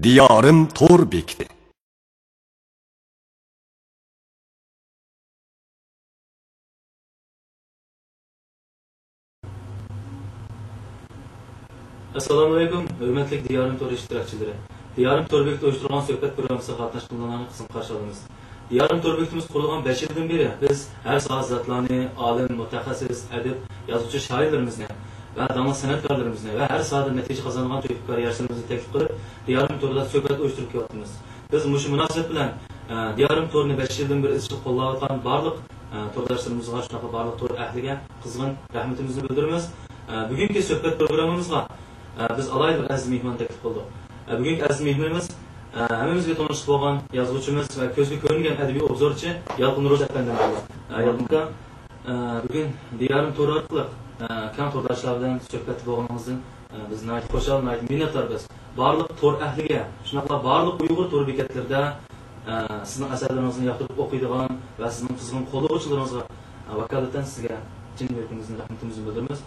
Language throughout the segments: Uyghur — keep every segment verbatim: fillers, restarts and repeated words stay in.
دىيارىم تور بېكىتى. ئەسسالامۇئەلەيكۇم، ھۆرمەتلىك دىيارىم تور ئىشتىراكچىلىرى. دىيارىم تور بېكىتى ئۇيۇشتۇرغان سۆھبەت پروگراممىسىغا قاتناشقانلارنى قىزغىن قارشى ئالىمىز. دىيارىم تور بېكىتىمىز قۇرۇلغان بەش يىلدىن بېرى بىز ھەر ساھەدە زاتلارنى، ئالىم، مۇتەخەسسىس، ئەدىب، يازغۇچى، شائىرلىرىمىزنى ۋە داڭلىق سەنئەتكارلىرىمىزنى ۋە ھەر ساھەدە نەتىجە قازانغان تۆھپىكار ياشلىرىمىزنى تەكلىپ قىلىپ، دىيارىم تورىدا سۆھبەت ئۇيۇشتۇرۇپ كېلىۋاتىمىز. بىز مۇشۇ مۇناسىۋەت بىلەن، ئە، دىيارىم تورىنى بەش يىلدىن بېرى ئىزچىل قوللاۋاتقان بارلىق، ئە، تورداشلىرىمىزغا، شۇنداقلا بارلىق تور ئەھلىگە قىزغىن رەھمىتىمىزنى بىلدۈرىمىز. ئە، بۈگۈنكى سۆھبەت پروگراممىمىزغا، ئە، بىز ئالاھىدە بىر ئەزىز مېھمان تەكلىپ قىلدۇق. ئە، بۈگۈنكى ئەزىز مېھمىنىمىز، ئە، ھەممىمىزگە تونۇشلۇق بولغان يازغۇچىمىز ۋە كۆزگە كۆرۈنگەن ئەدەبىي ئوبزورچى يالقۇن روز ئەپەندىم بولدى. ئە، يالقۇن ئاكا، ئە، بۈگۈن دىيارىم تورى ئارقىلىق، ئە، كەڭ تورداشلار بىلەن سۆھبەتتە بولغىنىڭىزدىن، ئە، بىز ناھايىتى خۇشال، ناھايىتى مىننەتداربىز. بارلىق تور ئەھلىگە، شۇنداقلا بارلىق ئۇيغۇر تور بېكەتلىرىدە، ئە، سىزنىڭ ئەسەرلىرىڭىزنى ياقتۇرۇپ ئوقۇيدىغان ۋە سىزنىڭ قىزغىن قوللىغۇچىلىرىڭىزغا، ئە، ۋاكالىتەن سىزگە چىن يۈرىكىمىزدىن رەھمىتىمىزنى بىلدۈرىمىز.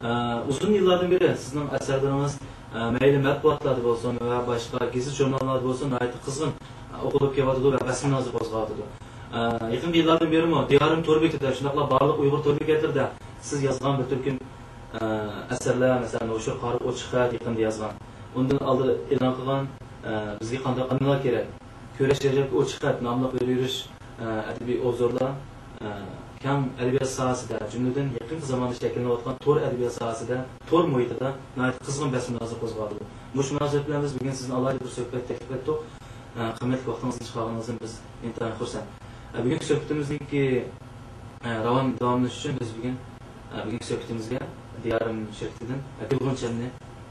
ئە، ئۇزۇن يىللاردىن بېرى سىزنىڭ ئەسەرلىرىڭىز، ئە، مەيلى مەتبۇئاتلاردا بولسۇن ۋە باشقا گېزىت-ژۇرناللاردا بولسۇن، ناھايىتى قىزغىن، ئە، ئوقۇلۇپ كېلىۋاتىدۇ ۋە بەس-مۇنازىرە قوزغاۋاتىدۇ. ئە، يېقىنقى يىللاردىن بېرىمۇ دىيارىم تور بېكىتىدە، شۇنداقلا بارلىق ئۇيغۇر تور بېكەتلىرىدە سىز يازغان بىر تۈركۈم، ئە، ئەسەرلەر، مەسىلەن، نوشۇر قارىپ ئوچۇق خەت يېقىندا يازغان. ئۇندىن ئالدىن ئېلان قىلغان، ئە، بىزگە قانداق ئانىلار كېرەك؟ كۈرەش رەجەپكە ئوچۇق خەت ناملىق بىر يۈرۈش، ئە، ئەدەبىي ئوبزورلار، ئە، كەڭ ئەدەبىيات ساھەسىدە، جۈملىدىن يېقىنقى زاماندا شەكىللىنىۋاتقان تور ئەدەبىيات ساھەسىدە، تور مۇھىتىدا ناھايىتى قىزغىن بەس-مۇنازىرە قوزغاۋاتىدۇ. مۇشۇ مۇناسىۋەت بىلەن بىز بۈگۈن سىزنى ئالاھىدە بىر سۆھبەت تەكلىپ قىلدۇق. ئە، قىممەتلىك ۋاقتىڭىزنى چىقارغىنىڭىزدىن بىز ئىنتايىن خۇرسەن. ئە، بۈگۈنكى سۆھبىتىمىزنىڭكى، ئە، راۋان داۋاملىشىشى ئۈچۈن بىز بۈگۈن، ئە، بۈگۈنكى سۆھبىتىمىزگە دىيارىم شىركىتىدىن، ئە، گۈلغۇنچەمنى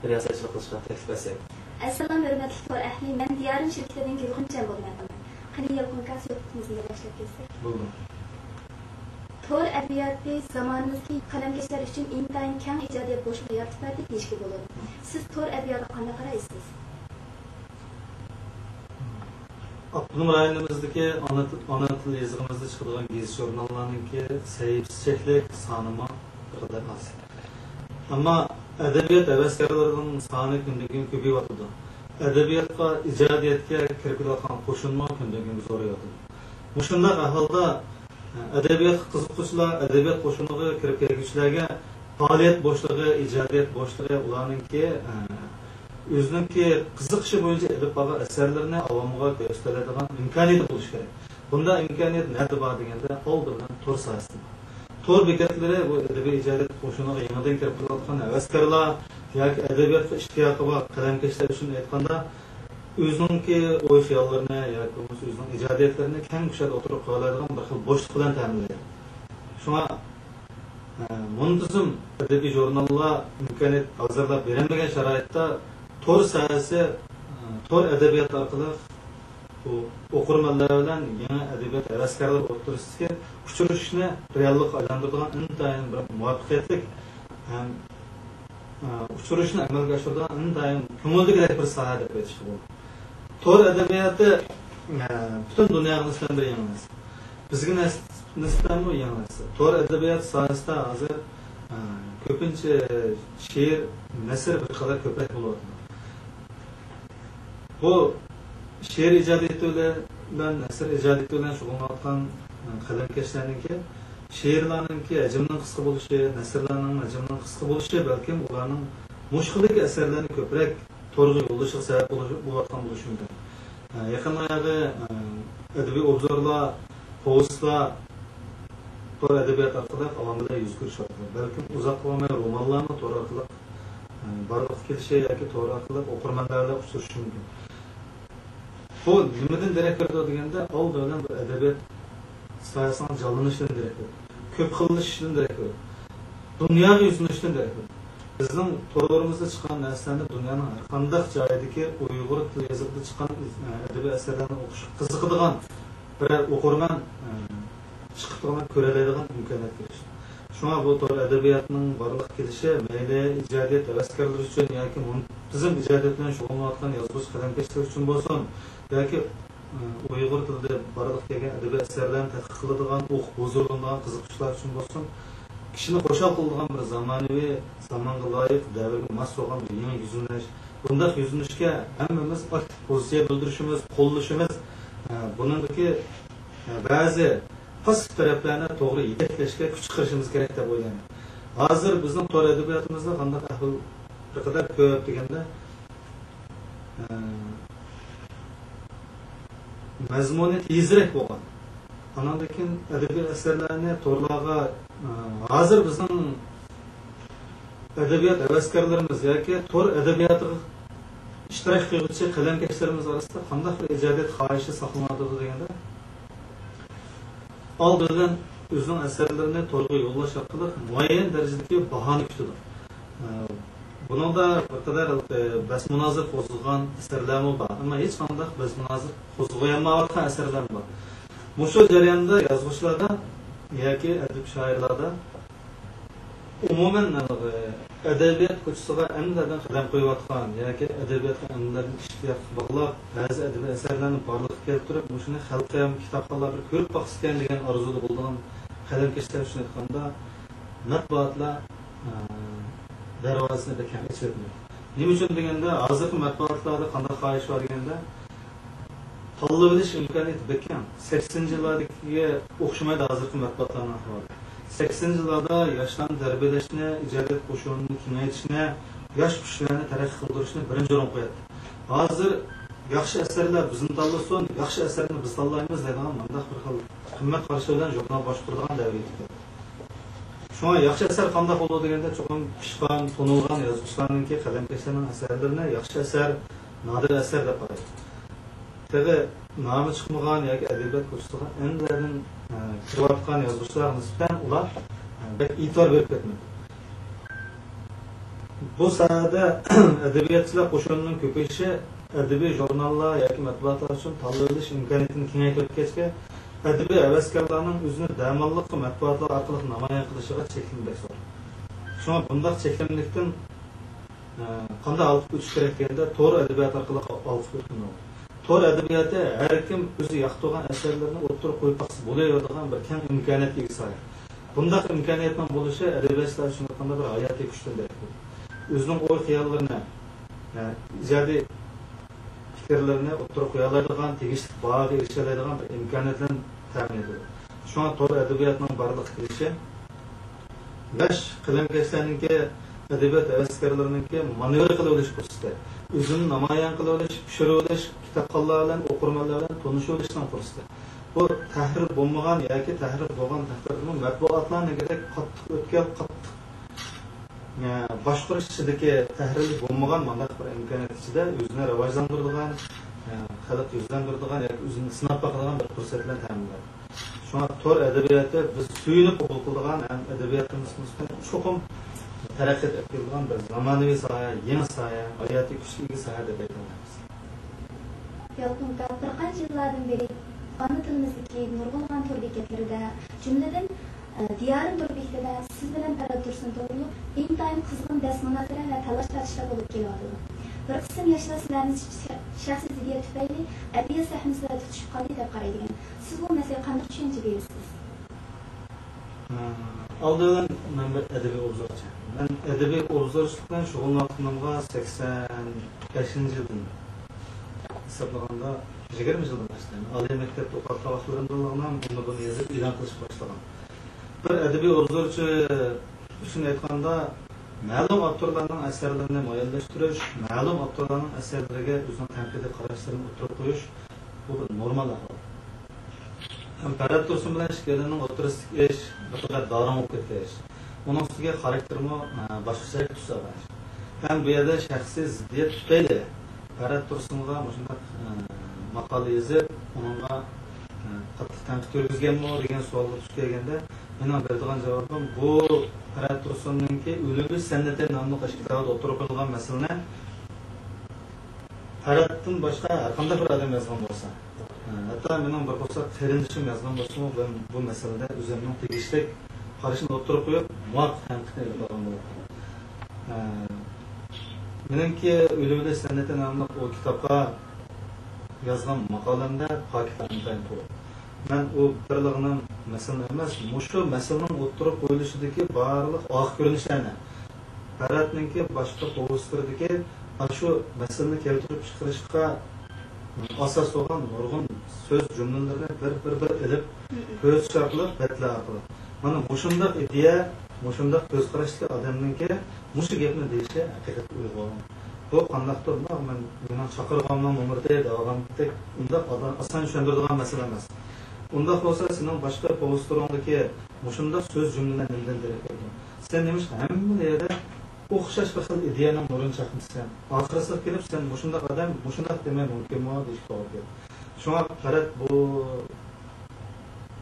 رىياسەتچىلىك قىلىشقا تەكلىپ ئەتسەك. ئەسسالام، ھۆرمەتلىك تور ئەھلى، مەن دىيارىم شىركىتىدىن گۈلغۇنچەم بولۇپ ئاتىلىمەن. قېنى، يالقۇن ئاكا، سۆھبىتىمىزنى باشلاپ كەتسەك. بولىدۇ. تور ئەدەبىياتى زامانىمىزدىكى قەلەمكەشلەر ئۈچۈن ئىنتايىن كەڭ ئىجادىيەت بوشلۇقى يارىتىپ بەردى دېيىشكە بولىدۇ. سىز تور ئەدەبىياتىغا قانداق قارايسىز؟ ئاپتونوم رايونىمىزدىكى ئانا تىل، ئانا تىل يېزىقىمىزدا چىقىدىغان گېزىت-ژۇرناللارنىڭكى سەھىپىسى چەكلىك، سانىمۇ بىر قەدەر ئاز. ئەمما ئەدەبىيات ھەۋەسكارلىرىنىڭ سانى كۈندىن-كۈن كۆپىيىۋاتىدۇ. ئەدەبىياتقا، ئىجادىيەتكە كىرىپ كېلىۋاتقان قوشۇنمۇ كۈندىن-كۈنگە زورىيىۋاتىدۇ. مۇشۇنداق ئەھۋالدا، ئەدەبىياتقا قىزىققۇچىلار، ئەدەبىيات قوشۇنىغا كىرىپ كەلگۈچىلەرگە پائالىيەت بوشلۇقى، ئىجادىيەت بوشلۇقى، ئۇلارنىڭكى، ئە، ئۆزىنىڭكى قىزىقىشى بويىچە ئېلىپ بارغان ئەسەرلىرىنى ئاۋامغا كۆرسىتەلەيدىغان ئىمكانىيىتى بولۇشى كېرەك. بۇنداق ئىمكانىيەت نەدە بار دېگەندە، ئالدى بىلەن تور ساھەسىدە بار. تور بېكەتلىرى بۇ ئەدەبىي ئىجادىيەت قوشۇنىغا يېڭىدىن كىرىپ كېلىۋاتقان ھەۋەسكارلار ياكى ئەدەبىياتقا ئىشتىياقى بار قەلەمكەشلەر ئۈچۈن ئېيتقاندا، ئۆزىنىڭكى ئوي-خىياللىرىنى ياكى بولمىسا ئۆزىنىڭ ئىجادىيەتلىرىنى كەڭ كۇشادە ئوتتۇرىغا قويالايدىغان بىر خىل بوشلۇق بىلەن تەمىنلەيدۇ. شۇڭا، ئە، مۇنتىزىم ئەدەبىي ژۇرناللار ئىمكانىيەت ھازىرلاپ بېرەلمىگەن شارائىتتا تور ساھەسى، ئە، تور ئەدەبىياتى ئارقىلىق بۇ ئوقۇرمەنلەر بىلەن يېڭى ئەدەبىيات ھەۋەسكارلىرى ئوتتۇرىسىدىكى ئۇچرىشىشنى رېئاللىققا ئايلاندۇرىدىغان ئىنتايىن بىر مۇۋەپپەقىيەتلىك ھەم ئۇچرىشىشنى ئەمەلگە ئاشۇرىدىغان ئىنتايىن كۆڭۈلدىكىدەك بىر ساھە دەپ ئېيتىشقا بولىدۇ. تور ئەدەبىياتى، ئە، پۈتۈن دۇنياغا نىسبەتەن بىر يېڭى نەرسە. بىزگە نەس-، نىسبەتەنمۇ يېڭى نەرسە. تور ئەدەبىيات ساھەسىدە ھازىر، ئە، كۆپىنچە شېئىر، نەسر بىر قەدەر كۆپرەك بولۇۋاتىدۇ. بۇ شېئىر ئىجادىيىتى بىلەن، نەسر ئىجادىيىتى بىلەن شۇغۇللىنىۋاتقان، ئە، قەلەمكەشلەرنىڭكى شېئىرلارنىڭكى ھەجمىنىڭ قىسقا بولۇشى، نەسرلەرنىڭ ھەجمىنىڭ قىسقا بولۇشى بەلكىم ئۇلارنىڭ مۇشۇ خىلدىكى ئەسەرلەرنى كۆپرەك تورغا يوللىشىغا سەۋەب بولۇش-، بولۇۋاتقان بولۇشى مۇمكىن. ئە، يېقىندا يەنە، ئە، ئەدەبىي ئوبزورلار، پوۋېستلار تور ئەدەبىياتى ئارقىلىق ئاۋام بىلەن يۈز كۆرۈشۈۋاتىدۇ. بەلكىم ئۇزاققا بارماي رومانلارمۇ تور ئارقىلىق، ئە، بارلىققا كېلىشى ياكى تور ئارقىلىق ئوقۇرمەنلەر بىلەن ئۇچرىشىشى مۇمكىن. بۇ نېمىدىن دېرەك بېرىدۇ دېگەندە، ئالدى بىلەن بۇ ئەدەبىيات ساھەسىنىڭ جانلىنىشىدىن دېرەك بېرىدۇ. كۆپ خىللىشىشىدىن دېرەك بېرىدۇ. دۇنياغا يۈزلىنىشىدىن دېرەك بېرىدۇ. بىزنىڭ تورلىرىمىزدا چىققان نەرسىلەرنى دۇنيانىڭ ھەر قانداق جايىدىكى ئۇيغۇر تىل يېزىقىدا چىققان، ئە، ئەدەبىي ئەسەرلەرنى ئوقۇشقا قىزىقىدىغان بىرەر ئوقۇرمەن، ئە، چىقىپ تۇرغان، كۆرەلەيدىغان ئىمكانىيەتكە ئېرىشتى. شۇڭا بۇ تور ئەدەبىياتىنىڭ بارلىققا كېلىشى مەيلى ئىجادىيەت ھەۋەسكارلىرى ئۈچۈن ياكى مۇنتىزىم ئىجادىيەت بىلەن شۇغۇللىنىۋاتقان يازغۇچى قەلەمكەشلەر ئۈچۈن بولسۇن، ياكى، ئە، ئۇيغۇر تىلىدا بارلىققا كەلگەن ئەدەبىي ئەسەرلەرنى تەتقىق قىلىدىغان، ئوقۇپ ھۇزۇرلىنىدىغان قىزىققۇچىلار ئۈچۈن بولسۇن، كىشىنى خۇشال قىلىدىغان بىر زامانىۋى، زامانغا لايىق، دەۋرگە ماس بولغان بىر يېڭى يۈزلىنىش. بۇنداق يۈزلىنىشكە ھەممىمىز ئاكتىپ پوزىتسىيە بىلدۈرۈشىمىز، قوللىشىمىز، ئە، بۇنىڭدىكى، ئە، بەزى پاسسىپ تەرەپلەرنى توغرا يېتەكلەشكە كۈچ چىقىرىشىمىز كېرەك دەپ ئويلايمەن. ھازىر بىزنىڭ تور ئەدەبىياتىمىزدا قانداق ئەھۋال بىر قەدەر كۆپ دېگەندە، ئە، مەزمۇنى تېزرەك بولغان. ئاناندىن كېيىن ئەدەبىي ئەسەرلەرنى تورلارغا، ئە، ھازىر بىزنىڭ ئەدەبىيات ھەۋەسكارلىرىمىز ياكى تور ئەدەبىياتىغا ئىشتىراك قىلغۇچى قەلەمكەشلىرىمىز ئارىسىدا قانداق بىر ئىجادىيەت خاھىشى ساقلىنىۋاتىدۇ دېگەندە، ئالدى بىلەن ئۆزىنىڭ ئەسەرلىرىنى تورغا يوللاش ئارقىلىق مۇئەييەن دەرىجىدىكى باھانى كۈتىدۇ. ئە، بۇنىڭدا بىر قەدەر، ئە، بەس مۇنازىرە قوزغىغان ئەسەرلەرمۇ بار، ئەمما ھېچقانداق بەس مۇنازىرە قوزغىيالمايۋاتقان ئەسەرلەرمۇ بار. مۇشۇ جەرياندا يازغۇچىلاردا ياكى ئەدىب شائىرلاردا ئومۇمەن، ئەدەبىيات كوچىسىغا ئەمدىلەردىن قەدەم قويۇۋاتقان ياكى ئەدەبىياتقا ئەمدىلەردىن ئىشتىياق باغلاپ، بەزى ئەدەبىي ئەسەرلەرنى بارلىققا كەلتۈرۈپ، مۇشۇنى خەلقىم، كىتابخانلار بىر كۆرۈپ باقسىكەن دېگەن ئارزۇدا بولىدىغان قەلەمكەشلەر ئۈچۈن ئېيتقاندا، مەتبۇئاتلار، ئە، دەرۋازىسىنى بەك كەڭ ئېچىۋەتمەيدۇ. نېمە ئۈچۈن دېگەندە، ھازىرقى مەتبۇئاتلاردا قانداق خاھىش بار دېگەندە، تاللىۋېلىش ئىمكانىيىتى بەك كەڭ. سەكسىنىنچى يىللاردىكىگە ئوخشىمايدۇ ھازىرقى مەتبۇئاتلارنىڭ ئەھۋالى. سەكسىنىنچى يىللاردا ياشلارنى تەربىيەلەشنى، ئىجادىيەت قوشۇنىنى كېڭەيتىشنى، ياش كۈچلەرنى تەرەققىي قىلدۇرۇشنى بىرىنچى ئورۇنغا قوياتتى. ھازىر ياخشى ئەسەرلەر بىزنى تاللىسۇن، ياخشى ئەسەرنى بىز تاللايمىز دەيدىغان مۇنداق بىر خىل قىممەت قارىشى بىلەن ژۇرنال باشقۇرىدىغان دەۋرگە يېتىپ كەلدى. شۇڭا ياخشى ئەسەر قانداق بولىدۇ دېگەندە، چوقۇم پىشقان، تونۇلغان يازغۇچىلارنىڭكى، قەلەمكەشلەرنىڭ ئەسەرلىرىنى ياخشى ئەسەر، نادىر ئەسەر دەپ قارايدۇ. تېخى نامى چىقمىغان ياكى ئەدەبىيات كوچىسىغا ئەمدىلەردىن، ئە، كىرىۋاتقان يازغۇچىلارغا نىسبەتەن ئۇلار، ئە، بەك ئېتىبار بېرىپ كەتمەيدۇ. بۇ ساھەدە ئەدەبىياتچىلار قوشۇنىنىڭ كۆپىيىشى ئەدەبىي ژۇرناللار ياكى مەتبۇئاتلار ئۈچۈن تاللىۋېلىش ئىمكانىيىتىنى كېڭەيتىۋەتكەچكە، ئەدەبىي ھەۋەسكارلارنىڭ ئۆزىنى دەماللىققا مەتبۇئاتلار ئارقىلىق نامايان قىلىشىغا چەكلىمە بەك زور. شۇڭا بۇنداق چەكلىمىلىكتىن، ئە، قانداق ھالقىپ ئۆتۈش كېرەك دېگەندە، تور ئەدەبىياتى ئارقىلىق ھالقىپ ئۆتكىلى بولىدۇ. تور ئەدەبىياتى ھەر كىم ئۆزى ياقتۇرغان ئەسەرلىرىنى ئوتتۇرىغا قويۇپ باقسا بولۇۋېرىدىغان بىر كەڭ ئىمكانىيەتكە ئىگە ساھە. بۇنداق ئىمكانىيەتنىڭ بولۇشى ئەدەبىياتچىلار ئۈچۈن قانداق بىر ھاياتىي كۈچتىن دېرەك بولىدۇ. ئۆزىنىڭ ئوي-خىياللىرىنى، ئە، ئىجادىي پىكىرلىرىنى ئوتتۇرىغا قويالايدىغان، تېگىشلىك باھاغا ئېرىشەلەيدىغان بىر ئىمكانىيەتلەرنى تەمىن ئېتىدۇ. شۇڭا تور ئەدەبىياتىنىڭ بارلىققا كېلىشى ياش قەلەمكەشلەرنىڭكى، ئەدەبىيات ھەۋەسكارلىرىنىڭكى مانېۋىر قىلىۋېلىش پۇرسىتى، ئۆزىنى نامايان قىلىۋېلىش، پىشۇرۇۋېلىش، كىتابخانلار بىلەن، ئوقۇرمەنلەر بىلەن تونۇشۇۋېلىشنىڭ پۇرسىتى. بۇ تەھرىر بولمىغان ياكى تەھرىر بولغان تەقدىردىمۇ مەتبۇئاتلارنىڭكىدەك قاتتىق ئۆتكەل، قاتتىق، ئە، باشقۇرۇش ئىچىدىكى تەھرىرلىك بولمىغان مۇنداق بىر ئىمكانىيەت ئىچىدە ئۆزىنى راۋاجلاندۇرىدىغان، ئە، خەلق يۈزلەندۈرىدىغان ياكى ئۆزىنى سىناپ باقىدىغان بىر پۇرسەت بىلەن تەمىنلەيدۇ. شۇڭا تور ئەدەبىياتى بىز سۆيۈنۈپ قوبۇل قىلىدىغان ھەم ئەدەبىياتىمىزغا نىسبەتەن چوقۇم تەرەققىيات ئەپ كېلىدىغان بىر زامانىۋى ساھە، يېڭى ساھە، ھاياتىي كۈچكە ئىگە ساھە دەپ ئېيتالايمىز. يالقۇن ئاكا، بىر قانچە يىللاردىن بېرى ئانا تىلىمىزدىكى نۇرغۇنلىغان تور بېكەتلىرىدە، جۈملىدىن، ئە، دىيارىم تور بېكىتىدە سىز بىلەن پەرھات تۇرسۇن توغرۇلۇق ئىنتايىن قىزغىن بەس مۇنازىرە ۋە تالاش تارتىشلار بولۇپ كېلىۋاتىدۇ. بىر قىسىم ياشلار سىلەرنى شەخسىي زىددىيەت تۈپەيلى ئەدەبىيات سەھنىسىدە تۇتۇشۇپ قالدى دەپ قارايدىكەن. سىز بۇ مەسىلىگە قانداق چۈشەنچە بېرىسىز؟ ئالدى بىلەن مەن بىر ئەدەبىي ئوبزورچى. مەن ئەدەبىي ئوبزورچىلىق بىلەن شۇغۇللانغىنىمغا سەكسەن بەشىنچى يىلدىن ھېسابلىغاندا يىگىرمە يىلدىن باشلايمەن. ئالىي مەكتەپتە ئوقۇۋاتقان ۋاقىتلىرىمدىنلا مۇنبىرىنى يېزىپ ئېلان قىلىشقا باشلىغان. بىر ئەدەبىي ئوبزورچى ئۈچۈن ئېيتقاندا، مەلۇم ئاپتورلارنىڭ ئەسەرلىرىنى مۇئەييەنلەشتۈرۈش، مەلۇم ئاپتورلارنىڭ ئەسەرلىرىگە ئۆزىنىڭ تەنقىدىي قاراشلىرىنى ئوتتۇرىغا قويۇش، بۇ بىر نورمال ئەھۋال. ھەم پەرھات تۇرسۇن بىلەن ئىككىيلەننىڭ ئوتتۇرىسىدىكى ئىش بىر قەدەر داۋراڭ بولۇپ كەتكەن ئىش. ئۇنىڭ ئۈستىگە خاراكتېرىمۇ، ئە، باشقىچە تۈس ئالغان ئىش. ھەم بۇ يەردە شەخسىي زىددىيەت تۈپەيلى پەرھات تۇرسۇنغا مۇشۇنداق، ئە، ماقالە يېزىپ، ئۇنىڭغا، ئە، قاتتىق تەنقىد يۈرگۈزگەنمۇ دېگەن سوئالغا دۇچ كەلگەندە، مېنىڭ بېرىدىغان جاۋابىم، بۇ پەرھات تۇرسۇننىڭكى ئۆلۈمى سەنئىتى ناملىق ئاشۇ كىتابىدا ئوتتۇرىغا قويۇلغان مەسىلىنى پەرھاتتىن باشقا ھەرقانداق بىر ئادەم يازغان بولسا، ھەتتا مېنىڭ بىر قورساق قېرىندىشىم يازغان بولسىمۇ، مەن بۇ مەسىلىدە ئۆزۈمنىڭ تېگىشلىك قارىشىنى ئوتتۇرىغا قويۇپ، مۇۋاپىق تەنقىدنى ئېلىپ بارغان بولاتتىم. ھە، مېنىڭكى ئۆلۈۋېلىش سەنئىتى ناملىق ئۇ كىتابقا يازغان ماقالەمدە پاكىتلار ئىنتايىن تولا. مەن ئۇ بىرلىغىنىڭ مەسىلىنى ئەمەس، مۇشۇ مەسىلىنىڭ ئوتتۇرىغا قويۇلۇشىدىكى بارلىق ئارقا كۆرۈنۈشلەرنى، پەرھاتنىڭكى باشقا پوۋېستلىرىدىكى ئاشۇ مەسىلىنى كەلتۈرۈپ چىقىرىشقا ئاساس بولغان نۇرغۇن سۆز جۈملىلىرىنى بىر، بىر، بىر ئېلىپ، كۆرسىتىش ئارقىلىق، بەتلەر ئارقىلىق، مانا مۇشۇنداق ئىدىيە، مۇشۇنداق كۆز قاراشتىكى ئادەمنىڭكى مۇشۇ گەپنى دېيىشى ھەقىقەتەن ئۇيغۇن. بۇ قانداقتۇر، مانا مەن، مېنىڭ چاقىرغاننىڭ نومۇرى دەۋاتقاندەك، ئۇنداق ئاسان چۈشەندۈرىدىغان مەسىلە ئەمەس. ئۇنداق بولسا، سېنىڭ باشقا پوۋېستلىرىڭدىكى مۇشۇنداق سۆز جۈملىلەر نېمىدىن دېرەك بېرىدۇ؟ سەن نېمىشقا ھەممە يەردە ئوخشاش بىر خىل ئىدىيەنىڭ نۇرىنى چاقنىتىسەن؟ ئاخىرسىغا كېلىپ، سەن مۇشۇنداق ئادەم مۇشۇنداق دېمەي مۇمكىنمۇ دېيىش توغرا كېلىدۇ. شۇڭا پەرھات بۇ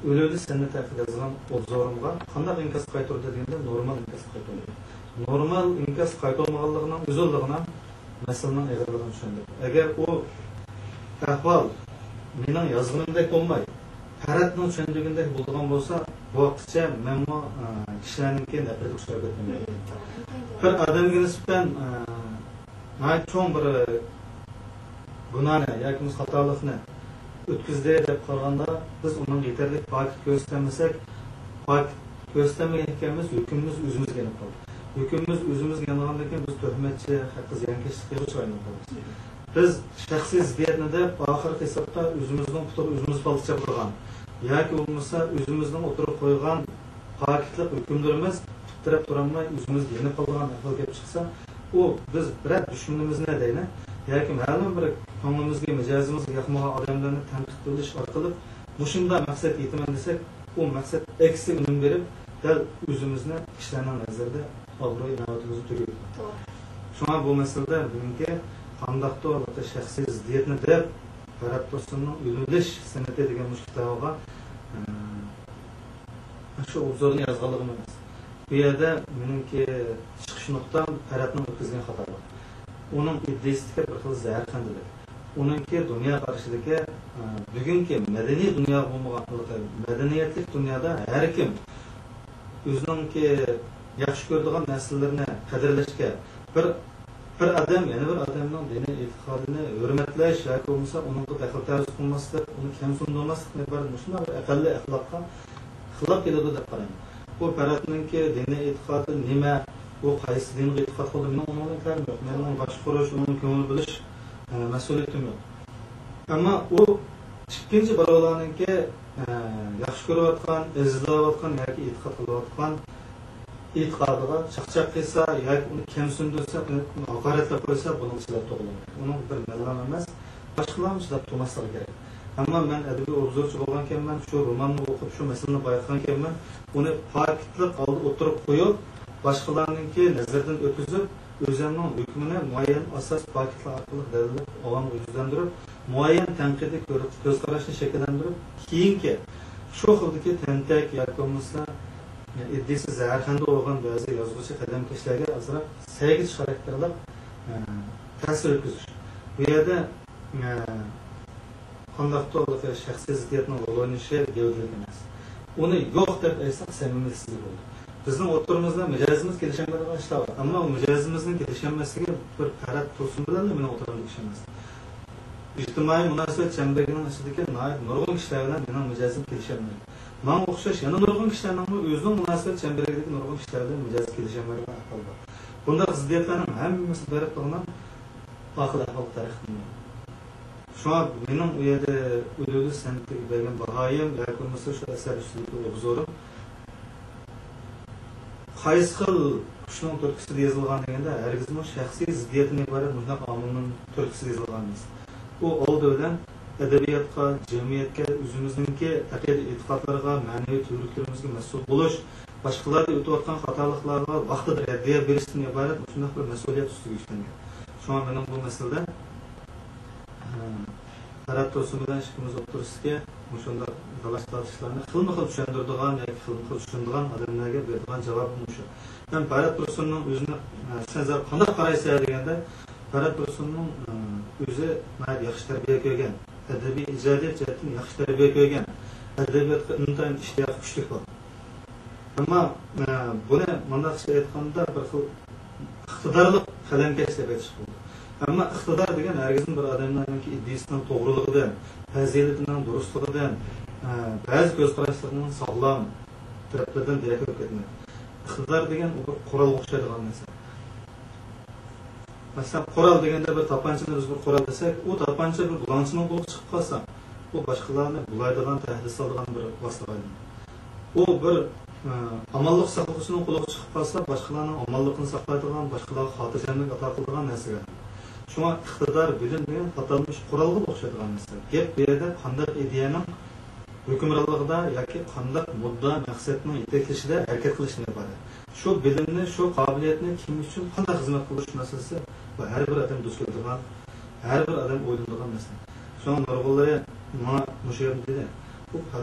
ئۆلۈۋېلىش سەنئىتى ھەققىدە يازغان ئوبزورۇمغا قانداق ئىنكاس قايتۇردى دېگەندە، نورمال ئىنكاس قايتۇردى. نورمال ئىنكاس قايتۇرمىغانلىقىنىڭ ئۆزىنىلا مەسىلىنىڭ ئېغىرلىقىنى چۈشەندۈردى. ئەگەر ئۇ ئەھۋال مېنىڭ يازغىنىمدەك بولماي، پەرھاتنىڭ چۈشەندۈرگىنىدەك بولىدىغان بولسا، بۇ ۋاقىتقىچە مەنمۇ، ئە، كىشىلەرنىڭكى نەپرىتىگە ئۇچراپ كەتمەيمەن. بىر ئادەمگە نىسبەتەن، ئە، ناھايىتى چوڭ بىر گۇناھنى ياكى بولمىسا خاتالىقنى ئۆتكۈزدى دەپ قارىغاندا، بىز ئۇنىڭغا يېتەرلىك پاكىت كۆرسىتەلمىسەك، پاكىت كۆرسىتەلمىگەن ئىكەنمىز، ھۆكۈمىمىز ئۆزىمىزگە يېنىپ قالدى. ھۆكۈمىمىز ئۆزىمىزگە يېنىغاندىن كېيىن، بىز تۆھمەتچى، ھەققى زىيانكەشلىككە ئۇچرايدۇ. بىز شەخسىي زىددىيەتنى دەپ، ئاخىرقى ھېسابتا ئۆزىمىزنىڭ پۇتىغا ئۆزىمىز پالتا چاپلىغان ياكى بولمىسا ئۆزىمىزنىڭ ئوتتۇرىغا قويغان پاكىتلىق ھۆكۈملىرىمىز پۇت تىرەپ تۇرالماي، ئۆزىمىزگە يېنىپ قالىدىغان ئەھۋال كېلىپ چىقسا، ئۇ بىز بىرەر دۈشمىنىمىزنى دەيلى ياكى مەلۇم بىر كۆڭلىمىزگە، مىجەزىمىزگە ياقمىغان ئادەملەرنى تەنقىد قىلىش ئارقىلىق مۇشۇنداق مەقسەتكە يېتىمەن دېسەك، ئۇ مەقسەت ئەكسىگە ئۈنۈم بېرىپ، دەل ئۆزىمىزنى كىشىلەرنىڭ نەزىرىدە ئابرۇي-ئىناۋىتىمىزنى تۆكۈپ. شۇڭا بۇ مەسىلىدە بۈگۈنكى قانداقتۇر بىر شەخسىي زىددىيەتنى دەپ، پەرھات تۇرسۇننىڭ ئۆلۈۋېلىش سەنئىتى دېگەن مۇشۇ كىتابىغا، ئە، شۇ ئوبزورنى يازغانلىقىم ئەمەس. بۇ يەردە مېنىڭكى چىقىش نۇقتام پەرھاتنىڭ ئۆتكۈزگەن خاتالىقى. ئۇنىڭ ئىدىيىسىدىكى بىر خىل زەھەرخەندىلىك. ئۇنىڭكى دۇنيا قارىشىدىكى، ئە، بۈگۈنكى مەدەنىي دۇنياغا بولمىغان، مەدەنىيەتلىك دۇنيادا ھەر كىم ئۆزىنىڭكى ياخشى كۆرىدىغان نەرسىلىرىنى قەدىرلەشكە، بىر، بىر ئادەم يەنە بىر ئادەمنىڭ دىنىي ئېتىقادىنى ھۆرمەتلەش ياكى بولمىسا ئۇنىڭغا دەخلى تەرۇز قىلماسلىق، ئۇنى كەمسىندۈرمەسلىكتىن ئىبارەت مۇشۇنداق بىر ئەقەللىي ئەخلاققا خىلاپ كېلىدۇ دەپ قارايمەن. بۇ پەرھاتنىڭكى دىنىي ئېتىقادى نېمە، ئۇ قايسى دىنغا ئېتىقاد قىلىدۇ، مېنىڭ ئۇنىڭغا ئىنكارىم يوق. مېنىڭ باشقۇرۇش، ئۇنىڭ كۆڭۈل بۆلۈش، ئە، مەسئۇلىيىتىم يوق. ئەمما ئۇ ئىككىنچى بىراۋلارنىڭكى، ئە، ياخشى كۆرۈۋاتقان، ئەزىزلەۋاتقان ياكى ئېتىقاد قىلىۋاتقان ئېتىقادىغا چاقچاق قىلسا ياكى ئۇنى كەمسىندۈرسە، ئۇنى ھاقارەتلەپ قويسا، بۇنىڭغا چىداپ تۇرغىلى بولمايدۇ. ئۇنىڭغا بىر مەنلا ئەمەس، باشقىلارمۇ چىداپ تۇرماسلىقى كېرەك. ئەمما مەن ئەدەبىي ئوبزورچى بولغانكەنمەن، شۇ روماننى ئوقۇپ، شۇ مەسىلىنى بايقىغانكەنمەن، ئۇنى پاكىتلىق ھالدا ئوتتۇرىغا قويۇپ، باشقىلارنىڭكى نەزىرىدىن ئۆتكۈزۈپ، ئۆزۈمنىڭ ھۆكمىنى مۇئەييەن ئاساس پاكىتلار ئارقىلىق دەلىللەپ، ئاۋامغا يۈزلەندۈرۈپ، مۇئەييەن تەنقىدىي كۆر-، كۆز قاراشنى شەكىللەندۈرۈپ، كېيىنكى شۇ خىلدىكى تەنتەك ياكى بولمىسا ئىدىيىسى زەھەرخەندە بولغان بەزى يازغۇچى قەدەمكەشلەرگە ئازراق سەگىچ خاراكتېرلىق، ئە، تەسىر ئۆتكۈزۈش. بۇ يەردە، ئە، قانداقتۇر شەخسىي زىددىيەتنىڭ رول ئوينىشى گەۋدىلىك ئەمەس. ئۇنى يوق دەپ ئېيتساق، سەمىمىيەتسىزلىك بولىدۇ. بىزنىڭ ئوتتۇرىمىزدا مىجەزىمىز كېلىشەلمەيدىغان ئىشلار بار. ئەمما ئۇ مىجەزىمىزنىڭ كېلىشەلمەسلىكى بىر پەرھات تۇرسۇن بىلەنلا مېنىڭ ئوتتۇرامدىكى ئىش ئەمەس. ئىجتىمائىي مۇناسىۋەت چەمبىرىكىنىڭ ئىچىدىكى ناھايىتى نۇرغۇن كىشىلەر بىلەن مېنىڭ مىجەزىم كېلىشەلمەيدۇ. ماڭا ئوخشاش يەنە نۇرغۇن كىشىلەرنىڭمۇ ئۆزىنىڭ مۇناسىۋەت چەمبىرىكىدىكى نۇرغۇن كىشىلەر بىلەن مىجەزى كېلىشەلمەيدىغان ئەھۋال بار. بۇنداق زىددىيەتلەرنىڭ ھەممىسى بېرىپ تۇرغان ئاقىل ئەھۋالغا تەرەققىي قىلمايدۇ. شۇڭا مېنىڭ ئۇ يەردە ئۆلۈۋېلىش سەنئىتىگە بەرگەن باھايىم ياكى بولمىسا شۇ ئەسەر ئۈستىدىكى ئوبزورۇم قايسى خىل كۈچنىڭ تۈرتكىسىدە يېزىلغان دېگەندە، ھەرگىزمۇ شەخسىي زىددىيەتتىن ئىبارەت مۇشۇنداق ئامىلنىڭ تۈرتكىسىدە يېزىلغان ئەمەس. ئۇ ئالدى بىلەن ئەدەبىياتقا، جەمئىيەتكە، ئۆزىمىزنىڭكى ئەقىدە ئېتىقادلىرىغا، مەنىۋى تۈۋرۈكلىرىمىزگە مەسئۇل بولۇش، باشقىلاردا ئۆتۈۋاتقان خاتالىقلارغا ۋاقتىدا رەددىيە بېرىشتىن ئىبارەت مۇشۇنداق بىر مەسئۇلىيەت ئۈستىگە يۈكلەنگەن. شۇڭا مېنىڭ بۇ مەسىلىدە، ئە، پەرھات تۇرسۇن بىلەن ئىككىمىز ئوتتۇرىسىدىكى مۇشۇنداق دالاش-تارتىشلارنى خىلمۇ خىل چۈشەندۈرىدىغان ياكى خىلمۇ خىل چۈشىنىدىغان ئادەملەرگە بېرىدىغان جاۋابىم مۇشۇ. مەن پەرھات تۇرسۇننىڭ ئۆزىنى، ئە، سەن زادى قانداق قارايسەن دېگەندە، پەرھات تۇرسۇننىڭ، ئە، ئۆزى ناھايىتى ياخشى تەربىيە كۆرگەن، ئەدەبىي ئىجادىيەت جەھەتتىن ياخشى تەربىيە كۆرگەن، ئەدەبىياتقا ئىنتايىن ئىشتىياقى كۈچلۈك بولغان. ئەمما، ئە، بۇنى مۇنداقچە ئېيتقاندا، بىر خىل ئىقتىدارلىق قەلەمكەش دەپ ئېيتىشقا بولىدۇ. ئەمما ئىقتىدار دېگەن ھەرگىزمۇ بىر ئادەمنىڭكى ئىدىيىسىنىڭ توغرىلىقىدىن، پەزىلىتىنىڭ دۇرۇسلۇقىدىن، ئە، بەزى كۆز قاراشلىرىنىڭ ساغلام تەرەپلىرىدىن دېرەك بېرىپ كەتمەيدۇ. ئىقتىدار دېگەن ئۇ بىر قورالغا ئوخشايدىغان نەرسە. مەسىلەن، قورال دېگەندە بىر تاپانچىنى بىز بىر قورال دېسەك، ئۇ تاپانچا بىر بۇلاڭچىنىڭ قولىغا چىقىپ قالسا، ئۇ باشقىلارنى بۇلايدىغان، تەھدىت سالىدىغان بىر ۋاسىتىغا ئايلىنىدۇ. ئۇ بىر، ئە، ئامانلىق ساقلىغۇچىنىڭ قولىغا چىقىپ قالسا، باشقىلارنىڭ ئامانلىقىنى ساقلايدىغان، باشقىلارغا خاتىرجەملىك ئاتا قىلىدىغان نەرسىگە ئايلىنىدۇ. شۇڭا ئىقتىدار، بىلىم دېگەن ئاتالمىش قورالغا ئوخشايدىغان نەرسە. گەپ بۇ يەردە قانداق ئىدىيەنىڭ ھۆكۈمرانلىقىدا ياكى قانداق مۇددىئا مەقسەتنىڭ يېتەكلىشىدە ھەرىكەت قىلىشتىن ئىبارەت. شۇ بىلىمنى، شۇ قابىلىيەتنى كىم ئۈچۈن قانداق خىزمەت قىلدۇرۇش مەسىلىسى، بۇ ھەر بىر ئادەم دۇچ كېلىدىغان، ھەر بىر ئادەم ئويلىنىدىغان مەسىلە. شۇڭا نۇرغۇنلىرى ماڭا مۇشۇ يەردە دېدى، بۇ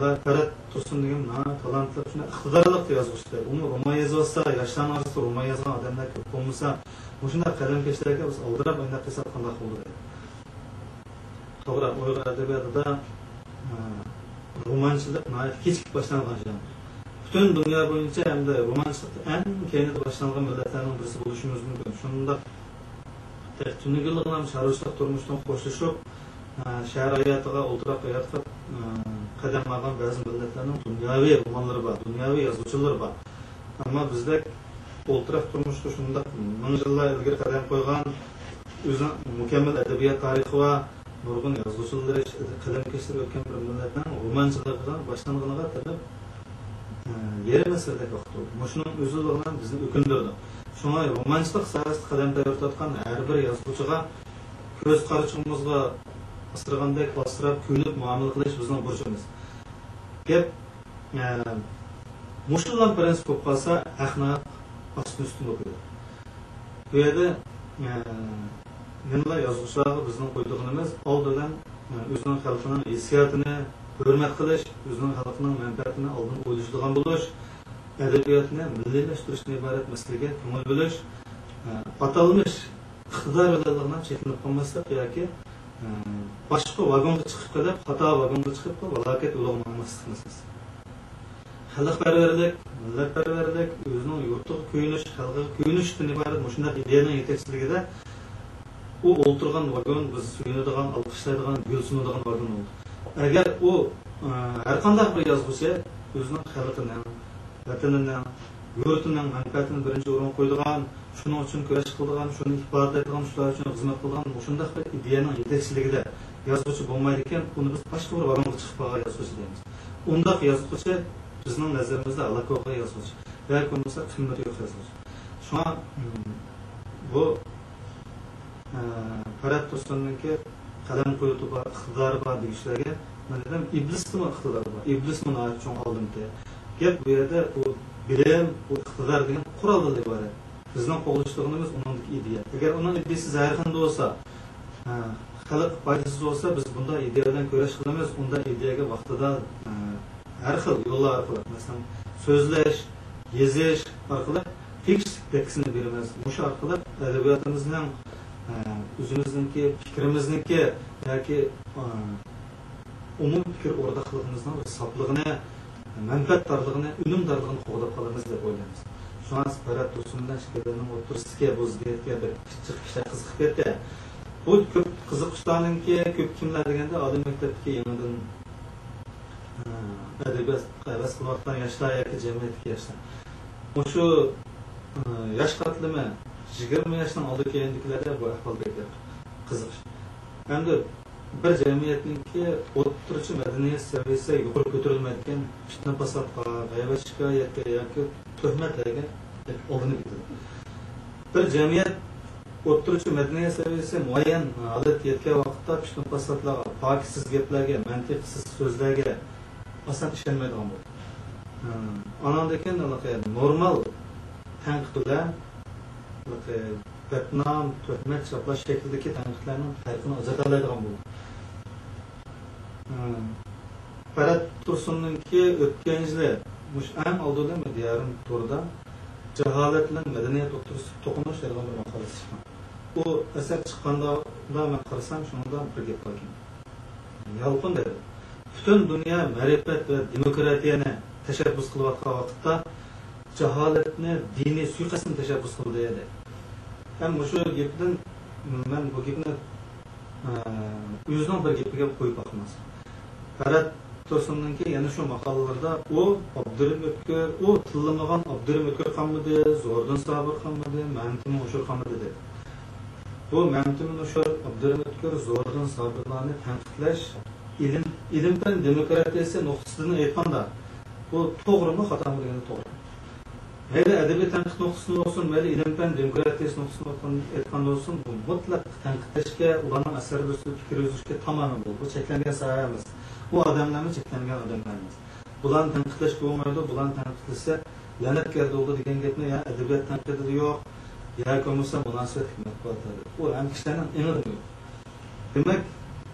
پەرەت تۇرسۇن دېگەن ناھايىتى تالانتلىق، شۇنداق ئىقتىدارلىق يازغۇچى. ئۇمۇ رومان يېزىۋاتسا، ياشلارنىڭ ئارىسىدا رومان يازغان ئادەملەر كۆپ بولمىسا، مۇشۇنداق قەلەمكەشلەرگە بىز ئالدىراپ ئايلاپ قىلساق قانداق بولىدۇ؟ توغرا، ئۇيغۇر ئەدەبىياتىدا، ئە، رومانچىلىق ناھايىتى كېچىكىپ باشلانغان ژانىر. پۈتۈن دۇنيا بويىچە ھەمدە رومانچىلىق ئەڭ كەينىدە باشلانغان مىللەتلەرنىڭ بىرسى بولۇشىمىز مۇمكىن. شۇنداق تۈنۈگۈنلىكىلا شارۋىچىلىق تۇرمۇشىدىن خوشلىشىپ، ئە، شەھەر ھاياتىغا، ئولتۇراق ھاياتقا، ئە، قەدەم ماڭغان بەزى مىللەتلەرنىڭ دۇنياۋى رومانلىرى بار، دۇنياۋى يازغۇچىلىرى بار. ئەمما بىزدەك ئولتۇراق تۇرمۇشقا شۇنداق مىڭ يىللار ئىلگىرى قەدەم قويغان، ئۆزىنىڭ مۇكەممەل ئەدەبىيات تارىخى بار، نۇرغۇن يازغۇچىلىرى، قەلەمكەشلىرى ئۆتكەن بىر مىللەتنىڭ رومانچىلىقىغا باشلانغىنىغا تېخى، ئە، يېرىم ئەسىردەك ۋاقىت بولدى. مۇشۇنىڭ ئۆزىلا بىزنى ئۆكۈندۈرىدۇ. شۇڭا رومانچىلىق ساھەسىدە قەدەم تەۋرىتىۋاتقان ھەر بىر يازغۇچىغا كۆز قارىچۇقىمىزغا ئاسرىغاندەك ئاسراپ، كۆيۈنۈپ مۇئامىلە قىلىش بىزنىڭ بۇرچىمىز. گەپ، ئە، مۇشۇلا پىرىنسىپ بولۇپ قالسا، ھەقنى ھەق ئاستىن ئۈستۈن بولۇپ كېتىدۇ. بۇ يەردە، ئە، يەنىلا يازغۇچىلارغا بىزنىڭ قويىدىغىنىمىز، ئالدى بىلەن، ئە، ئۆزىنىڭ خەلقىنىڭ ھېسسىياتىنى ھۆرمەت قىلىش، ئۆزىنىڭ خەلقىنىڭ مەنپەئەتىنى ئالدىن ئويلىشىدىغان بولۇش، ئەدەبىياتنى مىللىيلەشتۈرۈشتىن ئىبارەت مەسىلىگە كۆڭۈل بۆلۈش، ئە، ئاتالمىش ئىقتىدار بىلەنلا چەكلىنىپ قالماسلىق ياكى، ئە، باشقا ۋاگونغا چىقىپ قېلىپ، خاتا ۋاگونغا چىقىپ قېلىپ، ھالاكەت يولىغا ماڭماسلىق مەسىلىسى. خەلقپەرۋەرلىك، مىللەتپەرۋەرلىك، ئۆزىنىڭ يۇرتىغا كۆيۈنۈش، خەلقىگە كۆيۈنۈشتىن ئىبارەت مۇشۇنداق ئىدىيەنىڭ يېتەكچىلىكىدە ئۇ ئولتۇرغان ۋاگون بىز سۆيۈنىدىغان، ئالقىشلايدىغان، گۈل سۇنىدىغان ۋاگون بولدى. ئەگەر ئۇ، ئە، ھەرقانداق بىر يازغۇچى ئۆزىنىڭ خەلقىنىڭ، ۋەتىنىنىڭ، يۇرتىنىڭ مەنپەئەتىنى بىرىنچى ئورۇنغا قويىدىغان، شۇنىڭ ئۈچۈن كۈرەش قىلىدىغان، شۇنى ئىپادىلەيدىغان، شۇلار ئۈچۈن خىزمەت قىلىدىغان مۇشۇنداق بىر ئىدىيەنىڭ يېتەكچىلىكىدە يازغۇچى بولمايدىكەن، ئۇنى بىز باشقا بىر ۋاگونغا چىقىپ قالغان يازغۇچى دەيمىز. ئۇنداق يازغۇچى بىزنىڭ نەزىرىمىزدە ھالاك بولغان يازغۇچى ياكى بولمىسا قىممىتى يوق يازغۇچى. شۇڭا، مم، بۇ، ئە، پەرھات تۇرسۇننىڭكى قەلەم قۇۋۋىتى بار، ئىقتىدارى بار دېگۈچىلەرگە مەن دېدىم، ئىبلىستىمۇ ئىقتىدارى بار، ئىبلىسمۇ ناھايىتى چوڭ ئالدىمتى. گەپ بۇ يەردە بۇ بىلىم، بۇ ئىقتىدار دېگەن قورالدىن ئىبارەت. بىزنىڭ قوغلىشىدىغىنىمىز ئۇنىڭدىكى ئىدىيە. ئەگەر ئۇنىڭ ئىدىيىسى زەھەرخاندا بولسا، ھە، خەلققە پايدىسىز بولسا، بىز بۇنداق ئىدىيە بىلەن كۈرەش قىلىمىز، ئۇنداق ئىدىيەگە ۋاقتىدا، ھە، ھەر خىل يوللار ئارقىلىق، مەسىلەن، سۆزلەش، يېزىش ئارقىلىق تېگىشلىك دەككىسىنى بېرىمىز. مۇشۇ ئارقىلىق ئەدەبىياتىمىزنىڭ، ھە، ئۆزىمىزنىڭكى، پىكرىمىزنىڭكى ياكى، ھە، ئومۇمىي پىكىر ئورتاقلىقىمىزنىڭ بىر ساپلىقىنى، مەنپەئەتدارلىقىنى، ئۈنۈمدارلىقىنى قوغداپ قالىمىز دەپ ئويلايمىز. شۇڭا پەرھات تۇرسۇن بىلەن ئىككىيلەننىڭ ئوتتۇرىسىدىكى بۇ زىددىيەتكە بەك جىق كىشىلەر قىزىقىپ كەتتى. بۇ كۆپ قىزىققۇچىلارنىڭكى، كۆپ كىملەر دېگەندە، ئالىي مەكتەپتىكى يېڭىدىن، ئە، ئەدەبىيات ھەۋەس قىلىۋاتقان ياشلار ياكى جەمئىيەتتىكى ياشلار. مۇشۇ، ئە، ياش قاتلىمى، يىگىرمە ياشنىڭ ئالدى كەينىدىكىلەردە بۇ ئەھۋال بەك قىزىق. ئەمدى بىر جەمئىيەتنىڭكى ئوتتۇرىچە مەدەنىيەت سەۋىيەسى يۇقىرى كۆتۈرۈلمەيدىكەن، پىتنە-پاساتقا، غەيۋەت-شىكايەتكە ياكى تۆھمەتلەرگە ئالدىنىپ كېتىدۇ. بىر جەمئىيەت ئوتتۇرىچە مەدەنىيەت سەۋىيەسى مۇئەييەن ھالەتكە يەتكەن ۋاقىتتا پىتنە-پاساتلارغا، پاكىتسىز گەپلەرگە، مەنتىقسىز سۆزلەرگە ئاسان ئىشەنمەيدىغان بولىدۇ. ئاناندىن كېيىن ھېلىقى نورمال تەنقىد بىلەن ھېلىقى بەتنام، تۆھمەت چاپلاش شەكلىدىكى تەنقىدلەرنىڭ پەرقىنى ئاجرىتالايدىغان بولدۇم. پەرھات تۇرسۇننىڭكى ئۆتكەن يىلى مۇشۇ ئەڭ ئالدىدا دىيارىم تورىدا جاھالەت بىلەن مەدەنىيەت ئوتتۇرىسىدا توقۇنۇش دەيدىغان بىر ماقالىسى چىققان. ئۇ ئەسەر چىققاندا مەن قارىسام، شۇنىڭدا بىر گەپ باركەن. يالقۇن دېدى. پۈتۈن دۇنيا مەرىپەت ۋە دېموكراتىيەنى تەشەببۇس قىلىۋاتقان ۋاقىتتا، جاھالەتنى دىنىي سۇيىقەستنى تەشەببۇس قىلدى، دېدى. ھەم مۇشۇ گېپىدىن مەن بۇ گېپنى، ئە، ئۆزىنىڭ بىر گېپىگە قويۇپ باقىمىز. پەرھات تۇرسۇننىڭكى يەنە شۇ ماقالىلىرىدا ئۇ ئابدۇرېھىم ئۆتكۈر، ئۇ تىللىمىغان ئابدۇرېھىم ئۆتكۈر قالمىدى، زوھىردىن سابىر قالمىدى، مەمتىمىن ئوشۇر قالمىدى دېدى. بۇ مەمتىمىن ئوشۇر، ئابدۇرېھىم ئۆتكۈر، زوھىردىن سابىرلارنى تەنقىدلەش ئىلىم، ئىلىم-پەن دېموكراتىيەسى نۇقتىسىدىن ئېيتقاندا، بۇ توغرىمۇ، خاتامۇ دېگەندە توغرا. مەيلى ئەدەبىي تەنقىد نۇقتىسىدىن بولسۇن، مەيلى ئىلىم-پەن دېموكراتىيەسى نۇقتىسىدىن ئېيتقان بولسۇن، بۇ مۇتلەق تەنقىدلەشكە، ئۇلارنىڭ ئەسەرلىرى ئۈستىدە پىكىر يۈرگۈزۈشكە تامامەن بولىدۇ. بۇ چەكلەنگەن ساھە ئەمەس. بۇ ئادەملەرمۇ چەكلەنگەن ئادەملەر ئەمەس. بۇلارنى تەنقىدلەشكە بولمايدۇ، بۇلارنى تەنقىدلىسە لەنەتكەر بولىدۇ دېگەن گەپنى يا ئەدەبىيات تەنقىدىدە يوق، ياكى بولمىسا مۇناسىۋەتلىك مەتبۇئاتلاردا. ئۇ ھەم كىشىلەرنىڭ ئېڭىدىمۇ يوق. دېمەك،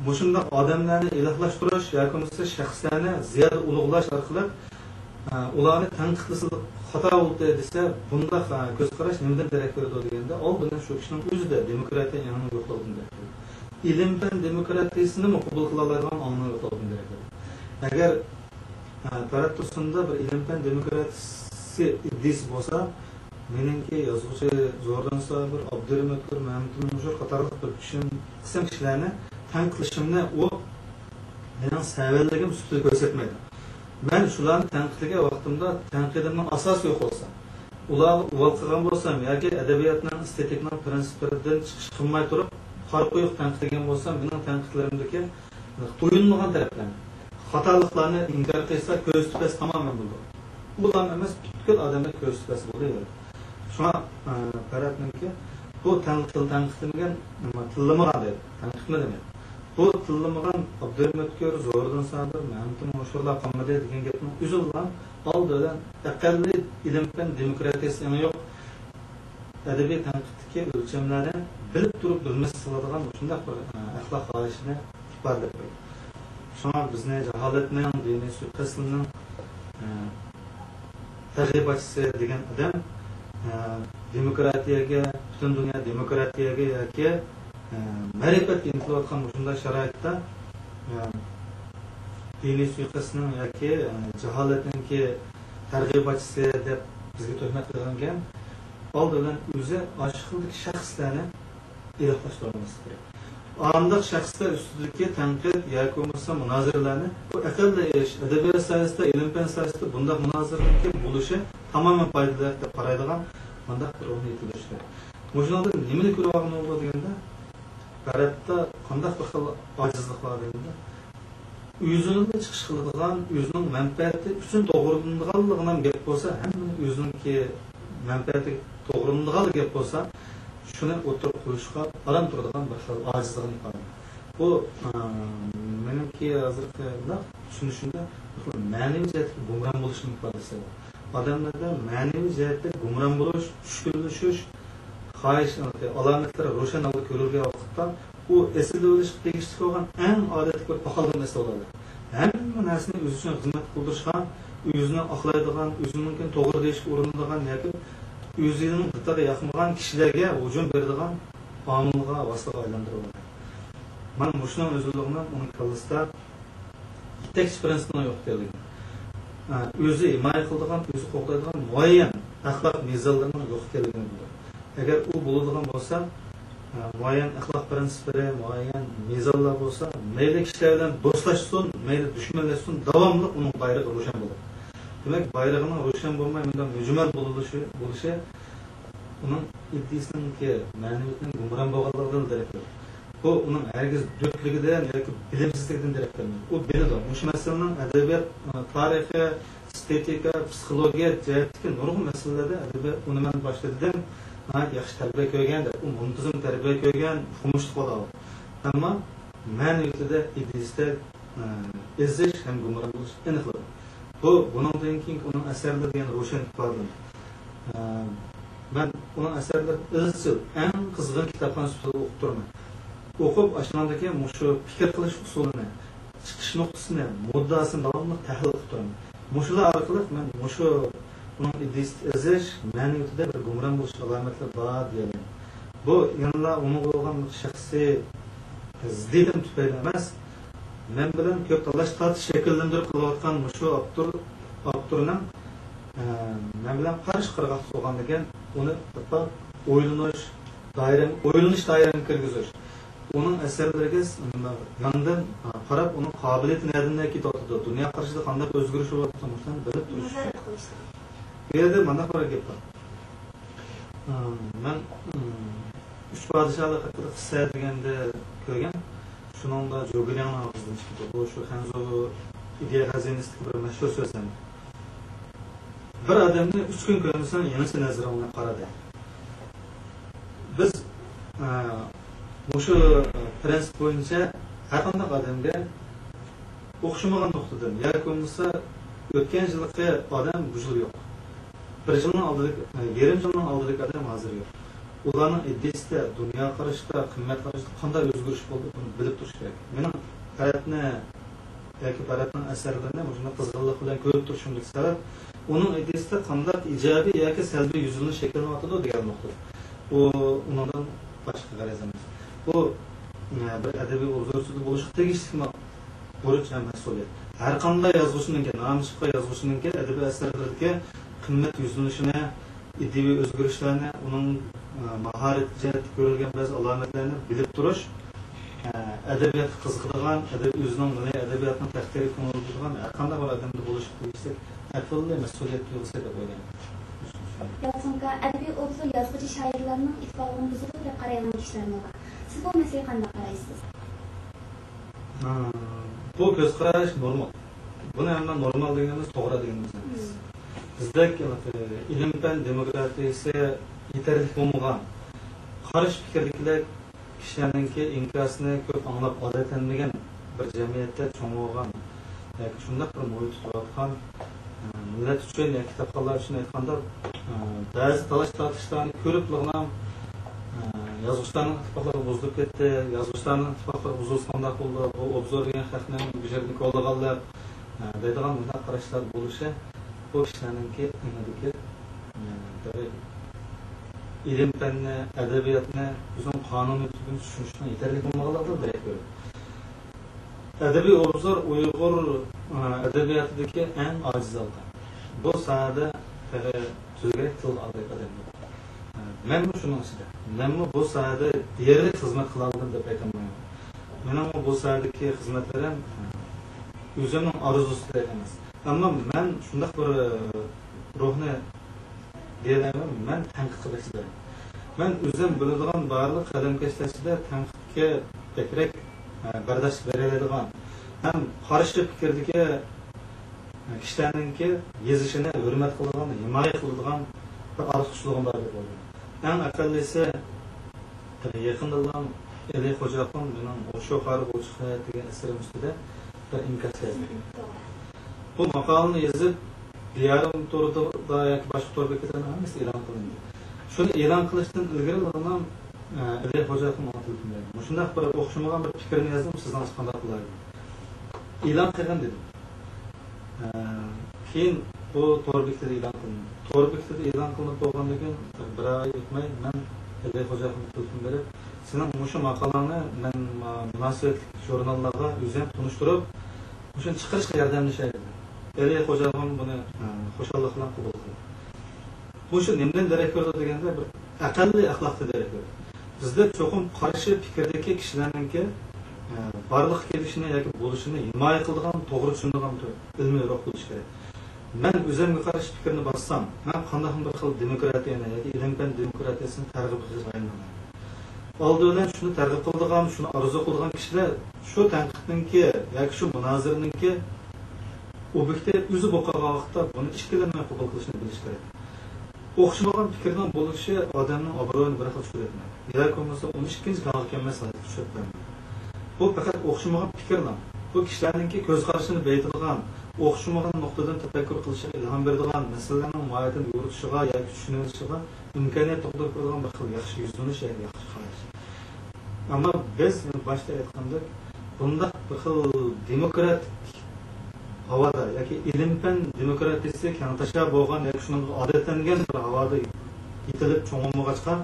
مۇشۇنداق ئادەملەرنى ئىلاھلاشتۇرۇش ياكى بولمىسا شەخسلەرنى زىيادە ئۇلۇغلاش ئارقىلىق، ئە، ئۇلارنى تەنقىدلىسىلا خاتا بولدى دېسە، بۇنداق، ئە، كۆز قاراش نېمىدىن دېرەك بېرىدۇ دېگەندە، ئالدى بىلەن شۇ كىشىنىڭ ئۆزىدە دېموكراتىيە ئېڭىنىڭ يوقلۇقىدىن دېرەك بېرىدۇ. ئىلىم-پەن دېموكراتىيەسىنىمۇ قوبۇل قىلالايدىغان ئاڭنىڭ يوقلۇقىدىن دېرەك بېرىدۇ. ئەگەر، ئە، پەرھات تۇرسۇندا بىر ئىلىم-پەن دېموكراتىيەسى ئىدىيىسى بولسا، مېنىڭكى يازغۇچى زوھىردىن سابىر، ئابدۇرېھىم ئۆتكۈر، مەمتىمىن ئوشۇر قاتارلىق بىر قىسىم، قىسىم كىشىلەرنى تەنقىدلىشىمنى ئۇ مېنىڭ سەۋەنلىكىم سۈپىتىدە كۆرسەتمەيدۇ. مەن شۇلارنى تەنقىدلىگەن ۋاقتىمدا تەنقىدىمنىڭ ئاساسى يوق بولسا، ئۇلارغا ئۇۋال قىلغان بولسام ياكى ئەدەبىياتنىڭ، ئېستېتىكىنىڭ پىرىنسىپلىرىدىن چىقىش قىلماي تۇرۇپ، قارا قويۇق تەنقىدلىگەن بولسام، مېنىڭ تەنقىدلىرىمدىكى ئويۇلمىغان تەرەپلەرنى، خاتالىقلارنى ئىنكار قىلسا، كۆزى تۈپەس تامامەن بولىدۇ. ئۇلارنى ئەمەس، پۈتكۈل ئادەملەر كۆزى تۈپەس بولىدۇ. شۇڭا، ئە، پەرھاتنىڭكى بۇ تەن-، تىل تەنقىدلىمىگەن، ئەمما تىللىمىغان دەيدۇ، تەنقىدمۇ دېمەيدۇ. بۇ تىللىمىغان ئابدۇرېھىم ئۆتكۈر، زوھىردىن سابىر، مەمتىمىن ئوشۇرلار قالمىدى دېگەن گەپنىڭ ئۆزىلا ئالدى بىلەن ئەقەللىي ئىلىم-پەن دېموكراتىيەسى ئېڭى يوق، ئەدەبىي تەنقىدتىكى ئۆلچەملەرنى بىلىپ تۇرۇپ بىلمەسلىك قىلىدىغان مۇشۇنداق بىر، ئە، ئەخلاق خاھىشىنى ئىپادىلەپ بېرىدۇ. شۇڭا بىزنى جاھالەتنىڭ، دىنىي سۇيىقەستنىڭ، ئە، تەرغىباتچىسى دېگەن ئادەم، ئە، دېموكراتىيەگە، پۈتۈن دۇنيا دېموكراتىيەگە ياكى، ئە، مەرىپەتكە ئىنتىلىۋاتقان مۇشۇنداق شارائىتتا، ئە، دىنىي سۇيىقەستنىڭ ياكى، ئە، جاھالەتنىڭكى تەرغىباتچىسى دەپ بىزگە تۆھمەت قىلغانكەن، ئالدى بىلەن ئۆزى ئاشۇ خىلدىكى شەخسلەرنى ئىلاھلاشتۇرالماسلىق كېرەك. ئانداق شەخسلەر ئۈستىدىكى تەنقىد ياكى بولمىسا مۇنازىرىلەرنى بۇ ئەقەللىي ئىش، ئەدەبىيات ساھەسىدە، ئىلىم-پەن ساھەسىدە بۇنداق مۇنازىرىلەرنىڭكى بولۇشى تامامەن پايدىلىق دەپ قارايدىغان مۇنداق بىر روھنى يېتىلدۈرۈش كېرەك. مۇشۇنىڭدىن نېمىنى كۆرۈۋالغىلى بولىدۇ دېگەندە، پەرھاتتا قانداق بىر خىل ئاجىزلىق بار دېگەندە، ئۆزىنىڭ چىقىش قىلىدىغان، ئۆزىنىڭ مەنپەئەتى ئۈچۈن توغرىلىنىدىغانلىقىنىڭ گەپ بولسا، ھەممىنى ئۆزىنىڭكى مەنپەئەتىگە توغرىلىنىدىغان گەپ بولسا، شۇنى ئوتتۇرىغا قويۇشقا ئاران تۇرىدىغان بىر خىل ئاجىزلىقىنى ئىپادىلەيدۇ. بۇ، ئە، مېنىڭكى ھازىرقى مۇنداق چۈشىنىشىمدە بىر خىل مەنىۋى جەھەتتىكى گۇمران بولۇشنىڭ ئىپادىسى بۇ. ئادەملەردە مەنىۋى جەھەتتە گۇمران بولۇش، چۈشكۈنلىشىش، خاھىش، ئالامەتلىرى روشەن ھالدا كۆرۈلگەن ۋاقىتتا، ئۇ ئېسىل بولۇشقا تېگىشلىك بولغان ئەڭ ئادەتتىكى بىر پاخالدىن ئېسىل بولىدۇ. ھەممە نەرسىنى ئۆزى ئۈچۈن خىزمەت قىلدۇرۇشقا، ئۆزىنى ئاقلايدىغان، ئۆزىنىڭكىنى توغرا دېيىشكە ئۇرۇنىدىغان ياكى ئۆزىنىڭ دىتىغا ياقمىغان كىشىلەرگە ھۇجۇم بېرىدىغان ئامىلغا، ۋاسىتىغا ئايلاندۇرۇۋالىدۇ. مانا مۇشۇنىڭ ئۆزىلىقىنى ئۇنىڭ كاللىسىدا يېتەكچى پىرىنسىپنىڭ يوق ئىكەنلىكىنى، ئۆزى ھىمايە قىلىدىغان، ئۆزى قوغدايدىغان مۇئەييەن ئەخلاق مىزانلىرىنىڭ يوق ئىكەنلىكىنى بىلدۇرىدۇ. ئەگەر ئۇ بولىدىغان بولسا، ئە، مۇئەييەن ئەخلاق پىرىنسىپلىرى، مۇئەييەن مىزانلار بولسا، مەيلى كىشىلەر بىلەن دوستلاشسۇن، مەيلى دۈشمەنلەشسۇن، داۋاملىق ئۇنىڭ بايرىقى روشەن بولىدۇ. دېمەك، بايرىقىنىڭ روشەن بولماي، مۇنداق مۈجمەل بولۇشى، بولۇشى ئۇنىڭ ئىدىيىسىنىڭكى مەنىۋىيىتىنىڭ گۇمران بولغانلىقىدىن دېرەك بېرىدۇ. بۇ ئۇنىڭ ھەرگىز دۆتلۈكىدىن ياكى بىلىمسىزلىكىدىن دېرەك بەرمەيدۇ. ئۇ بىلىدۇ. مۇشۇ مەسىلىنىڭ ئەدەبىيات، ئە، تارىخى، ئېستېتىكا، پسىخولوگىيە جەھەتتىكى نۇرغۇن مەسىلىلەردە ئەدەبىيات ئۇنى مەن باشلىدىم، ناھايىتى ياخشى تەربىيە كۆرگەن دەپ، ئۇ مۇنتىزىم تەربىيە كۆرگەن، ئۇقۇمۇشلۇق بولىدۇ. ئەمما مەنىۋىيىتىدە ئىدىيىسىدە، ئە، ئېزىش ھەم گۇمران بولۇش ئېنىقلىدى. بۇ، بۇنىڭدىن كېيىنكى ئۇنىڭ ئەسەرلىرىدە يەنە روشەن ئىپادىلىنىدۇ. ئە، مەن ئۇنىڭ ئەسەرلىرىنى ئىزچىل، ئەڭ قىزغىن كىتابخانا سۈپىتىدە ئوقۇپ تۇرىمەن. ئوقۇپ، ئاشۇنىڭدىكى مۇشۇ پىكىر قىلىش ئۇسۇلىنى، چىقىش نۇقتىسىنى، مۇددىئاسىنى داۋاملىق تەھلىل قىلىپ تۇرىمەن. مۇشۇلار ئارقىلىق مەن مۇشۇ ئۇنىڭ ئىدىيىسىدە ئېزىش، مەنىۋىيىتىدە بىر گۇمران بولۇش ئالامەتلىرى بار دېيەلەيمەن. بۇ يەنىلا ئۇنىڭغا بولغان شەخسىي زىددىيىتىم تۈپەيلى ئەمەس، مەن بىلەن كۆپ تالاش-تارتىش شەكىللەندۈرۈپ قېلىۋاتقان مۇشۇ ئاپتور، ئاپتورنىڭ، ئە، مەن بىلەن قارشى قىرغاقتا تۇرغاندىكىن، ئۇنى بىر ئويلىنىش دائىرەم-، ئويلىنىش دائىرەمگە كىرگۈزۈش. ئۇنىڭ ئەسەرلىرىگە ياندىن قاراپ، ئۇنىڭ قابىلىيىتى نەدىن نەگە كېتىۋاتىدۇ، دۇنيا قارىشىدا قانداق ئۆزگىرىش بولۇۋاتىدۇ، مۇشۇلارنى بىلىپ تۇرۇش كېرەك. بۇ يەردە مانداق بىر گەپ بار. ئىم، مەن، ئىم، ئۈچ پادىشاھلىق ھەققىدە قىسسە دېگەندە كۆرگەن. شۇنىڭدا جوگىلياڭنىڭ ئاغزىدىن چىقىدۇ. بۇ شۇ خەنزۇ ئىدىيە خەزىنىسىدىكى بىر مەشھۇر سۆز ھەم. بىر ئادەمنى ئۈچ كۈن كۆرمىسەڭ، يېڭىچە نەزىرىڭ بىلەن قارا دەيدۇ. بىز، ئە، مۇشۇ، ئە، پىرىنسىپ بويىچە ھەرقانداق ئادەمگە ئوخشىمىغان نۇقتىدىن ياكى بولمىسا ئۆتكەن يىلقى ئادەم بۇ يىل يوق. بىر يىلنىڭ ئالدىدىكى، ئە، يېرىم يىلنىڭ ئالدىدىكى ئادەم ھازىر يوق. ئۇلارنىڭ ئىدىيىسىدە، دۇنيا قارىشىدا، قىممەت قارىشىدا قانداق ئۆزگىرىش بولدى، بۇنى بىلىپ تۇرۇش كېرەك. مېنىڭ پەرەتنى ياكى پەرەتنىڭ ئەسەرلىرىنى مۇشۇنداق قىزغىنلىق بىلەن كۆرۈپ تۇرۇشۇمدىكى سەۋەب، ئۇنىڭ ئىدىيىسىدە قانداق ئىجابىي ياكى سەلبىي يۈزلىنىش شەكىللىنىۋاتىدۇ دېگەن نۇقتا. ئۇ، ئۇنىڭدىن باشقا غەرەز ئەمەس. بۇ، ئە، بىر ئەدەبىي ئوبزورچىدا بولۇشقا تېگىشلىكمۇ بۇرچ ھەم مەسئۇلىيەت. ھەر قانداق يازغۇچىنىڭكى، نامى چىققان يازغۇچىنىڭكى ئەدەبىي ئەسەرلىرىدىكى قىممەت يۈزلىنىشىنى، ئىدىيىۋى ئۆزگىرىشلەرنى، ئۇنىڭ، ئە، ماھارەت جەھەتتە كۆرۈلگەن بەزى ئالامەتلەرنى بىلىپ تۇرۇش، ئە، ئەدەبىياتقا قىزىقىدىغان، ئەدەب-، ئۆزىنىڭ مىللىي ئەدەبىياتىنىڭ تەقدىرىگە كۆڭۈل بۆلىدىغان ھەر قانداق بىر ئادەمدە بولۇشقا تېگىشلىك ئەقەللىي مەسئۇلىيەت تۇيغۇسى دەپ ئويلايمەن. يالقۇن ئاكا، ئەدەبىي ئوبزور يازغۇچى، شائىرلارنىڭ ئىتتىپاقىنى بۇزىدۇ دەپ قارايدىغان كىشىلەرمۇ بار. سىز بۇ مەسىلىگە قانداق قارايسىز؟ ھە، بۇ كۆز قاراش نورمال. بۇنى ھەممە نورمال دېگىنىمىز توغرا دېگىنىمىز ئەمەس. بىزدەك، ئە، ئىلىم-پەن دېموكراتىيىسى يېتەرلىك بولمىغان، قارشى پىكىردىكىلەر كىشىلەرنىڭكى ئىنكاسىنى كۆپ ئاڭلاپ ئادەتلەنمىگەن بىر جەمئىيەتتە چوڭ بولغان ياكى شۇنداق بىر مۇھىتتا تۇرۇۋاتقان، ئە، مىللەت ئۈچۈن ياكى كىتابخانلار ئۈچۈن ئېيتقاندا، ئە، بەزى تالاش-تارتىشلارنى كۆرۈپلىغىنام، ئە، يازغۇچىلارنىڭ ئىتتىپاقلىقى بۇزۇلۇپ كەتتى، يازغۇچىلارنىڭ ئىتتىپاقلىقى بۇزۇلسا قانداق بولىدۇ، بۇ ئوبزور دېگەن خەقنىڭ بۇ يەردىن كولىغانلىق، ئە، دەيدىغان مۇنداق قاراشلار بولۇشى بۇ كىشىلەرنىڭكى ئېڭىدىكى، ئە، بىر ئىلىم-پەننى، ئەدەبىياتنى ئۆزىنىڭ قانۇنىيىتى بىلەن چۈشىنىشنىڭ يېتەرلىك بولمىغانلىقىدىن دېرەك بېرىدۇ. ئەدەبىي ئوبزور ئۇيغۇر، ئە، ئەدەبىياتىدىكى ئەڭ ئاجىز ھالقا. بۇ ساھەدە تېخى سۆزگە كېرەك تىلغا ئالغۇدەك ئادەم يوق. ئە، مەنمۇ شۇنىڭ ئىچىدە. مەنمۇ بۇ ساھەدە دېيەرلىك خىزمەت قىلالىدىم دەپ ئېيتالمايمەن. مېنىڭمۇ بۇ ساھەدىكى خىزمەتلىرىم، ئە، ئۆزۈمنىڭ ئارزۇسىدەك ئەمەس. ئەمما مەن شۇنداق بىر، ئە، روھنى دېيەلەيمەن، مەن تەنقىدكە بەك چىدايمەن. مەن ئۆزۈم بىلىدىغان بارلىق قەلەمكەشلەر ئىچىدە تەنقىدكە بەكرەك، ئە، بەرداشلىق بېرەلەيدىغان ھەم قارشى پىكىردىكى، ئە، كىشىلەرنىڭكى يېزىشىنى ھۆرمەت قىلىدىغان، ھىمايە قىلىدىغان بىر ئارتۇقچىلىقىم بار دەپ ئويلايمەن. ئەڭ ئەقەللىسى، يېقىندىلا ئەلى خوجاخۇن مېنىڭ ھوشۇ خاراب بولۇش ھايات دېگەن ئەسىرىم ئۈستىدە بىر ئىنكاس يازدى. بۇ ماقالىنى يېزىپ، دىيارىم تورىدا ياكى باشقا تور بېكەتلەرنىڭ ھەممىسىدە ئېلان قىلىندى. شۇنى ئېلان قىلىشتىن ئىلگىرىلا مانا، ئە، ئەلى خوجاخۇن ماڭا تېلېفون بەردى. مۇشۇنداق بىر ئوخشىمىغان بىر پىكىرنى يازدىم، سىز قانداق قىلالايسىز؟ ئېلان قىلغىن دېدىم. ئە، كېيىن بۇ تور بېكىتىدە ئېلان قىلىندى. تور بېكىتىدە ئېلان قىلىنىپ بولغاندىن كېيىن بىر ئاي ئۆتمەي مەن ئەلى خوجاخۇنغا تېلېفون بېرىپ، سېنىڭ مۇشۇ ماقالەڭنى مەن، ئە، مۇناسىۋەتلىك ژۇرناللارغا ئۆزۈم تونۇشتۇرۇپ، مۇشۇنى چىقىرىشقا ياردەملىشەي دېدى. ئەلى خوجاخۇن بۇنى، ئە، خۇشاللىق بىلەن قوبۇل قىلدى. بۇ شۇ نېمىدىن دېرەك بېرىدۇ دېگەندە، بىر ئەقەللىي ئەخلاقتىن دېرەك بېرىدۇ. بىزدە چوقۇم قارشى پىكىردىكى كىشىلەرنىڭكى، ئە، بارلىققا كېلىشىنى ياكى بولۇشىنى ھىمايە قىلىدىغان، توغرا چۈشىنىدىغان بىر ئىلمىي روھ بولۇشى كېرەك. مەن ئۆزۈمگە قارشى پىكىرنى باسسام، مەن قانداقمۇ بىر خىل دېموكراتىيەنى ياكى ئىلىم-پەن دېموكراتىيەسىنى تەرغىب قىلىشقا ئايلىنىمەن. ئالدى بىلەن شۇنى تەرغىب قىلىدىغان، شۇنى ئارزۇ قىلىدىغان كىشىلەر شۇ تەنقىدنىڭكى ياكى شۇ مۇنازىرىنىڭكى ئوبيېكتى ئۆزى بولۇپ قالغان ۋاقىتتا بۇنى ئىككىلەنمەي قوبۇل قىلىشنى بىلىشى كېرەك. ئوخشىمىغان پىكىرنىڭ بولۇشى ئادەمنىڭ ئابرۇيىنى بىر خىل چۈشۈرۈۋەتمەيدۇ. ياكى بولمىسا ئۇنى ئىككىنچى گاڭغا كەلمەس ھالەتكە چۈشۈرۈپ بەرمەيدۇ. بۇ پەقەت ئوخشىمىغان پىكىرنىڭ، بۇ كىشىلەرنىڭكى كۆز قارىشىنى بېيىتىدىغان، ئوخشىمىغان نۇقتىدىن تەپەككۇر قىلىشىغا ئىلھام بېرىدىغان، مەسىلىلەرنىڭ ماھىيىتىنى يورۇتۇشىغا ياكى چۈشىنىۋېلىشىغا ئىمكانىيەت تۇغدۇرۇپ بېرىدىغان بىر خىل ياخشى يۈزلىنىش ياكى ياخشى قاراش. ئەمما بىز، يەنە باشتا ئېيتقاندەك، بۇنداق بىر خىل دېموكراتىك ھاۋادا ياكى ئىلىم-پەن دېموكراتىيىسى كەڭتاشا بولغان ياكى شۇنىڭغا ئادەتلەنگەن بىر ھاۋادا يېتىلىپ چوڭ بولمىغاچقا،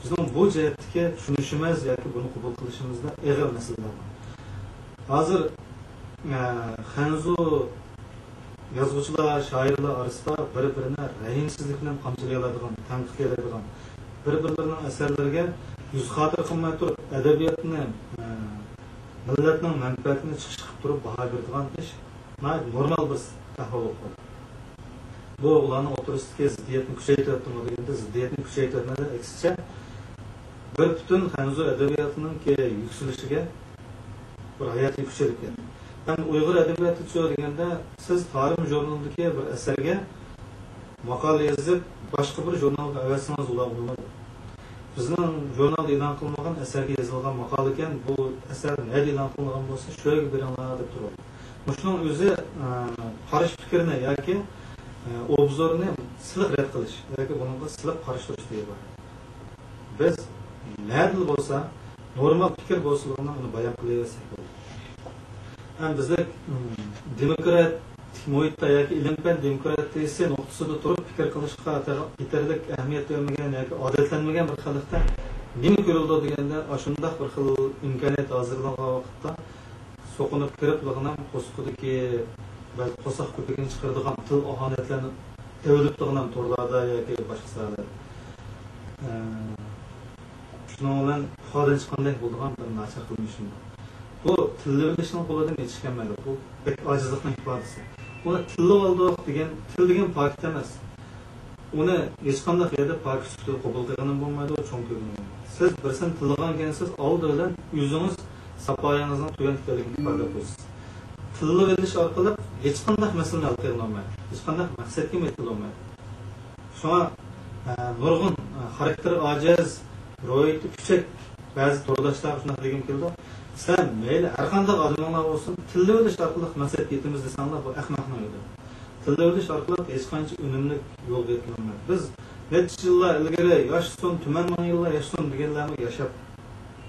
بىزنىڭ بۇ جەھەتتىكى چۈشىنىشىمىز ياكى بۇنى قوبۇل قىلىشىمىزدا ئېغىر مەسىلىلەر بار. ھازىر، ئە، خەنزۇ يازغۇچىلار، شائىرلار ئارىسىدا بىر-بىرىنى رەھىمسىزلىك بىلەن قامچىلىيالايدىغان، تەنقىدلىيەلەيدىغان، بىر-بىرلىرىنىڭ ئەسەرلىرىگە يۈز خاتىرە قىلماي تۇرۇپ، ئەدەبىياتنى، ئە، مىللەتنىڭ مەنپەئەتىنى چىقىش قىلىپ تۇرۇپ باھا بېرىدىغان ئىش ناھايىتى نورمال بىر ئەھۋال بولۇپ قالدى. بۇ ئۇلارنىڭ ئوتتۇرىسىدىكى زىددىيەتنى كۈچەيتىۋەتتىمۇ دېگەندە، زىددىيەتنى كۈچەيتىۋەتمىدى، ئەكسىچە، بىر پۈتۈن خەنزۇ ئەدەبىياتىنىڭكى يۈكسىلىشىگە بىر ھاياتىي كۈچ ئېلىپ كەلدى. ھەم ئۇيغۇر ئەدەبىياتىچۇ دېگەندە، سىز تارىم ژۇرنىلىدىكى بىر ئەسەرگە ماقالە يېزىپ، باشقا بىر ژۇرنالغا ئەۋەتسىڭىز، ئۇلار ئوقۇمايدۇ. بىزنىڭ ژۇرنالدا ئېلان قىلمىغان ئەسەرگە يېزىلغان ماقالىكەن، بۇ ئەسەر نەدە ئېلان قىلىنغان بولسا، شۇ يەرگە بېرىڭلار دەپ تۇرىدۇ. مۇشۇنىڭ ئۆزى، ئە، قارشى پىكىرنى ياكى، ئە، ئوبزورنى سىلىق رەت قىلىش ياكى بۇنىڭغا سىلىق قارشى تۇرۇش دېگەن بار. بىز نەدىلا بولسا، نورمال پىكىر بولسىلا ئۇنى بايان قىلىۋەرسەك بولىدۇ. ھەم بىزدەك، ئىم، دېموكراتىك مۇھىتتا ياكى ئىلىم-پەن دېموكراتىيىسى نۇقتىسىدا تۇرۇپ پىكىر قىلىشقا يېتەرلىك ئەھمىيەت بەرمىگەن ياكى ئادەتلەنمىگەن بىر خەلقتە نېمە كۆرۈلىدۇ دېگەندە، ئاشۇنداق بىر خىل ئىمكانىيەت ھازىرلانغان ۋاقىتتا سوقۇنۇپ كىرىپلىغىنىم قورسىقىدىكى بەزى قورساق كۆپۈكىنى چىقىرىدىغان تىل ئاھانەتلەرنى ئېۋىلىپلىغىنىم تورلاردا ياكى باشقا ساھەلەردە. ئە، شۇنىڭ بىلەن ئىپادىدىن چىققاندەك بولىدىغان بىر ناچار قىلمىشىم بار. بۇ تىللىۋېلىشنىڭ قولىدىن ھېچ كەلمەيدۇ. بۇ بەك ئاجىزلىقنىڭ ئىپادىسى. بۇنى تىللىۋالدۇق دېگەن، تىل دېگەن پاكىت ئەمەس. ئۇنى ھېچقانداق يەردە پاكىت سۈپىتىدە قوبۇل قىلغىنىمۇ بولمايدۇ، چوڭ كۆرگىنىمۇ بولمايدۇ. سىز بىرسىنى تىللىغان ئىكەنسىز، ئالدى بىلەن ئۆزىڭىز ساپايىڭىزنىڭ تۆۋەن ئىكەنلىكىنى ئىپادىلەپ قويىسىز. تىللىۋېلىش ئارقىلىق ھېچقانداق مەسىلىنى ھەل قىلالمايدۇ، ھېچقانداق مەقسەتكىمۇ يېتەلمەيدۇ. شۇڭا، ئە، نۇرغۇن، ئە، خاراكتېرى ئاجىز، روھىيىتى پۈچەك بەزى تورداشلارغا شۇنداق دېگۈم كېلىدۇ. سەن مەيلى ھەرقانداق ئادىمىڭلار بولسۇن، تىللىۋېلىش ئارقىلىق مەقسەتكە يېتىمىز دېسەڭلار، بۇ ئەخمەقنىڭ يولى. تىللىۋېلىش ئارقىلىق ھېچقانچە ئۈنۈملۈك يولغا يېتىلالمايدۇ. بىز نەچچە يىللار ئىلگىرى ياشىسۇن، تۈمەن مىڭ يىللار ياشىسۇن دېگەنلەرمۇ ياشاپ،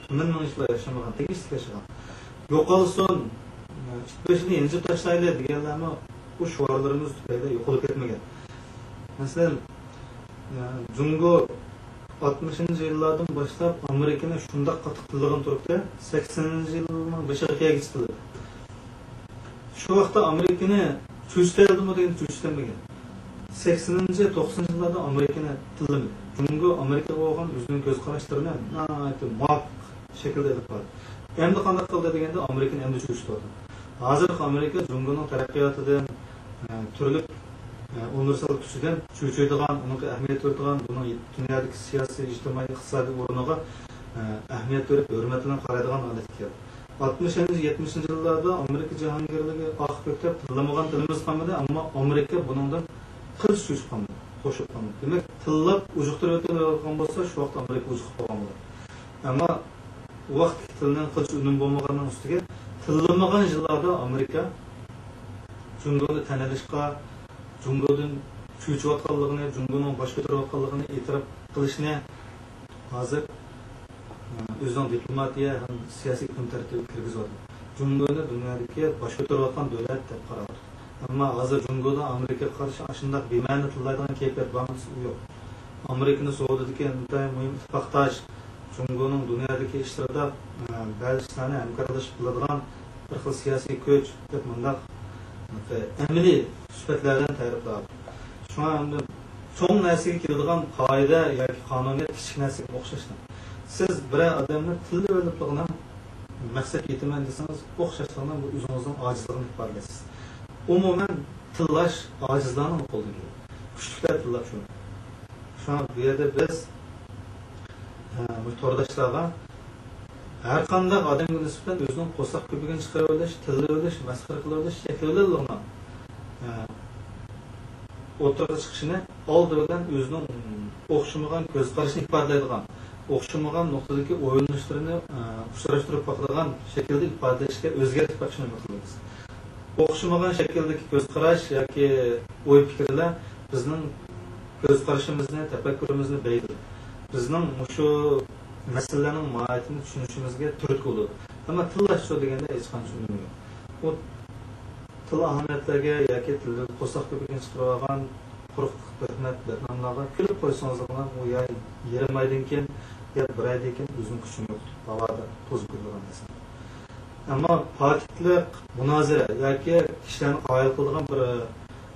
تۈمەن مىڭ يىللار ياشىمىغان، تېگىشلىك ياشىغان. يوقالسۇن، ئىت بېشىنى يانچۇق تاشلايلى دېگەنلەرمۇ بۇ شوئارلىرىمىز تۈپەيلى يوقىلىپ كەتمىگەن. مەسىلەن، جۇڭگو ئاتمىشىنچى يىللاردىن باشلاپ ئامېرىكىنى شۇنداق قاتتىق تىللىغىلى تۇرۇپتۇ، سەكسىنىنچى يىلنىڭ بېشىغا كەلگۈچە تىللىدى. شۇ ۋاقىتتا ئامېرىكىنى چۆچۈتەلىدىمۇ دېگەندە چۆچۈتەلمىگەن. سەكسىنىنچى، توقسىنىنچى يىللاردا ئامېرىكىنى تىللىمىدى. جۇڭگو ئامېرىكىغا بولغان ئۆزىنىڭ كۆز قاراشلىرىنى ناھايىتى مۇۋاپىق شەكىلدە ئېلىپ باردى. ئەمدى قانداق قىلدى دېگەندە، ئامېرىكىنى ئەمدى چۆچۈتۈۋاتىدۇ. ھازىرقى ئامېرىكا جۇڭگونىڭ تەرەققىياتىدىن، ئە، تۈرلۈك، ئە، ئۇنىۋېرسال كۈچىدىن چۆچۈيدىغان، ئۇنىڭغا ئەھمىيەت بېرىدىغان، بۇنىڭ دۇنيادىكى سىياسىي، ئىجتىمائىي، ئىقتىسادىي ئورنىغا، ئە، ئەھمىيەت بېرىپ، ھۆرمەت بىلەن قارايدىغان ھالەتكە كەلدى. ئاتمىشىنچى، يەتمىشىنچى يىللاردا ئامېرىكا جاھانگىرلىكى ئاق كۆكتەپ تىللىمىغان تىلىمىز قالمىدى، ئەمما ئامېرىكا بۇنىڭدىن قىلچە چۆچۈپ قالمىدى، قوشۇپ قالمىدى. دېمەك، تىللاپ ئۇجۇقتۇرۇۋېتىۋاتقان بولسا، شۇ ۋاقىت ئامېرىكا ئۇجۇقلۇق قىلغان بولىدۇ. ئەمما ئۇ ۋاقىتتىكى تىلنىڭ قىلچە ئۈنۈم بولمىغاننىڭ ئۈستىگە، تىللىمىغان يىللاردا ئامېرىكا جۇڭگونى تەن ئېلىشقا، جۇڭگودىن چۆچۈۋاتقانلىقىنى، جۇڭگونىڭ باش كۆتۈرۈۋاتقانلىقىنى ئېتىراپ قىلىشنى ھازىر، ئە، ئۆزىنىڭ دىپلوماتىيە ھەم سىياسىي كۈن تەرتىپىگە كىرگۈزۈۋاتىدۇ. جۇڭگونى دۇنيادىكى باش كۆتۈرۈۋاتقان دۆلەت دەپ قاراۋاتىدۇ. ئەمما ھازىر جۇڭگودا ئامېرىكىغا قارشى ئاشۇنداق بىمەنە تىللايدىغان كەيپىيات بارمۇ دېسە، ئۇ يوق. ئامېرىكىنى سودىدىكى ئىنتايىن مۇھىم ئىتتىپاقداش، جۇڭگونىڭ دۇنيادىكى ئىشلىرىدا، ئە، بەزى ئىشلارنى ھەمكارلىشىپ قىلىدىغان بىر خىل سىياسىي كۈچ دەپ مۇنداق ئەمەلىي سۈپەتلەر بىلەن تەرىپلەۋاتىدۇ. شۇڭا ئەمدى چوڭ نەرسىگە كېلىدىغان قائىدە ياكى قانۇنىيەت كىچىك نەرسىگە ئوخشاشلا. سىز بىرەر ئادەمنى تىللىۋېلىپلىغىنىڭ مەقسەتكە يېتىمەن دېسىڭىز، ئوخشاشلىقنىڭ بۇ ئۆزىڭىزنىڭ ئاجىزلىقىنى ئىپادىلەيسىز. ئومۇمەن، تىللاش ئاجىزلارنىڭ قولىدىن كېلىدۇ. كۈچلۈكلەر تىللاپ شۇنى. شۇڭا بۇ يەردە بىز، ئە، بۇ تورداشلارغا ھەر قانداق ئادەمگە نىسبەتەن ئۆزىنىڭ قورساق كۆپۈكىنى چىقىرىۋېلىش، تىللىۋېلىش، مەسخىرە قىلىۋېلىش شەكلى بىلەنلا، ئە، ئوتتۇرىغا چىقىشىنى ئالدى بىلەن ئۆزىنىڭ ئوخشىمىغان كۆز قارىشىنى ئىپادىلەيدىغان، ئوخشىمىغان نۇقتىدىكى ئويلىنىشلىرىنى، ئە، ئۇچراشتۇرۇپ باقىدىغان شەكىلدە ئىپادىلەشكە ئۆزگەرتىپ بېقىشنى ئۈمىد قىلىمىز. ئوخشىمىغان شەكىلدىكى كۆز قاراش ياكى ئوي پىكىرلەر بىزنىڭ كۆز قارىشىمىزنى، تەپەككۇرىمىزنى بەيدىلەيدۇ. بىزنىڭ مۇشۇ مەسىلىلەرنىڭ ماھىيىتىنى چۈشىنىشىمىزگە تۈرتكە بولىدۇ. ئەمما تىللاشچۇ دېگەندە ھېچقانچە ئۈنۈمى يوق. ئۇ تىل ئاھانەتلەرگە ياكى تىلدىن قورساق كۆپۈكىنى چىقىرىۋالغان قۇرۇق تۆھمەت، بەتناملارغا كۈلۈپ قويسىڭىزلا، ئۇ يا يېرىم ئايدىن كېيىن، يا بىر ئايدىن كېيىن ئۆزىنىڭ كۈچىنى يوقىتىپ، ھاۋادا توزۇپ كېتىدىغان نەرسە. ئەمما پاكىتلىق مۇنازىرە ياكى كىشىلەرنى قايىل قىلىدىغان بىر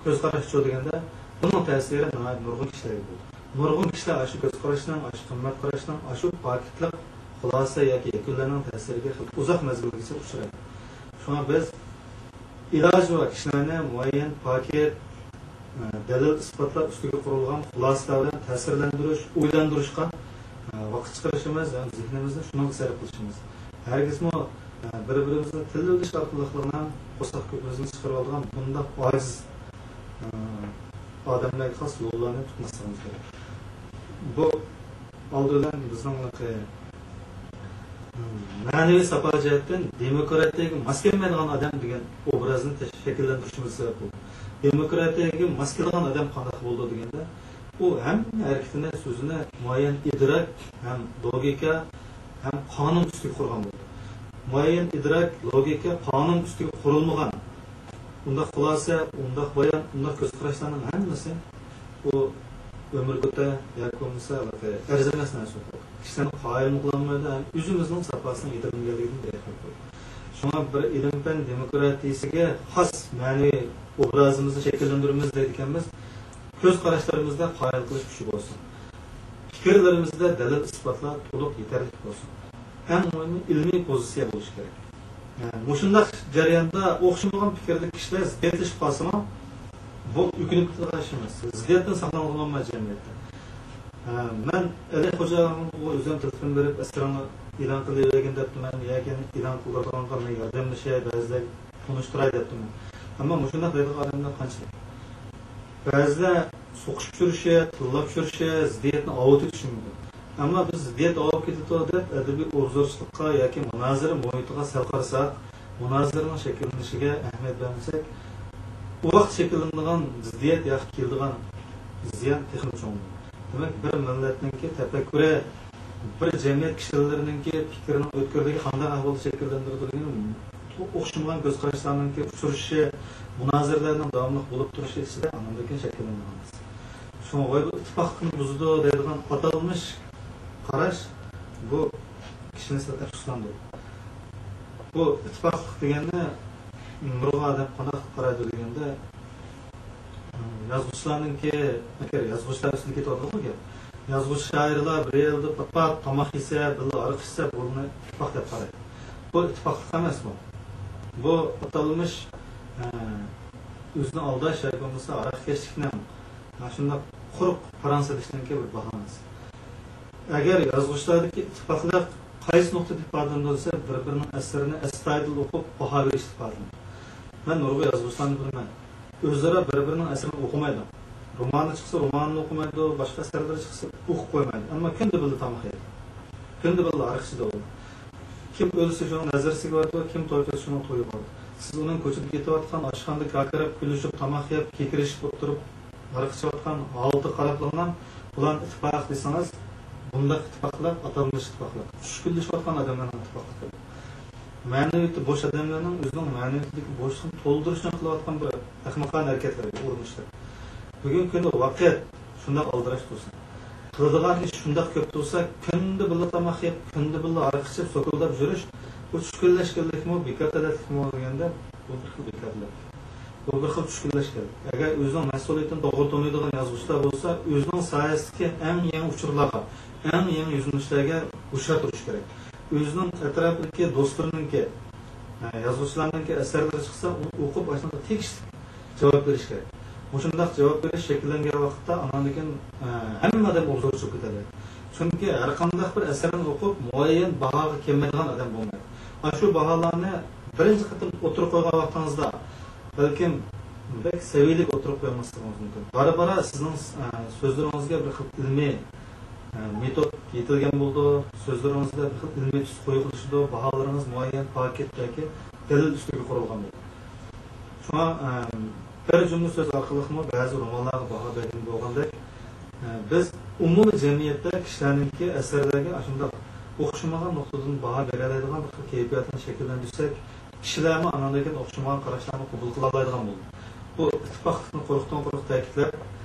كۆز قاراشچۇ دېگەندە، بۇنىڭ تەسىرى ناھايىتى نۇرغۇن كىشىلەرگە بولىدۇ. نۇرغۇن كىشىلەر ئاشۇ كۆز قاراشنىڭ، ئاشۇ قىممەت قاراشنىڭ، ئاشۇ پاكىتلىق خۇلاسە ياكى يەكۈنلەرنىڭ تەسىرىگە خېلى ئۇزاق مەزگىلگىچە ئۇچرايدۇ. شۇڭا بىز ئىلاجى بار كىشىلەرنى مۇئەييەن پاكىت، ئە، دەلىل-ئىسپاتلار ئۈستىگە قۇرۇلغان خۇلاسىلەر بىلەن تەسىرلەندۈرۈش، ئويلاندۇرۇشقا، ئە، ۋاقىت چىقىرىشىمىز ھەم زېھنىمىزنى شۇنىڭغا سەرپ قىلىشىمىز. ھەرگىزمۇ، ئە، بىر-بىرىمىزنى تىللىۋېلىش ئارقىلىقلا قورساق كۆپۈكىمىزنى چىقىرىۋالىدىغان بۇنداق ئاجىز، ئە، ئادەملەرگە خاس يوللارنى تۇتماسلىقىمىز كېرەك. بۇ ئالدى بىلەن بىزنىڭ مەنىۋى ساپا جەھەتتىن دېموكراتىيەگە ماس كەلمەيدىغان ئادەم دېگەن ئوبرازنى تەش-، شەكىللەندۈرۈشىمىز سەۋەب بولدى. دېموكراتىيەگە ماس كېلىدىغان ئادەم قانداق بولىدۇ دېگەندە، ئۇ ھەممە ھەرىكىتىنى، سۆزىنى مۇئەييەن ئىدراك ھەم لوگىكا ھەم قانۇن ئۈستىگە قۇرغان بولىدۇ. مۇئەييەن ئىدراك، لوگىكا، قانۇن ئۈستىگە قۇرۇلمىغان ئۇنداق خۇلاسە، ئۇنداق بايان، ئۇنداق كۆز قاراشلارنىڭ ھەممىسى ئۇ ئۆمۈرگۈتە ياكى بولمىسا ئەرزىمەس نەرسە. كىشىلەرنى قايىل قىلالمايدۇ ھەم ئۆزىمىزنىڭ ساپاسىنىڭ يېتىلمىگەنلىكىدىن دېرەك بولىدۇ. شۇڭا بىر ئىلىم-پەن دېموكراتىيىسىگە خاس مەنىۋى ئوبرازىمىزنى شەكىللەندۈرىمىز دەيدىكەنمىز، كۆز قاراشلىرىمىزدا قايىل قىلىش كۈچى بولسۇن. پىكىرلىرىمىزدە دەلىل-ئىسپاتلار تولۇق يېتەرلىك بولسۇن. ئەڭ مۇھىمى ئىلمىي پوزىتسىيە بولۇشى كېرەك. يەنى مۇشۇنداق جەرياندا ئوخشىمىغان پىكىردىكى كىشىلەر زىددىيەتلىشىپ قالسىمۇ، بۇ ئۆكۈنۈپ كېتىدىغان ئىش ئەمەس. زىددىيەتتىن ساقلانغىلى بولمايدۇ جەمئىيەتتە. ھە، مەن ئەلى خوجاغا ئۆزۈم تېلېفون بېرىپ، ئەسىرىڭنى ئېلان قىلىۋەرگىن دەپتىمەن، ياكى ئېلان قىلدۇرىدىغانغا مەن ياردەملىشەي، بەزىلەرگە تونۇشتۇراي دەپتىمەن. ئەمما مۇشۇنداق دەيدىغان ئادەملەر قانچىلىك؟ بەزىلەر سوقۇشۇپ چۈشۈرۈشى، تىللاپ چۈشۈرۈشى، زىددىيەتنى ئاۋۇتۇۋېتىشى مۇمكىن. ئەمما بىز زىددىيەت ئاۋۇپ كېتىدۇ دەپ، ئەدەبىي ئوبزورچىلىققا ياكى مۇنازىرە مۇھىتىغا سەل قارىساق، مۇنازىرىنىڭ شەكىللىنىشىگە ئەھمىيەت بەرمىسەك، ئۇ ۋاقىت شەكىللىنىدىغان زىددىيەت ياكى كېلىدىغان زىيان تېخىمۇ چوڭ. دېمەك، بىر مىللەتنىڭكى تەپەككۇرى، بىر جەمئىيەت كىشىلىرىنىڭكى پىكرىنىڭ ئۆتكۈرلۈكى قانداق ئەھۋالدا شەكىللەندۈرىدۇ دېگەن ئوخشىمىغان كۆز قاراشلارنىڭكى ئۇچرىشىشى، مۇنازىرىلەرنىڭ داۋاملىق بولۇپ تۇرۇشى ئىچىدە ئاندىن كېيىن شەكىللىنىدىغان. شۇڭا ۋاي بۇ ئىتتىپاقلىقنى بۇزىدۇ دەيدىغان ئاتالمىش قاراش بۇ كىشىنى سەل تەشۋىشلاندۇرىدۇ. بۇ ئىتتىپاقلىق دېگەننى نۇرغۇن ئادەم قانداق قارايدۇ دېگەندە، يازغۇچىلارنىڭكى، ئەگەر يازغۇچىلار ئۈستىدە كېتىۋاتىدىغۇ گەپ. يازغۇچى شائىرلار بىر يەردە پات-پات تاماق يېسە، بىللە ھاراق ئىچسە، بۇنى ئىتتىپاق دەپ قارايدۇ. بۇ ئىتتىپاقلىق ئەمەس بۇ. بۇ ئاتالمىش، ئە، ئۆزىنى ئالداش ياكى بولمىسا ھاراقكەشلىكنىڭ، ئە، شۇنداق قۇرۇق پاراڭ سېلىشنىڭكى بىر باھانىسى. ئەگەر يازغۇچىلاردىكى ئىتتىپاقلىق قايسى نۇقتىدا ئىپادىلىنىدۇ دېسە، بىر-بىرىنىڭ ئەسىرىنى ئەستايىدىل ئوقۇپ باھا بېرىشتە ئىپادىلىنىدۇ. مەن نۇرغۇن يازغۇچىلارنى بىلىمەن. ئۆزئارا بىر-بىرىنىڭ ئەسىرىنى ئوقۇمايدۇ. رومانى چىقسا رومانىنى ئوقۇمايدۇ، باشقا ئەسەرلىرى چىقسا ئوقۇپ قويمايدۇ. ئەمما كۈندە بىللە تاماق يەيدۇ. كۈندە بىللە ھاراق ئىچىدۇ. كىم ئۆلسە شۇنىڭ نەزىرىسىگە بارىدۇ، كىم توي قىلسا شۇنىڭ تويىغا بارىدۇ. سىز ئۇنىڭ كوچىدا كېتىۋاتقان، ئاشخانىدا گاكىراپ، كۈلۈشۈپ، تاماق يەپ، كېكىرىشىپ ئولتۇرۇپ، ھاراق ئىچىۋاتقان ھالىتىگە قاراپلىغىنا، بۇلارنى ئىتتىپاق دېسىڭىز، بۇنداق ئىتتىپاقلىق ئاتالمىش ئىتتىپاقلىق. چۈشكۈنلىشىۋاتقان ئادەملەرنىڭ ئىتتىپاقلىقى. مەنىۋىيىتى بوش ئادەملەرنىڭ ئۆزىنىڭ مەنىۋىيىتىدىكى بوشلۇقنى تولدۇرۇشنى قىلىۋاتقان بىر ئەخمىقانە ھەرىكەتلەرگە ئۇرۇنۇشلار. بۈگۈنكى كۈندە ۋاقىت شۇنداق ئالدىراش تۇرسا، قىلىدىغان ئىش شۇنداق كۆپ تۇرسا، كۈندە بىللە تاماق يەپ، كۈندە بىللە ھاراق ئىچىپ، سوكۇلداپ يۈرۈش، بۇ چۈشكۈنلەشكەنلىكمۇ، بىكار تەلەتلىكمۇ دېگەندە، بۇ بىر خىل بىكار تەلەتلىك. بۇ بىر خىل چۈشكۈنلەشكەنلىك. ئەگەر ئۆزىنىڭ مەسئۇلىيىتىنى توغرا تونۇيدىغان يازغۇچىلار بولسا، ئۆزىنىڭ ساھەسىدىكى ئەڭ يېڭى ئۇچۇرلارغا، ئەڭ يېڭى يۈزلىنىشلەرگە ھوشيار تۇرۇشى كېرەك. ئۆزىنىڭ ئەتراپىدىكى دوستلىرىنىڭكى، ئە، يازغۇچىلارنىڭكى ئەسەرلىرى چىقسا، ئۇنى ئوقۇپ، ئاشۇنداق تېگىشلىك جاۋاب بېرىش كېرەك. مۇشۇنداق جاۋاب بېرىش شەكىللەنگەن ۋاقىتتا، ئاناندىن كېيىن، ئە، ھەممە ئادەم ئوبزورچى بولۇپ كېتەلەيدۇ. چۈنكى ھەر قانداق بىر ئەسەرنى ئوقۇپ، مۇئەييەن باھاغا كەلمەيدىغان ئادەم بولمايدۇ. ئاشۇ باھالارنى بىرىنچى قېتىم ئوتتۇرىغا قويغان ۋاقتىڭىزدا، بەلكىم بەك سەۋىيەلىك ئوتتۇرىغا قويالماسلىقىڭىز مۇمكىن. بارا-بارا سىزنىڭ، ئە، سۆزلىرىڭىزگە بىر خىل ئىلمىي، ئە، مېتود يېتىلگەن بولىدۇ، سۆزلىرىڭىزدە بىر خىل ئىلمىي تۈس قويۇقلىشىدۇ، باھالىرىڭىز مۇئەييەن پاكىت ياكى دەلىل ئۈستىگە قۇرۇلغان بولىدۇ. شۇڭا، ئە، بىر جۈملە سۆز ئارقىلىقمۇ بەزى رومانلارغا باھا بەرگىلى بولغاندەك، ئە، بىز ئومۇمىي جەمئىيەتتە كىشىلەرنىڭكى ئەسەرلەرگە ئاشۇنداق ئوخشىمىغان نۇقتىدىن باھا بېرەلەيدىغان بىر خىل كەيپىياتنى شەكىللەندۈرسەك، كىشىلەرمۇ ئاناندىن كېيىن ئوخشىمىغان قاراشلارنى قوبۇل قىلالايدىغان بولدى. بۇ ئىتتىپاقلىقنى قۇرۇقتىن قۇرۇق تەكىتلەپ،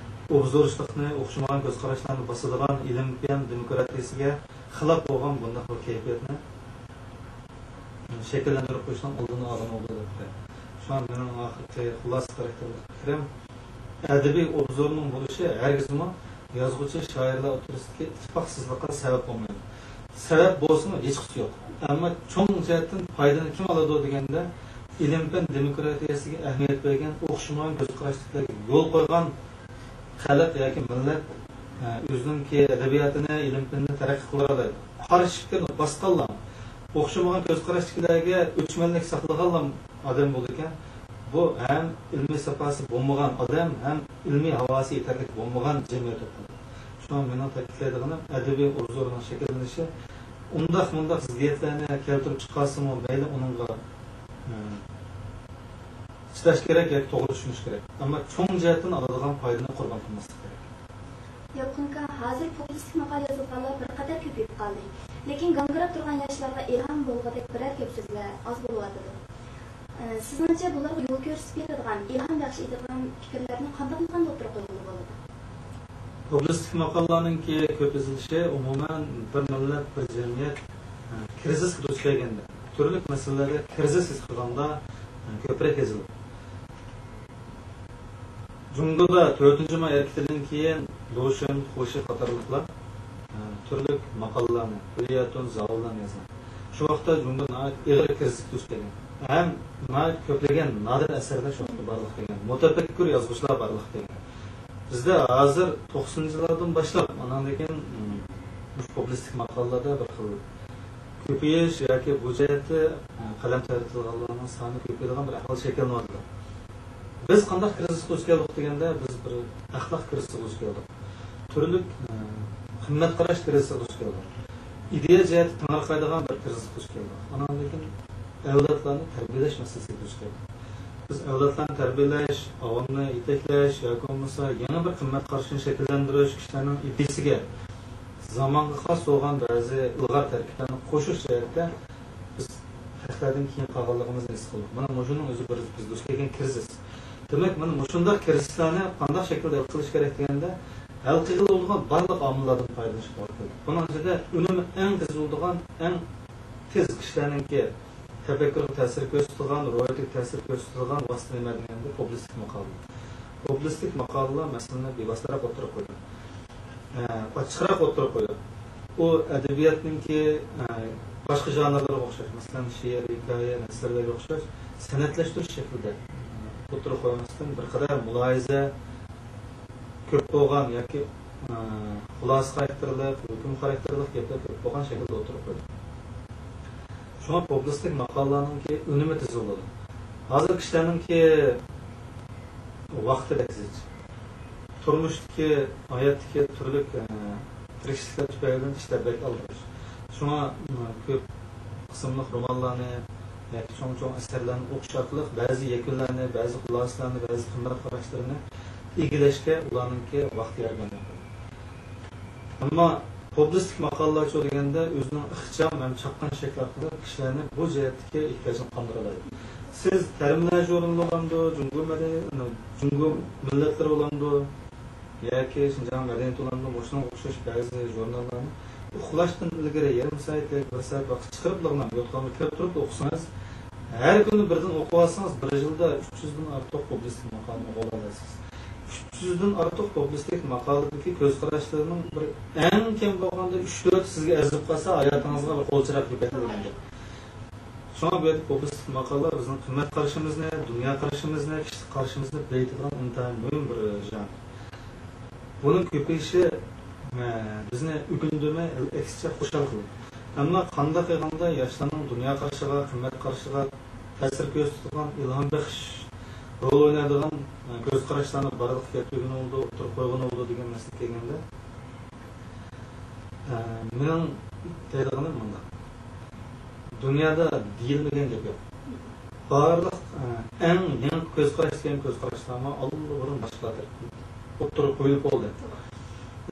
ئوبزورچىلىقنى، ئوخشىمىغان كۆز قاراشلارنى باسىدىغان، ئىلىم-پەن دېموكراتىيىسىگە خىلاپ بولغان بۇنداق بىر كەيپىياتنى شەكىللەندۈرۈپ قويۇشنىڭ ئالدىنى ئالغىلى بولىدۇ دەپ قوياي. شۇڭا مېنىڭ ئاخىرقى خۇلاسە خاراكتېرلىك پىكرىم، ئەدەبىي ئوبزورنىڭ بولۇشى ھەرگىزمۇ يازغۇچى شائىرلار ئوتتۇرىسىدىكى ئىتتىپاقسىزلىققا سەۋەب بولمايدۇ. سەۋەب بولسىمۇ ھېچقىسى يوق. ئەمما چوڭ جەھەتتىن پايدىنى كىم ئالىدۇ دېگەندە، ئىلىم-پەن دېموكراتىيەسىگە ئەھمىيەت بەرگەن، ئوخشىمىغان كۆز قاراشتىكىلەرگە يول قويغان خەلق ياكى مىللەت، ئە، ئۆزىنىڭكى ئەدەبىياتىنى، ئىلىم-پەننى تەرەققىي قىلدۇرالايدۇ. قارشى پىكىرنى باسقانلار، ئوخشىمىغان كۆز قاراشتىكىلەرگە ئۆچمەنلىك ساقلىغانلار ئادەم بولىدىكەن، بۇ ھەم ئىلمىي ساپاسى بولمىغان ئادەم، ھەم ئىلمىي ھاۋاسى يېتەرلىك بولمىغان جەمئىيەت بولىدۇ. شۇڭا مېنىڭ تەكىتلەيدىغىنىم، ئەدەبىي ئوبزورنىڭ شەكىللىنىشى ئۇنداق مۇنداق زىددىيەتلەرنى كەلتۈرۈپ چىقارسىمۇ مەيلى، ئۇنىڭغا، ئە، چىداش كېرەك ياكى توغرا چۈشىنىش كېرەك. ئەمما چوڭ جەھەتتىن ئالىدىغان پايدىنى قۇربان قىلماسلىق كېرەك. يالقۇنكا، ھازىر پۇبلىستىك ماقالە يازىدىغانلار بىر قەدەر كۆپىيىپ قالدى. لېكىن گاڭگىراپ تۇرغان ياشلارغا ئىلھام بولغۇدەك بىرەر گەپ سۆزلەر ئاز بولۇۋاتىدۇ. ئە، سىزنىڭچە بۇلارغا يول كۆرسىتىپ بېرىدىغان، ئىلھام بەخش ئېتىدىغان پىكىرلەرنى قانداقمۇ قانداق ئوتتۇرىغا قويغىلى بولىدۇ؟ پۇبلىستىك ماقالىلارنىڭكى كۆپ يېزىلىشى ئومۇمەن بىر مىللەت، بىر جەمئىيەت، ئە، كىرىزىسكە دۇچ كەلگەندە، تۈرلۈك مەسىلىلەردە كىرىزىس ھېس قىلغاندا، ئە، كۆپرەك يېزىلىدۇ. جۇڭگودا تۆتىنچى ماي ھەرىكىتىدىن كېيىن لۇشۈن، خۇشى قاتارلىقلار، ئە، تۈرلۈك ماقالىلارنى، فېليەتون، زاۋۇللارنى يازغان. شۇ ۋاقىتتا جۇڭگو ناھايىتى ئېغىر كىرىزىسكە دۇچ كەلگەن. ھەم ناھايىتى كۆپلىگەن نادىر ئەسەرلەر شۇ ۋاقىتتا بارلىققا كەلگەن. مۇتەپەككۇر يازغۇچىلار بارلىققا كەلگەن. بىزدە ھازىر توقسىنىنچى يىللاردىن باشلاپ، ئاناندىن كېيىن، ئىم، مۇشۇ پۇبلىستىك ماقالىلاردا بىر خىل كۆپىيىش ياكى بۇ جەھەتتە، ئە، قەلەم تەۋرىتىدىغانلارنىڭ سانى كۆپىيىدىغان بىر ئەھۋال شەكىللىنىۋاتىدۇ. بىز قانداق كىرىزىسقا دۇچ كەلدۇق دېگەندە، بىز بىر ئەخلاق كىرىزىسىگە دۇچ كەلدۇق. تۈرلۈك، ئە، قىممەت قاراش كىرىزىسىگە دۇچ كەلدۇق. ئىدىيە جەھەتتە تەڭرىقايدىغان بىر كىرىزىسقا دۇچ كەلدۇق. ئاناندىن كېيىن ئەۋلادلارنى تەربىيەلەش مەسىلىسىگە دۇچ كەلدۇق. بىز ئەۋلادلارنى تەربىيەلەش، ئاۋامنى يېتەكلەش ياكى بولمىسا يېڭى بىر قىممەت قارىشىنى شەكىللەندۈرۈش، كىشىلەرنىڭ ئىدىيىسىگە زامانغا خاس بولغان بەزى ئىلغار تەركىبلەرنى قوشۇش جەھەتتە بىز خەقلەردىن كېيىن قالغانلىقىمىزنى ھېس قىلدۇق. مانا مۇشۇنىڭ ئۆزى بىر بىز دۇچ كەلگەن كىرىزىس. دېمەك، مانا مۇشۇنداق كىرىزىسلارنى قانداق شەكىلدە ھەل قىلىش كېرەك دېگەندە، ھەل قىلغىلى بولىدىغان بارلىق ئامىللاردىن پايدىلىنىشقا توغرا كېلىدۇ. بۇنىڭ ئىچىدە ئۈنۈمى ئەڭ تېز بولىدىغان، ئەڭ تېز كىشىلەرنىڭكى تەپەككۇرىغا تەسىر كۆرسىتىدىغان، روھىيىتىگە تەسىر كۆرسىتىدىغان ۋاسىتە نېمە دېگەندە، پۇبلىستىك ماقالە. پۇبلىستىك ماقالىلار مەسىلىنى بىۋاسىتىراق ئوتتۇرىغا قويىدۇ. ئە، ئاچچىقراق ئوتتۇرىغا قويىدۇ. ئۇ ئەدەبىياتنىڭكى، ئە، باشقا ژانىرلىرىغا ئوخشاش، مەسىلەن، شېئىر، ھېكايە، نەسرلەرگە ئوخشاش سەنئەتلەشتۈرۈش شەكلىدە، ئە، ئوتتۇرىغا قويماستىن، بىر قەدەر مۇلاھىزە، كۆپ بولغان ياكى، ئە، خۇلاسە خاراكتېرلىق، ھۆكۈم خاراكتېرلىق گەپلەر كۆپ بولغان شەكىلدە ئوتتۇرىغا قويدۇم. شۇڭا پۇبلىستىك ماقالىلارنىڭكى ئۈنۈمى تېز بولىدۇ. ھازىر كىشىلەرنىڭكى ۋاقتى بەك زىچ. تۇرمۇشتىكى، ھاياتتىكى تۈرلۈك، ئە، تىرىكچىلىكلەر تۈپەيلىدىن ئىشلار بەك ئالدىراش. شۇڭا، ئە، كۆپ قىسىملىق رومانلارنى ياكى چوڭ-چوڭ ئەسەرلەرنى ئوقۇش ئارقىلىق بەزى يەكۈنلەرنى، بەزى خۇلاسىلەرنى، بەزى قىممەت قاراشلىرىنى ئىگىلەشكە ئۇلارنىڭكى ۋاقتى يار بەرمەيدۇ. ئەمما پۇبلىستىك ماقالىلەرچۇ دېگەندە ئۆزىنىڭ ئىخچام ھەم چاققان شەكلى ئارقىلىق كىشىلەرنى بۇ جەھەتتىكى ئېھتىياجنى قاندۇرالايدۇ. سىز تەرىملەر ژۇرنىلى بولامدۇ، جۇڭگو مەدەنىيىتى، جۇڭگو مىللەتلىرى بولامدۇ، ياكى شىنجاڭ مەدەنىيىتى بولامدۇ، مۇشۇنىڭغا ئوخشاش بەزى ژۇرناللارنى ئۇخلاشتىن ئىلگىرى يېرىم سائەت ياكى بىر سائەت ۋاقىت چىقىرىپلا يوتقانغا كىرىپ تۇرۇپ ئوقۇسىڭىز، ھەر كۈنى بىردىن ئوقۇۋالسىڭىز، بىر يىلدا ئۈچ يۈزدىن ئارتۇق پۇبلىستىك ماقالىنى ئوقۇۋالالايسىز. ئۈچ يۈزدىن ئارتۇق پۇبلىستىك ماقالىدىكى كۆز قاراشلىرىنىڭ بىر ئەڭ كەم بولغاندا ئۈچ تۆتى سىزگە ئەرزىپ قالسا، ھاياتىڭىزغا بىر قول چىراغ كېلىپ كەتتى دېگەندەك. شۇڭا بۇ يەردە پۇبلىستىك ماقالىلار بىزنىڭ قىممەت قارىشىمىزنى، دۇنيا قارىشىمىزنى، كىشىلىك قارىشىمىزنى بېيىتىدىغان ئىنتايىن مۇھىم بىر ژانىر. بۇنىڭ كۆپىيىشى، ئە، بىزنى ئۆكۈندۈرمەي، ئەكسىچە خۇشال قىلىدۇ. ئەمما قانداق قىلغاندا ياشلارنىڭ دۇنيا قارىشىغا، قىممەت قارىشىغا تەسىر كۆرسىتىدىغان، ئىلھام بېغىش رول ئوينايدىغان، ئە، كۆز قاراشلارنى بارلىققا كەلتۈرگىلى بولىدۇ، ئوتتۇرىغا قويغىلى بولىدۇ دېگەن مەسىلىگە كەلگەندە، ئە، مېنىڭ دەيدىغىنىم مۇنداق. دۇنيادا دېيىلمىگەن گەپ يوق. بارلىق، ئە، ئەڭ يېڭى كۆز قاراش دېگەن كۆز قاراشلارمۇ ئاللىبۇرۇن باشقىلار تەرىپىدىن ئوتتۇرىغا قويۇلۇپ بولدى.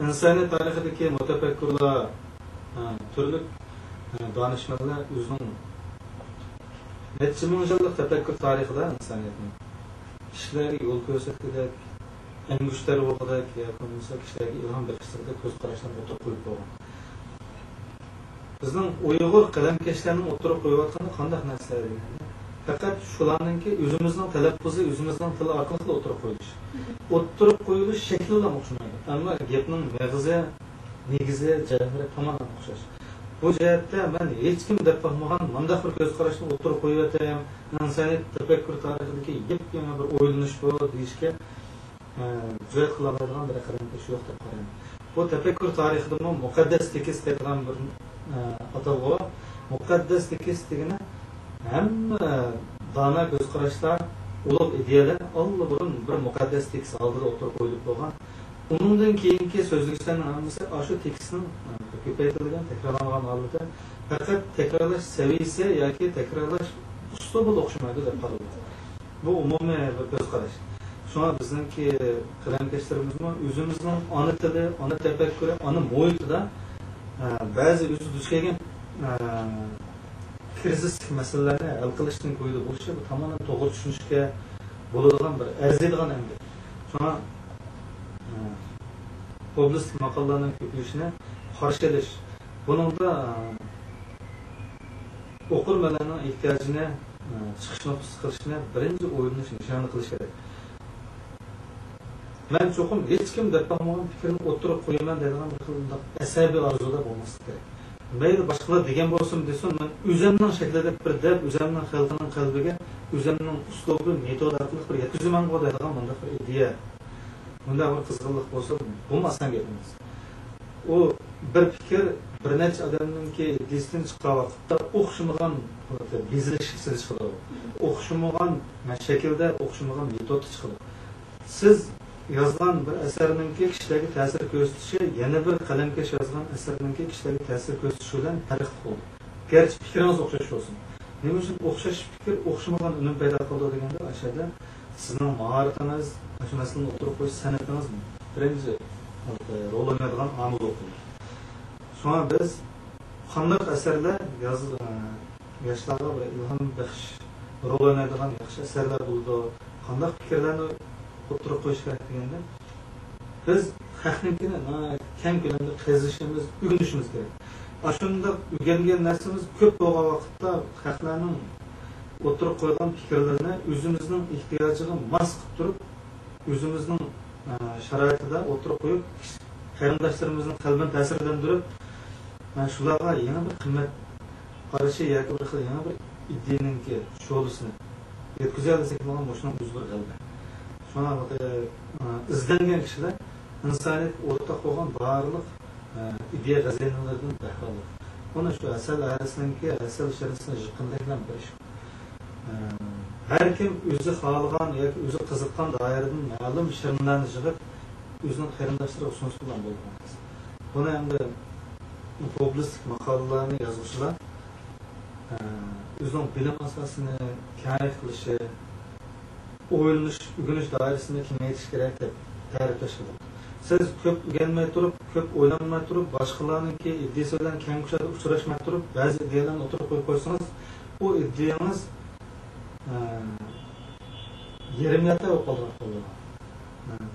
ئىنسانىيەت تارىخىدىكى مۇتەپەككۇرلار، ئە، تۈرلۈك، ئە، دانىشمەنلەر ئۆزىنىڭ نەچچە مىڭ يىللىق تەپەككۇر تارىخىدا ئىنسانىيەتنىڭ كىشىلەرگە يول كۆرسەتكۈدەك، ئەڭگۈشتەر بولغۇدەك ياكى بولمىسا كىشىلەرگە ئىلھام بېغىشلىغۇدەك كۆز قاراشلارنى ئوتتۇرىغا قويۇپ بولغان. بىزنىڭ ئۇيغۇر قەلەمكەشلەرنىڭ ئوتتۇرىغا قويۇۋاتقىنى قانداق نەرسىلەر دېگەندە، پەقەت شۇلارنىڭكى ئۆزىمىزنىڭ تەلەپپۇزى، ئۆزىمىزنىڭ تىلى ئارقىلىقلا ئوتتۇرىغا قويۇلۇش. ئوتتۇرىغا قويۇلۇش شەكلىلا ئوخشىمايدۇ. ئەمما گەپنىڭ مېغىزى، نېگىزى، جەۋھىرى تامامەن ئوخشاش. بۇ جەھەتتە مەن ھېچكىم دەپ باقمىغان مۇنداق بىر كۆز قاراشنى ئوتتۇرىغا قويۇۋېتەيم، ئىنسانىيەت تەپەككۇر تارىخىدىكى يېپيېڭى بىر ئويلىنىش بۇ دېيىشكە، ئە، جۈرئەت قىلالايدىغان بىر قەلەمكەش يوق دەپ قارايمەن. بۇ تەپەككۇر تارىخىدىمۇ مۇقەددەس تېكىست دەيدىغان بىر، ئە، ئاتالغۇ بار. مۇقەددەس تېكىست دېگىنى ھەممە دانا كۆز قاراشلار، ئۇلۇغ ئىدىيەلەر ئاللىبۇرۇن بىر مۇقەددەس تېكىست ئالدىدا ئوتتۇرىغا قويۇلۇپ بولغان. ئۇنىڭدىن كېيىنكى سۆزلىگۈچىلەرنىڭ ھەممىسى ئاشۇ تېكىستنىڭ، ئە، كۆپەيتىلگەن، تەكرارلانغان ھالىتى، پەقەت تەكرارلاش سەۋىيەسى ياكى تەكرارلاش ئۇسلۇبىلا ئوخشىمايدۇ دەپ قارىلىدۇ. بۇ ئومۇمىي بىر كۆز قاراش. شۇڭا بىزنىڭكى قەلەمكەشلىرىمىزمۇ ئۆزىمىزنىڭ ئانا تىلى، ئانا تەپەككۇرى، ئانا مۇھىتىدا، ئە، بەزى ئۆزى دۇچ كەلگەن، ئە، كىرىزىسلىق مەسىلىلەرنى ھەل قىلىشتىن كويىدا بولۇشى بۇ تامامەن توغرا چۈشىنىشكە بولىدىغان بىر ئەرزىيدىغان ئەمگەك. شۇڭا، ئە، پوبلىستىك ماقالىلەرنىڭ كۆپىيىشىنى قارشى ئېلىش، بۇنىڭدا، ئە، ئوقۇرمەنلەرنىڭ ئېھتىياجىنى، ئە، چىقىش نۇقتىسى قىلىشنى بىرىنچى ئويلىنىش نىشانى قىلىش كېرەك. مەن چوقۇم ھېچكىم دەپ باقمىغان پىكىرنى ئوتتۇرىغا قويىمەن دەيدىغان بىر خىل مۇنداق ئەسەبىي ئارزۇدا بولماسلىق كېرەك. مەيلى باشقىلار دېگەن بولسۇن دېسۇن، مەن ئۆزۈمنىڭ شەكلىدە بىر دەپ، ئۆزۈمنىڭ خەلقىنىڭ قەلبىگە ئۆزۈمنىڭ ئۇسلۇبى، مېتودى ئارقىلىق بىر يەتكۈزىمەنغۇ دەيدىغان مۇنداق بىر ئىدىيە، مۇنداق بىر قىزغىنلىق بولسا، بۇمۇ ئاسان گەپ ئەمەس. ئۇ بىر پىكىر بىر نەچچە ئادەمنىڭكى ئىدىيىسىدىن چىققان ۋاقىتتا ئوخشىمىغان بېزىلىش شەكلىدە چىقىدۇ. ئوخشىمىغان شەكىلدە، ئوخشىمىغان مېتودتا چىقىدۇ. سىز يازغان بىر ئەسەرنىڭكى كىشىلەرگە تەسىر كۆرسىتىشى يەنە بىر قەلەمكەش يازغان ئەسەرنىڭكى كىشىلەرگە تەسىر كۆرسىتىشى بىلەن پەرقلىق بولىدۇ. گەرچە پىكرىڭىز ئوخشاش بولسۇن. نېمە ئۈچۈن ئوخشاش پىكىر ئوخشىمىغان ئۈنۈم پەيدا قىلىدۇ دېگەندە، ئاشۇ يەردە سىزنىڭ ماھارىتىڭىز، ئاشۇ مەسىلىنى ئوتتۇرىغا قويۇش سەنئىتىڭىز بىرىنچى رول ئوينايدىغان ئامىل بولۇپ قالىدۇ. شۇڭا بىز قانداق ئەسەرلەر ياز-، ياشلارغا بىر ئىلھام بەخش رول ئوينايدىغان ياخشى ئەسەرلەر بولىدۇ، قانداق پىكىرلەرنى ئوتتۇرىغا قويۇش كېرەك دېگەندە، بىز خەقنىڭكىنى ناھايىتى كەڭ كۆلەمدە قېزىشىمىز، ئۆگىنىشىمىز كېرەك. ئاشۇنداق ئۆگەنگەن نەرسىمىز كۆپ بولغان ۋاقىتتا، خەقلەرنىڭ ئوتتۇرىغا قويغان پىكىرلىرىنى ئۆزىمىزنىڭ ئېھتىياجىغا ماس قىلىپ تۇرۇپ، ئۆزىمىزنىڭ، ئە، شارائىتىدا ئوتتۇرىغا قويۇپ، قېرىنداشلىرىمىزنىڭ قەلبىنى تەسىرلەندۈرۈپ، ئە، شۇلارغا يېڭى بىر قىممەت قارىشى ياكى بىر خىل يېڭى بىر ئىدىيەنىڭكى شولىسىنى يەتكۈزەلىسەك، مانا مۇشۇنىڭ ئۆزى بىر غەلىبە. شۇڭا، ئە، ئىزدەنگەن كىشىلەر ئىنسانىيەتكە ئورتاق بولغان بارلىق، ئە، ئىدىيە خەزىنىلىرىدىن بەھرىلىك. ئۇنى شۇ ھەسەل ھەرىسىنىڭكى ھەسەل شىرنىسىنى يىغقىنىدەكلا بىر ئىش. ئە، ھەر كىم ئۆزى خالىغان ياكى ئۆزى قىزىققان دائىرىدىن مەلۇم شىرنىلەرنى يىغىپ، ئۆزىنىڭ قېرىنداشلىرىغا سۇنسا بولغان بولىدىغان قىز. بۇنى ئەمدى پوبلىستىك ماقالىلەرنى يازغۇچىلار، ئە، ئۆزىنىڭ بىلىم ئاساسىنى كەڭرەك قىلىشى، ئويلىنىش، ئۆگىنىش دائىرىسىنى كېڭەيتىش كېرەك دەپ تەرىپلەشكە بولىدۇ. سىز كۆپ ئۆگەنمەي تۇرۇپ، كۆپ ئويلانماي تۇرۇپ، باشقىلارنىڭكى ئىدىيىسى بىلەن كەڭ كۇشادە ئۇچراشماي تۇرۇپ، بەزى ئىدىيەلەرنى ئوتتۇرىغا قويۇپ قويسىڭىز، ئۇ ئىدىيەڭىز، ئە، يېرىم يالتاق بولۇپ قالىدىغان بولىدۇ.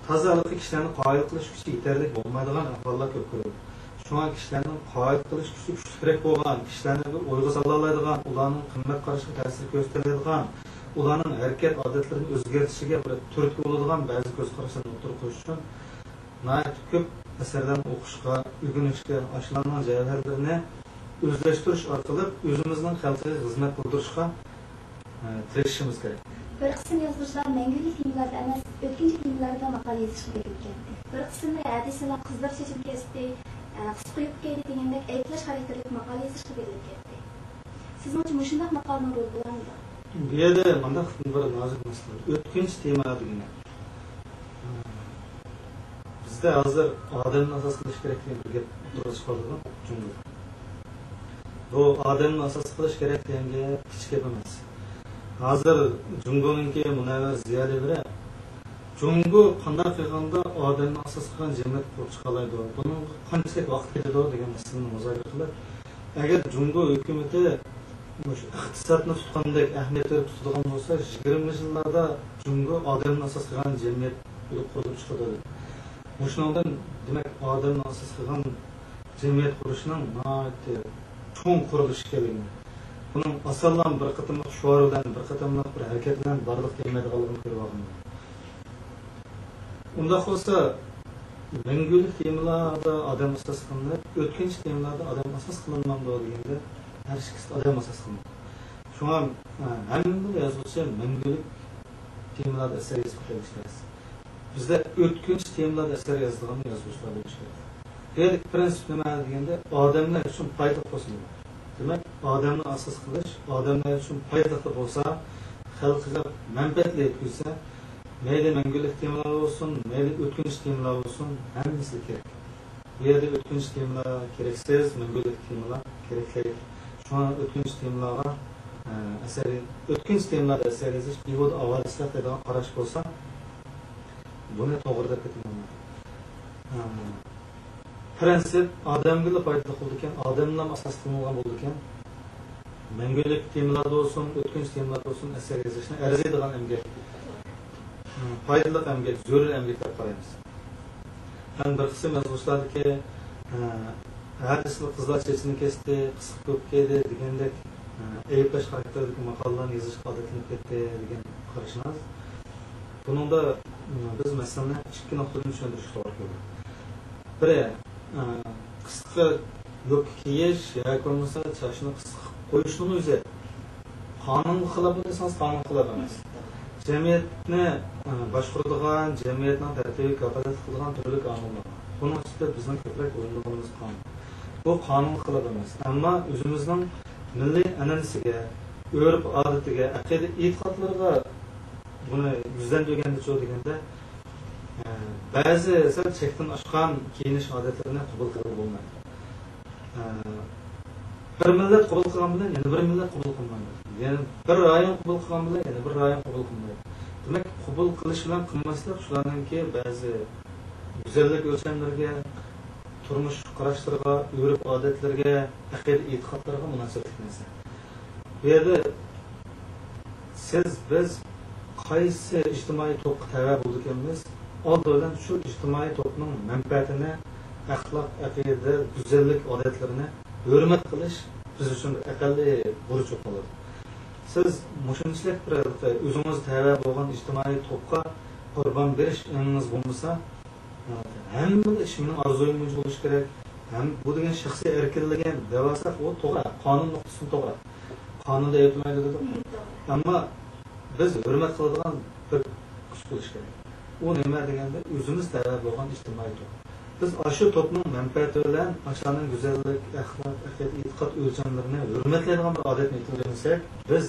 تازا ھېلىقى كىشىلەرنى قايىل قىلىش كۈچى يېتەرلىك بولمايدىغان ئەھۋاللار كۆپ كۆرۈلىدۇ. شۇڭا كىشىلەرنىڭ قايىل قىلىش كۈچى كۈچلۈكرەك بولغان، كىشىلەرنى بىر ئويغا سالالايدىغان، ئۇلارنىڭ قىممەت قارىشىغا تەسىر كۆرسىتەلەيدىغان، ئۇلارنىڭ ھەرىكەت ئادەتلىرىنى ئۆزگەرتىشىگە بىر تۈرتكە بولىدىغان بەزى كۆز قاراشلارنى ئوتتۇرىغا قويۇش ئۈچۈن ناھايىتى كۆپ ئەسەرلەرنى ئوقۇشقا، ئۆگىنىشكە، ئاشۇلارنىڭ جەۋھەرلىرىنى ئۆزلەشتۈرۈش ئارقىلىق ئۆزىمىزنىڭ خەلقىگە خىزمەت قىلدۇرۇشقا، ئە، تىرىشىشىمىز كېرەك. بىر قىسىم يازغۇچىلار مەڭگۈلۈك تېمىلاردا ئەمەس، ئۆتكۈنچى تېمىلاردا ماقالە يېزىشقا بېرىلىپ كەتتى. بىر قىسىملىرى ھەدىسىلا قىزلار چېچىنى كەستى، ئە، قىسقا يۇپكا كىيدى دېگەندەك ئەيىبلەش خاراكتېرلىك ماقالە يېزىشقا بېرىلىپ كەتتى. سىزنىڭچە مۇشۇنداق ماقالىنىڭ رولى بولارمىدى؟ بۇ يەردە مانداق بىر نازۇك مەسىلە. ئۆتكۈنچى تېما دېگىنى. بىزدە ھازىر ئادەمنى ئاساس قىلىش كېرەك دېگەن بىر گەپ ئوتتۇرىغا چىقىۋاتىدۇ جۇڭگودا. بۇ ئادەمنى ئاساس قىلىش كېرەك دېگەن گەپ كىچىك گەپ ئەمەس. ھازىر جۇڭگونىڭكى مۇنەۋۋەر زىيالىيلىرى جۇڭگو قانداق قىلغاندا ئادەمنى ئاساس قىلغان جەمئىيەت قۇرۇپ چىقالايدۇ، بۇنىڭغا قانچىلىك ۋاقىت كېتىدۇ دېگەن مەسىلىنى مۇزاكىرە قىلىپ، ئەگەر جۇڭگو ھۆكۈمىتى مۇشۇ ئىقتىسادنى تۇتقاندەك ئەھمىيەت بېرىپ تۇتىدىغان بولسا، يىگىرمە يىللاردا جۇڭگو ئادەمنى ئاساس قىلغان جەمئىيەت بولۇپ قۇرۇلۇپ چىقىدۇ دېدى. مۇشۇنىڭدىن، دېمەك، ئادەمنى ئاساس قىلغان جەمئىيەت قۇرۇشنىڭ ناھايىتى چوڭ قۇرۇلۇش ئىكەنلىكىنى، بۇنىڭ ئاسانلا بىر قېتىملىق شوئار بىلەن، بىر قېتىملىق بىر ھەرىكەت بىلەن بارلىققا كەلمەيدىغانلىقىنى كۆرۈۋالغان. ئۇنداق بولسا، مەڭگۈلۈك تېمىلاردا ئادەم ئاساس قىلىنىپ، ئۆتكۈنچى تېمىلاردا ئادەم ئاساس قىلىنمامدۇ دېگەندە، ھەر ئىككىسىدە ئادەم ئاساس قىلىنىدۇ. شۇڭا، ئە، ھەممە يازغۇچى مەڭگۈلۈك تېمىلاردا ئەسەر يېزىپ كېتەلىشى تەس. بىزدە ئۆتكۈنچى تېمىلاردا ئەسەر يازىدىغان يازغۇچىلار بولۇشى كېرەك. بۇ يەردىكى پىرىنسىپ نېمە دېگەندە، ئادەملەر ئۈچۈن پايدىلىق بولسا بولىدۇ. دېمەك، ئادەمنى ئاساس قىلىش، ئادەملەر ئۈچۈن پايدىلىق بولسا، خەلققە مەنپەئەتلىك يەتكۈزسە، مەيلى مەڭگۈلۈك تېمىلار بولسۇن، مەيلى ئۆتكۈنچى تېمىلار بولسۇن، ھەممىسى كېرەك. بۇ يەردە ئۆتكۈنچى تېمىلار كېرەكسىز، مەڭگۈلۈك تېمىلار كېرەكلىك. شۇڭا ئۆتكۈنچى تېمىلارغا، ئە، ئەسەر، ئۆتكۈنچى تېمىلاردا ئەسەر يېزىش بىھۇدە ئاۋارىچىلىق دەيدىغان قاراش بولسا، بۇنى توغرا دەپ كېتىمەن. ئە، پىرىنسىپ ئادەمگىلا پايدىلىق بولىدىكەن، ئادەمنىلا ئاساس قىلىنغان بولىدىكەن. مەڭگۈلۈك تېمىلاردا بولسۇن، ئۆتكۈنچى تېمىلاردا بولسۇن، ئەسەر يېزىشنى ئەرزىيدىغان ئەمگەك، پايدىلىق ئەمگەك، زۆرۈر ئەمگەك دەپ قارايمىز. مەن بىر قىسىم يازغۇچىلاردىكى، ھە، ھەدىسىدە قىزلار چېچىنى كەستى، قىسقا كۆپ كىيدى دېگەندەك، ھە، ئەيىبلەش خاراكتېرىدىكى ماقالىلەرنى يېزىشقا ئادەتلىنىپ كەتتى دېگەن قارىشىڭىز. بۇنىڭدا، ھە، بىز مەسىلىنى ئىككى نۇقتىدىن چۈشەندۈرۈشكە توغرا كېلىدۇ. بىرى، ئە، قىسقا يوپكا كىيىش ياكى بولمىسا چاچنى قىسقا قىلىپ قويۇشنىڭ ئۆزى قانۇنغا خىلاپمۇ دېسىڭىز، قانۇنغا خىلاپ ئەمەس. جەمئىيەتنى، ئە، باشقۇرىدىغان، جەمئىيەتنىڭ تەرتىپىگە كاپالەتلىك قىلىدىغان تۈرلۈك قانۇنلار بار. بۇنىڭ ئىچىدە بىزنىڭ كۆپرەك ئويلىنىدىغىنىمىز قانۇن. بۇ قانۇنغا خىلاپ ئەمەس. ئەمما ئۆزىمىزنىڭ مىللىي ئەنئەنىسىگە، ئۆرپ-ئادىتىگە، ئەقىدە-ئېتىقادلىرىغا بۇنى يۈزلەندۈرگەندىچۇ دېگەندە، ئە، بەزى سەل چەكتىن ئاشقان كىيىنىش ئادەتلىرىنى قوبۇل قىلغىلى بولمايدۇ. ئە، بىر مىللەت قوبۇل قىلغان بىلەن يەنە بىر مىللەت قوبۇل قىلمايدۇ. يەنە بىر رايون قوبۇل قىلغان بىلەن يەنە بىر رايون قوبۇل قىلمايدۇ. دېمەك، قوبۇل قىلىش بىلەن قىلماسلىق شۇلارنىڭكى بەزى گۈزەللىك ئۆلچەملىرىگە، تۇرمۇش قاراشلىرىغا، ئۆرپ-ئادەتلىرىگە، ئەقىدە-ئېتىقادلىرىغا مۇناسىۋەتلىك نەرسە. بۇ يەردە سىز، بىز قايسى ئىجتىمائىي توپقا تەۋە بولىدىكەنمىز، ئالدى بىلەن شۇ ئىجتىمائىي توپنىڭ مەنپەئەتىنى، ئەخلاق، ئەقىدە، گۈزەللىك ئادەتلىرىنى ھۆرمەت قىلىش بىز ئۈچۈن بىر ئەقەللىي بۇرچ بولۇپ قالىدۇ. سىز مۇشۇنچىلىك بىر ئۆزىڭىز تەۋە بولغان ئىجتىمائىي توپقا قۇربان بېرىش ئېڭىڭىز بولمىسا، ھەممىلا ئىش مېنىڭ ئارزۇيۇم بويىچە بولۇشى كېرەك. ھەم بۇ دېگەن شەخسىي ئەركىنلىك دەۋالساق، ئۇ توغرا، قانۇن نۇقتىسىدىن توغرا. قانۇندا ئەيىبلىمەيدۇ دېدۇق. ئەمما بىز ھۆرمەت قىلىدىغان بىر كۈچ بولۇشى كېرەك. ئۇ نېمە دېگەندە، ئۆزىمىز تەۋە بولغان ئىجتىمائىي توپ. بىز ئاشۇ توپنىڭ مەنپەئەتى بىلەن ئاشۇلارنىڭ گۈزەللىك، ئەخلاق، ئەقىدە، ئېتىقاد ئۆلچەملىرىنى ھۆرمەتلەيدىغان بىر ئادەتنى يېتىلدۈرمىسەك، بىز،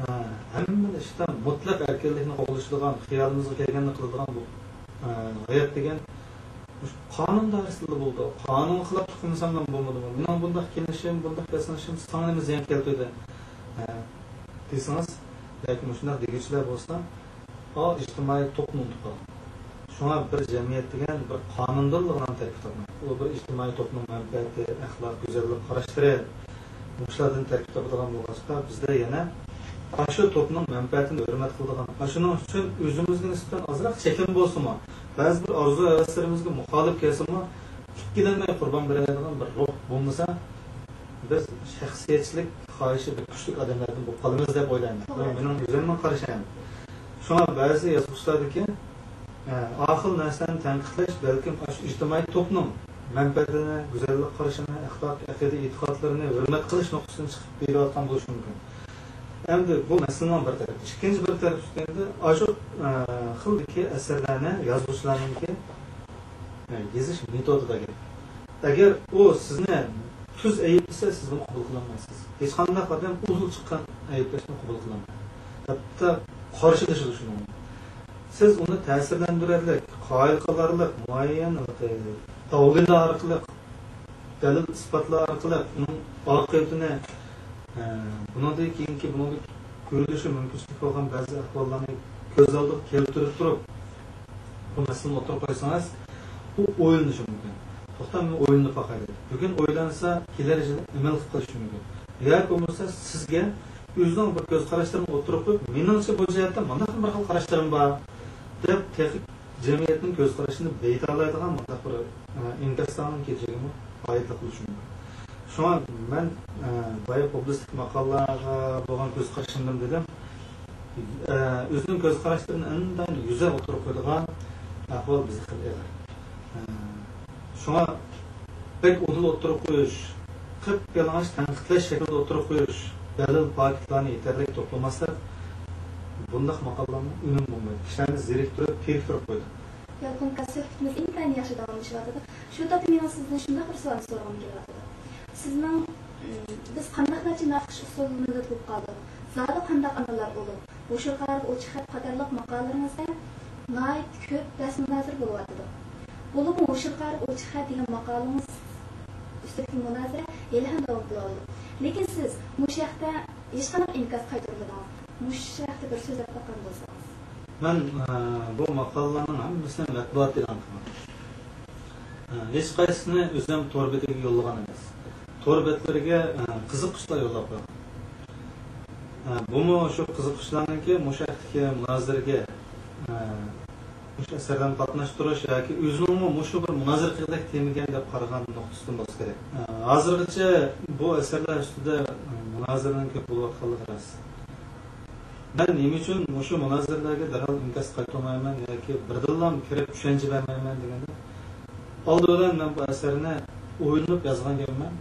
ھە، ھەممە ئىشتا مۇتلەق ئەركىنلىكنى قوغلىشىدىغان، خىيالىمىزغا كەلگەننى قىلىدىغان بۇ، ھە، ھايات دېگەن مۇشۇ قانۇن دائىرىسىدىلا بولىدۇ. قانۇنغا خىلاپلىق قىلمىسام بولمىدىمۇ؟ مېنىڭ بۇنداق كىيىنىشىم، بۇنداق ياسىنىشىم ساڭا نېمە زىيان كەلتۈردى؟ ھە، دېسىڭىز، ياكى مۇشۇنداق دېگۈچىلەر بولسا، ئا، ئىجتىمائىي توپنى ئۇنتۇپ قالغان. شۇڭا بىر جەمئىيەت دېگەن بىر قانۇندىنلا تەركىب تاپمايدۇ. ئۇ بىر ئىجتىمائىي توپنىڭ مەنپەئەتى، ئەخلاق، گۈزەللىك قاراشلىرى، مۇشۇلاردىن تەركىب تاپىدىغان بولغاچقا، بىزدە يەنە ئاشۇ توپنىڭ مەنپەئەتىنى ھۆرمەت قىلىدىغان، ئاشۇنىڭ ئۈچۈن ئۆزىمىزگە نىسبەتەن ئازراق چېكىم بولسىمۇ، بەزى بىر ئارزۇ-ھەۋەسلىرىمىزگە مۇخالىپ كەلسىمۇ، ئىككىلەنمەي قۇربان بېرەلەيدىغان بىر روھ بولمىسا، بىز شەخسىيەتچىلىك خاھىشى بەك كۈچلۈك ئادەملەردىن بولۇپ قالىمىز دەپ ئويلايمەن. بۇ مېنىڭ ئۆزۈمنىڭ قارىشىم. شۇڭا بەزى يازغۇچىلاردىكى، ئە، ئاخىل نەرسىلەرنى تەنقىدلەش بەلكىم ئاشۇ ئىجتىمائىي توپنىڭ مەنپەئەتىنى، گۈزەللىك قارىشىنى، ئەخلاق، ئەقىدە، ئېتىقادلىرىنى ھۆرمەت قىلىش نۇقتىسىدىن چىقىپ دېيىلىۋاتقان بولۇشى مۇمكىن. ئەمدى بۇ مەسىلىنىڭ بىر تەرىپى. ئىككىنچى بىر تەرىپى دېگەندە، ئاشۇ، ئە، خىلدىكى ئەسەرلەرنى يازغۇچىلارنىڭكى يېزىش مېتودىدا گەپ. ئەگەر ئۇ سىزنى تۈز ئەيىبلىسە، سىز بۇنى قوبۇل قىلالمايسىز. ھېچقانداق ئادەم ئۇدۇل چىققان ئەيىبلەشنى قوبۇل قىلالمايدۇ. ھەتتا قارشىلىشىدۇ شۇنىڭ. سىز ئۇنى تەسىرلەندۈرەرلىك، قايىل قىلارلىق، مۇئەييەن داۋلىلار ئارقىلىق، دەلىل-ئىسپاتلار ئارقىلىق ئۇنىڭ ئاقىۋىتىنى، ئە، بۇنىڭدىن كېيىنكى، بۇنىڭدا كۆرۈلۈشى مۇمكىنچىلىك بولغان بەزى ئەھۋاللارنى كۆز ئالدىغا كەلتۈرۈپ تۇرۇپ، بۇ مەسىلىنى ئوتتۇرىغا قويسىڭىز، ئۇ ئويلىنىشى مۇمكىن. توختا، مەن ئويلىنىپ باقاي دەيدۇ. بۈگۈن ئويلانسا، كېلەر يىلى ئەمەل قىلىپ قېلىشى مۇمكىن. ياكى بولمىسا سىزگە ئۆزىنىڭ بىر كۆز قاراشلىرىنى ئوتتۇرىغا قويۇپ، مېنىڭچە بۇ جەھەتتە مانداق بىر خىل قاراشلىرىم بار دەپ، تېخى جەمئىيەتنىڭ كۆز قارىشىنى بېيىتالايدىغان مۇنداق بىر، ئە، ئىنكاسلارنىڭ كېلىچىكىمۇ پايدىلىق بولۇشى مۇمكىن. شۇڭا مەن، ئە، بايا پۇبلىستىك ماقالىلارغا بولغان كۆز قارىشىمدىن دېدىم. ئە، ئۆزىنىڭ كۆز قاراشلىرىنى ئىنتايىن يۈزە ئوتتۇرىغا قويىدىغان ئەھۋال بىزدە خېلى ئېغىر. شۇڭا بەك ئۇدۇل ئوتتۇرىغا قويۇش، قىپيالىڭاچ تەنقىدلەش شەكلىدە ئوتتۇرىغا قويۇش، دەلىل، پاكىتلارنى يېتەرلىك توپلىماسلىق بۇنداق ماقالىلەرنىڭ ئۈنۈمى بولمايدۇ. كىشىلەرنى زېرىكتۈرۈپ، تېرىكتۈرۈپ قويىدۇ. يالقۇن ئاكا، سۆھبىتىمىز ئىنتايىن ياخشى داۋاملىشىۋاتىدۇ. شۇ تاپتا مېنىڭ سىزدىن شۇنداق بىر سوئالنى سورىغۇم كېلىۋاتىدۇ. سىزنىڭ، ئىم، بىز قانداق ناچار ناخشا ئۇسسۇللىرىدا بولۇپ قالدۇق؟ زادى قانداق ئانىلار ئۇلۇغ؟ ھوشۇرقارىغا ئوچۇق خەت قاتارلىق ماقالىلىرىڭىزدە ناھايىتى كۆپ بەس مۇنازىرە بولۇۋاتىدۇ. بولۇپمۇ ھوشۇرقارىغا ئوچۇق خەت دېگەن ماقالىڭىز ئۈستىدىكى مۇنازىرە ھېلىھەم داۋام قىلىۋاتىدۇ. لېكىن سىز مۇشۇ ھەقتە ھېچقانداق ئىنكاس قايتۇرمىدىڭىز. مۇشۇ ھەقتە بىر سۆزلەپ باققان بولسىڭىز. مەن، ئە، بۇ ماقالىلەرنىڭ ھەممىسىنى مەتبۇئات ئېلان قىلغان. ئە، ھېچقايسىسىنى ئۆزۈم تور بېتىگە يوللىغان ئەمەس. تور بەتلىرىگە، ئە، قىزىققۇچىلار يوللاپ قويغان. ئە، بۇمۇ شۇ قىزىققۇچىلارنىڭكى مۇشۇ ھەقتىكى مۇنازىرىگە، ئە، مۇشۇ ئەسەرلەرنى قاتناشتۇرۇش ياكى ئۆزىنىڭمۇ مۇشۇ بىر مۇنازىرە قىلغۇدەك تېمىكەن دەپ قارىغان نۇقتىسىدىن بولسا كېرەك. ئە، ھازىرغىچە بۇ ئەسەرلەر ئۈستىدە، ئە، مۇنازىرىنىڭ كۆپ بولۇۋاتقانلىقى راست. مەن نېمە ئۈچۈن مۇشۇ مۇنازىرىلەرگە دەرھال ئىنكاس قايتۇرمايمەن ياكى بىردىنلا كىرىپ چۈشەنچە بەرمەيمەن دېگەندە، ئالدى بىلەن مەن بۇ ئەسەرنى ئويلىنىپ يازغان گەپمەن.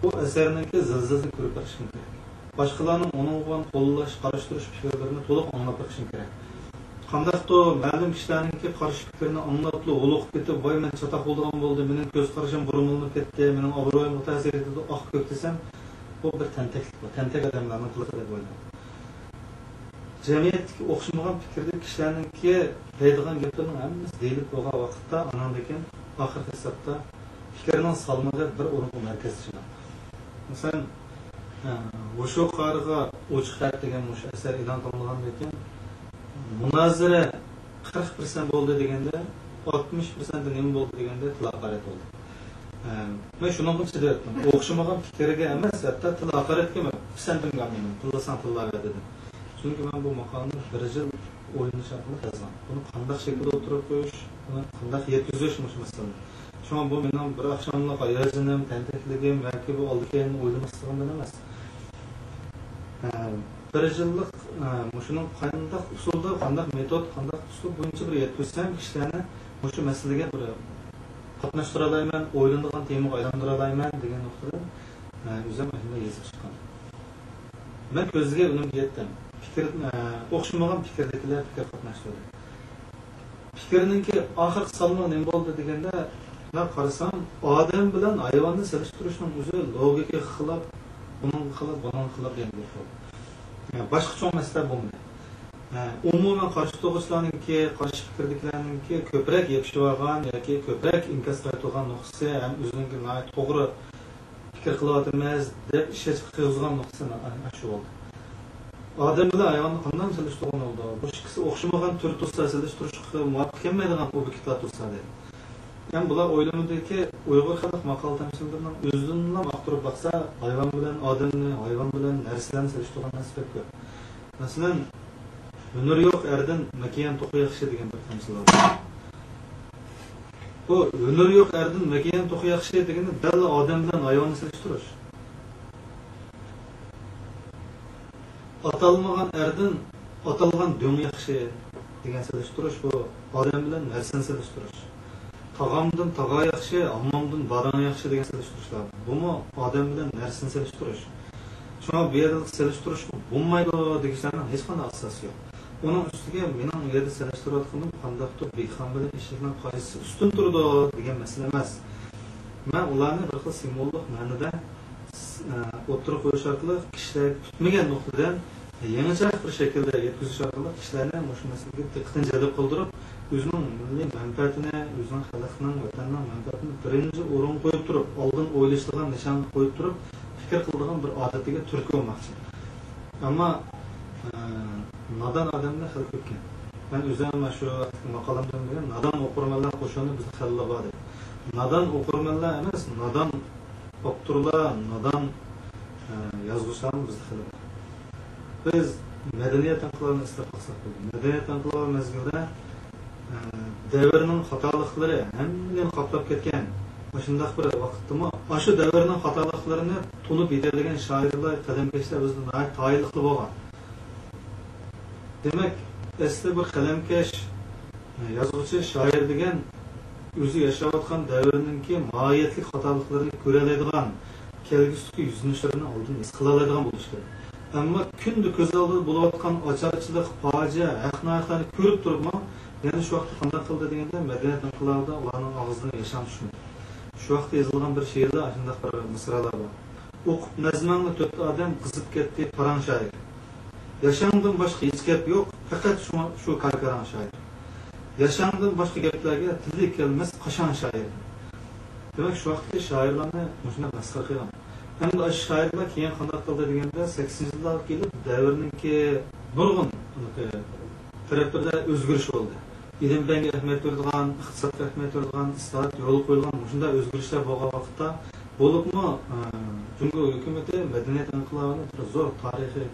بۇ ئەسەرنىڭكى زىلزىلىسىنى كۆرۈپ بېقىشىم كېرەك. باشقىلارنىڭ ئۇنىڭغا بولغان قوللاش، قارشى تۇرۇش پىكىرلىرىنى تولۇق ئاڭلاپ بېقىشىم كېرەك. قانداقتۇ مەلۇم كىشىلەرنىڭكى قارشى پىكرىنى ئاڭلاپلا ھولۇقۇپ كېتىپ، ۋاي، مەن چاتاق بولىدىغان بولدى، مېنىڭ كۆز قارىشىم بۇرمىلىنىپ كەتتى، مېنىڭ ئابرۇيۇمغا تەسىر يېتىدۇ، ئاق كۆك دېسەم، بۇ بىر تەنتەكلىك، بۇ تەنتەك ئادەملەرنىڭ قىلىقى دەپ ئويلايمەن. جەمئىيەتتىكى ئوخشىمىغان پىكىردىكى كىشىلەرنىڭكى دەيدىغان گەپلىرىنىڭ ھەممىسى دېيىلىپ بولغان ۋاقىتتا، ئاناندىن كېيىن ئاخىرقى ھېسابتا پىكىرنىڭ سالمىقى بىر ئورۇنغا مەركەزلىشىدۇ. مەسىلەن، ئە، ھوشۇرقارىغا ئوچۇق خەت دېگەن مۇشۇ ئەسەر ئېلان قىلىنغاندىن كېيىن، مۇنازىرە قىرىق پىرسەنت بولدى دېگەندە، ئاتمىش پىرسەنتى نېمە بولدى دېگەندە، تىل ھاقارەت بولدى. ئە، مەن شۇنىڭغا چىدىۋەتتىم. ئوخشىمىغان پىكىرگە ئەمەس، ھەتتا تىل ھاقارەتكىمۇ پىسەنتىمگە ئالمىدىم. تىللىساڭ تىللاۋەر دېدىم. چۈنكى مەن بۇ ماقالىنى بىر يىل ئويلىنىش ئارقىلىق يازغان. بۇنى قانداق شەكىلدە ئوتتۇرىغا قويۇش، بۇنى قانداق يەتكۈزۈش مۇشۇ مەسىلىنى. شۇڭا بۇ مېنىڭ بىر ئاخشاملىق ھاياجىنىم، تەنتەكلىكىم ياكى بۇ ئالدى-كەينىنى ئويلىماسلىقىمدىن ئەمەس. ئە، بىر يىللىق، ئە، مۇشۇنىڭ قانداق ئۇسۇلدا، قانداق مېتود، قانداق ئۇسلۇب بويىچە بىر يەتكۈزسەم، كىشىلەرنى مۇشۇ مەسىلىگە بىر قاتناشتۇرالايمەن، ئويلىنىدىغان تېمىغا ئايلاندۇرالايمەن دېگەن نۇقتىدىن، ئە، ئۆزۈم ئاشۇنداق يېزىپ چىققان. مەن كۆزلىگەن ئۈنۈمگە يەتتىم. پىكىر، ئە، ئوخشىمىغان پىكىردىكىلەر پىكىر قاتناشتۇردى. پىكىرنىڭكى ئاخىرقى سالمىقى نېمە بولدى دېگەندە، مەن قارىسام، ئادەم بىلەن ھايۋاننى سېلىشتۇرۇشنىڭ ئۆزى لوگىكىغا خىلاپ، بۇنىڭغا خىلاپ، بۇنىڭغا خىلاپ دېگەن گەپ بولدى. يەنى باشقا چوڭ مەسىلە بولمىدى. ئە، ئومۇمەن قارشى تۇرغۇچىلارنىڭكى، قارشى پىكىردىكىلەرنىڭكى كۆپرەك يېپىشىۋالغان ياكى كۆپرەك ئىنكاس قايتۇرغان نۇقتىسى ھەم ئۆزىنىڭكى ناھايىتى توغرا پىكىر قىلىۋاتىمىز دەپ ئىشەنچ قىلغۇزغان نۇقتىسى ئاشۇ بولدى. ئادەم بىلەن ھايۋاننى قانداق سېلىشتۇرغىلى بولىدۇ؟ بۇ ئىككىسى ئوخشىمىغان تۈر تۇرسا، سېلىشتۇرۇشقا مۇۋاپىق كەلمەيدىغان ئوبيېكتلار تۇرسا دەيدۇ. يەنى بۇلار ئويلىمىدىكى ئۇيغۇر خەلق ماقال تەمسىللىرىنىڭ ئۆزىدىنلا ئاختۇرۇپ باقسا، ھايۋان بىلەن ئادەمنى، ھايۋان بىلەن نەرسىلەرنى سېلىشتۇرغان نەرسە بەك كۆپ. مەسىلەن، ھۈنىرى يوق ئەردىن مەكىيان توخۇ ياخشى دېگەن بىر تەمسىل بار. بۇ ھۈنىرى يوق ئەردىن مەكىيان توخۇ ياخشى دېگىنى دەل ئادەم بىلەن ھايۋاننى سېلىشتۇرۇش. ئاتالمىغان ئەردىن ئاتالغان دۆڭ ياخشى دېگەن سېلىشتۇرۇش، بۇ ئادەم بىلەن نەرسىنى سېلىشتۇرۇش. تاغامدىن تاغا ياخشى، ھاممامدىن باراڭ ياخشى دېگەن سېلىشتۇرۇشلار. بۇمۇ ئادەم بىلەن نەرسىنى سېلىشتۇرۇش. شۇڭا بۇ يەردە سېلىشتۇرۇشقا بولمايدۇ دېگۈچىلەرنىڭ ھېچقانداق ئاساسى يوق. ئۇنىڭ ئۈستىگە مېنىڭ ئۇ يەردە سېلىشتۇرۇۋاتقىنىم قانداقتۇر بىخان بىلەن ئېشەكنىڭ قايسىسى ئۈستۈن تۇرىدۇ دېگەن مەسىلە ئەمەس. مەن ئۇلارنى بىر خىل سىمۋوللۇق مەنىدە، ئە، ئوتتۇرىغا قويۇش ئارقىلىق كىشىلەرگە پۈتمىگەن نۇقتىدىن يېڭىچە بىر شەكىلدە يەتكۈزۈش ئارقىلىق كىشىلەرنى مۇشۇ مەسىلىگە دىققىتىنى جەلپ قىلدۇرۇپ، ئۆزىنىڭ مىللىي مەنپەئەتىنى، ئۆزىنىڭ خەلقىنىڭ، ۋەتەننىڭ مەنپەئەتىنى بىرىنچى ئورۇنغا قويۇپ تۇرۇپ، ئالدىن ئويلىشىدىغان نىشانغا قويۇپ تۇرۇپ، پىكىر قىلىدىغان بىر ئادىتىگە تۈرتكە بولماقچى. ئەمما، ئە، نادان ئادەملەر خېلى كۆپكەن. مەن ئۆزۈم مانا شۇ ۋاقىتتىكى ماقالەمدىمۇ دېگەن، نادان ئوقۇرمەنلەر قوشۇنى بىزدە خېلىلا بار دەپ. نادان ئوقۇرمەنلەر ئەمەس، نادان ئاپتورلار، نادان، ئە، يازغۇچىلارمۇ بىزدە خېلى بار. بىز مەدەنىيەت ئىنقىلابىنى ئېسلەپ باقساق بولىدۇ. مەدەنىيەت ئىنقىلابى مەزگىلىدە، ئە، دەۋرنىڭ خاتالىقلىرى ھەممىنى قاپلاپ كەتكەن مۇشۇنداق بىر ۋاقىتتىمۇ، ئاشۇ دەۋرنىڭ خاتالىقلىرىنى تونۇپ يېتەلىگەن شائىرلار، قەلەمكەشلەر بىزدە ناھايىتى تايىنلىقلا بولغان. دېمەك، ئەسلى بىر قەلەمكەش، يازغۇچى، شائىر دېگەن ئۆزى ياشاۋاتقان دەۋرنىڭكى ماھىيەتلىك خاتالىقلىرىنى كۆرەلەيدىغان، كەلگۈسىدىكى يۈزلىنىشلىرىنى ئالدىن ھېس قىلالايدىغان بولۇشى كېرەك. ئەمما كۈندە كۆز ئالدىدا بولۇۋاتقان ئاچارچىلىق، پاجىئە، ھەق-ناھەقلەرنى كۆرۈپ تۇرۇپمۇ، يەنە شۇ ۋاقىتتا قانداق قىلدى دېگەندە، مەدەنىيەت ئىنقىلابىدا ئۇلارنىڭ ئاغزىدىن ياشام چۈشمىدى. شۇ ۋاقىتتا يېزىلغان بىر شېئىردا ئاشۇنداق بىر مىسرالار بار. ئوقۇپ نەزمىڭنى تۆت ئادەم، قىزىپ كەتتى پاراڭ شائىر. ياشاڭدىن باشقا ھېچ گەپ يوق، پەقەت شۇڭا شۇ كاركاراڭ شائىر. ياشاڭدىن باشقا گەپلەرگە تىلى كەلمەس قاشاڭ شائىر. دېمەك، شۇ ۋاقىتتىكى شائىرلارنى مۇشۇنداق مەسخىرە قىلغان. ئەمدى ئاشۇ شائىرلار كېيىن قانداق قىلدى دېگەندە، سەكسىنىنچى يىللارغا كېلىپ دەۋرنىڭكى نۇرغۇن تەرەپلىرىدە ئۆزگىرىش بولدى. ئىلىم-پەنگە ئەھمىيەت بېرىدىغان، ئىقتىسادقا ئەھمىيەت بېرىدىغان، ئىسلاھات يولغا قويۇلغان مۇشۇنداق ئۆزگىرىشلەر بولغان ۋاقىتتا، بولۇپمۇ، ئە، جۇڭگو ھۆكۈمىتى مەدەنىيەت ئىنقىلابىنى بىر زور تارىخىي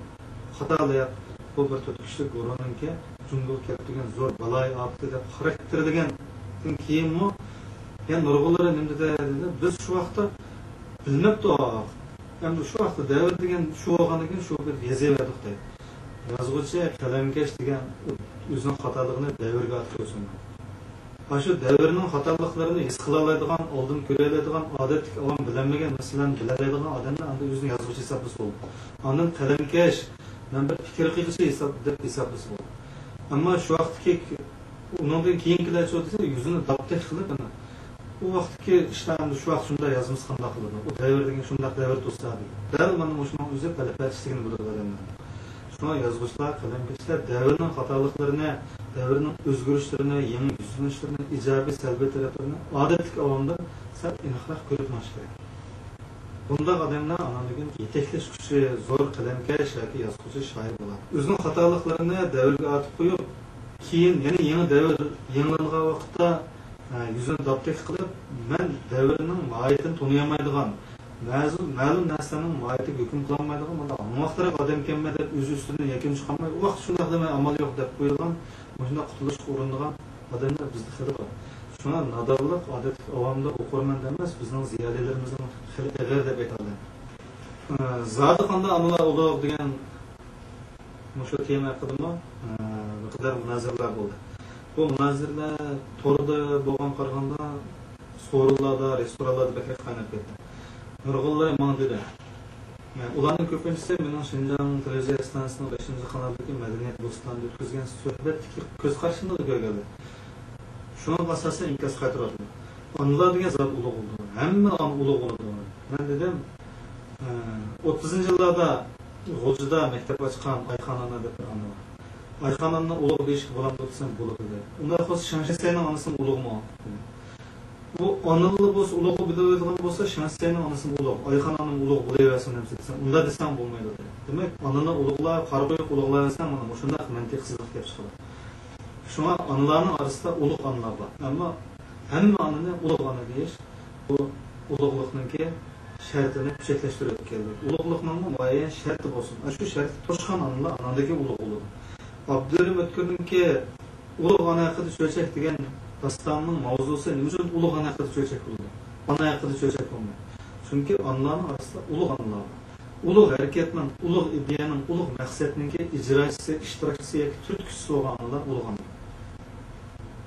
خاتالىق، بۇ بىر تۆت كۈچلۈك بۇرۇننىڭكى جۇڭگوغا كەلتۈرگەن زور بالايىئاپىتى دەپ خاراكتېرلىگەندىن كېيىنمۇ، يەنە نۇرغۇنلىرى نېمە دېدى؟ بىز شۇ ۋاقىتتا بىلمەپتۇق. ئەمدى شۇ ۋاقىتتا دەۋر دېگەن شۇ بولغاندىن كېيىن شۇ بىر يېزىۋەردۇق دەيدۇ. يازغۇچى، قەلەمكەش دېگەن ئۆزىنىڭ خاتالىقىنى دەۋرگە ئاتىقى ئۆسۈندى. ئاشۇ دەۋرنىڭ خاتالىقلىرىنى ھېس قىلالايدىغان، ئالدىن كۆرەلەيدىغان، ئادەتتىكى ئاۋام بىلەلمىگەن مەسىلىلەرنى بىلەلەيدىغان ئادەمنى ئاندىن ئۆزىنى يازغۇچى ھېسابلىسا بولىدۇ. ئاندىن قەلەمكەش، مەن بىر پىكىر قىلغۇچى ھېساب، دەپ ھېسابلىسا بولىدۇ. ئەمما شۇ ۋاقىتتىكى، ئۇنىڭدىن كېيىنكىلەرچۇ دېسە، يۈزىنى داپتەك قىلىپ، ئەنە، ئۇ ۋاقىتتىكى ئىشلار ئەمدى شۇ ۋاقىت شۇنداق يازمىسا قانداق قىلىدۇ؟ ئۇ دەۋر دېگەن شۇنداق دەۋر تۇرسا دېگەن. دەل مانا مۇشۇنىڭ ئۆزى پەلەپەتچىلىكىنى بىلدۈرىدۇ ئادەملەرنىڭ. شۇڭا يازغۇچىلار، قەلەمكەشلەر دەۋرنىڭ خاتالىقلىرىنى، دەۋرنىڭ ئۆزگىرىشلىرىنى، يېڭى يۈزلىنىشلىرىنى، ئىجابىي، سەلبىي تەرەپلىرىنى ئادەتتىكى ئاۋامدىن سەل ئېنىقراق كۆرۈپ مېڭىشى كېرەك. بۇنداق ئادەملەر ئاندىن كېيىن يېتەكلەش كۈچى زور قەلەمكەش ياكى يازغۇچى، شائىر بولىدۇ. ئۆزىنىڭ خاتالىقلىرىنى دەۋرگە ئاتىپ قويۇپ، كېيىن يەنە يېڭى دەۋر يېڭىلانغان ۋاقىتتا، ھە، يۈزىنى داپتەك قىلىپ، مەن دەۋرنىڭ ماھىيىتىنى تونۇيالمايدىغان، مەزۇم، مەلۇم نەرسىلەرنىڭ ماھىيىتىگە ھۆكۈم قىلالمايدىغان، مۇنداق ھاڭۋاقتىراق ئادەمكەنمەن دەپ ئۆز ئۈستىدىن يەكۈن چىقارماي، ئۇ ۋاقىت شۇنداق دېمەي ئامال يوق دەپ قويىدىغان، مۇشۇنداق قۇتۇلۇشقا ئۇرۇنىدىغان ئادەملەر بىزدە خېلى بار. شۇڭا نادانلىق ئادەتتىكى ئاۋامدا ئوقۇرمەن ئەمەس، بىزنىڭ زىيالىيلىرىمىزنىڭ خېلى ئېغىر دەپ ئېيتالايمەن. ئە، زادى قانداق ئانىلار ئۇلۇغ دېگەن مۇشۇ تېما ھەققىدىمۇ، ئە، بىر قەدەر مۇنازىرىلەر بولدى. بۇ مۇنازىرىلەر توردا بولغان قارىغاندا، سورۇنلاردا، رېستورانلاردا بەكرەك قايناپ كەتتى. نۇرغۇنلىرى ماڭا دېدى. ئۇلارنىڭ كۆپىنچىسى مېنىڭ شىنجاڭ تېلېۋىزىيە ئىستانسىسىنىڭ بەشىنچى قانالىدىكى مەدەنىيەت بوستانىدا ئۆتكۈزگەن سۆھبەتتىكى كۆز قارىشىمنىلا كۆرگەنلەر. شۇنىڭغا ئاساسەن ئىنكاس قايتۇرۇۋاتىمەن. ئانىلار دېگەن زادى ئۇلۇغ بولىدۇ. ھەممە ئانا ئۇلۇغ بولىدۇ. مەن دېدىم، ئە، ئوتتۇزىنچى يىللاردا غۇلجىدا مەكتەپ ئاچقان ئايخان ئانا دەپ بىر ئانا بار. ئايخان ئانىنى ئۇلۇغ دېيىشكە بولامدۇ دېسەم، بولىدۇ دېدى. ئۇنداق بولسا شياڭشىسەينىڭ ئانىسىمۇ ئۇلۇغمۇ؟ دېدى. ئۇ ئانىلا بولسا ئۇلۇغ بولىدىغان بولسا، شياڭشىسەينىڭ ئانىسىمۇ ئۇلۇغ، ئايخان ئانىمۇ ئۇلۇغ بولۇۋەرسۇن دېسەم، ئۇنداق دېسەڭ بولمايدۇ دېدى. دېمەك، ئانىنى ئۇلۇغلا، قارا قويۇق ئۇلۇغلاۋەرسەڭ، مانا مۇشۇنداق مەنتىقسىزلىق كېلىپ چىقىدۇ. شۇڭا ئانىلارنىڭ ئارىسىدا ئۇلۇغ ئانىلار بار. ئەمما ھەممە ئانىنى ئۇلۇغ ئانا دېيىش، بۇ ئۇلۇغلۇقنىڭكى شەرتىنى چۆچەكلەشتۈرۈۋېتىپ كەلدى. ئۇلۇغلۇقنىڭمۇ مۇئەييەن شەرتى بولسۇن. ئاشۇ شەرتكە توشقان ئانىلار ئاناندىن كېيىن ئۇلۇغ بولىدۇ. ئابدۇرېھىم ئۆتكۈرنىڭكى ئۇلۇغ ئانا ھەققىدە چۆچەك دېگەن داستاننىڭ ماۋزۇسى نېمە ئۈچۈن ئۇلۇغ ئانا ھەققىدە چۆچەك بولىدۇ؟ ئانا ھەققىدە چۆچەك بولمايدۇ. چۈنكى ئانىلارنىڭ ئارىسىدا ئۇلۇغ ئانىلار بار. ئۇلۇغ ھەرىكەتنىڭ، ئۇلۇغ ئىدىيەنىڭ، ئۇلۇغ مەقسەتنىڭكى ئىجراچىسى، ئىشتىراكچىسى ياكى تۈرتكىسى بولغان ئانىلار ئۇلۇغ ئانا.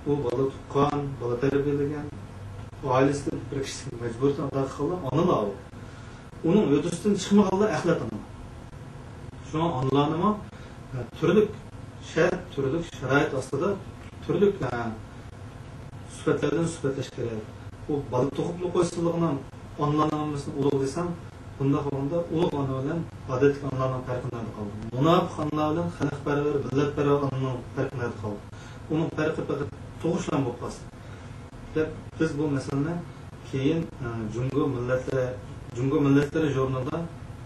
ئۇ بالا تۇغقان، بالا تەربىيەلىگەن، ئائىلىسىدىن بىر كىشىلىك مەجبۇرىيىتىنى ئادا قىلغان ئانىلار ئۇ. ئۇنىڭ ھۆددىسىدىن چىقمىغانلار ئەخلەت ئانا. شۇڭا ئانىلارنىمۇ، ھە، تۈرلۈك شەرت، تۈرلۈك شارائىت ئاستىدا تۈرلۈك، ھە، سۈپەتلەردىن سۈپەتلەش كېرەك. ئۇ بالا تۇغۇپلا قويسىلىغىنا ئانىلارنىڭ ھەممىسىنى ئۇلۇغ دېسەڭ، بۇنداق بولغاندا ئۇلۇغ ئانا بىلەن ئادەتتىكى ئانىلارنىڭ پەرقى نەدە قالدى؟ مۇناپىق ئانىلار بىلەن خەلقپەرۋەر، مىللەتپەرۋەر ئانىنىڭ پەرقى نەدە قالدى؟ ئۇنىڭ پەرقى پەقەت تۇغۇشلارمۇ بولۇپ قالسۇن. دەپ، بىز بۇ مەسىلىنى كېيىن، ئە، جۇڭگو مىللەتلىرى، جۇڭگو مىللەتلىرى ژۇرنىلىدا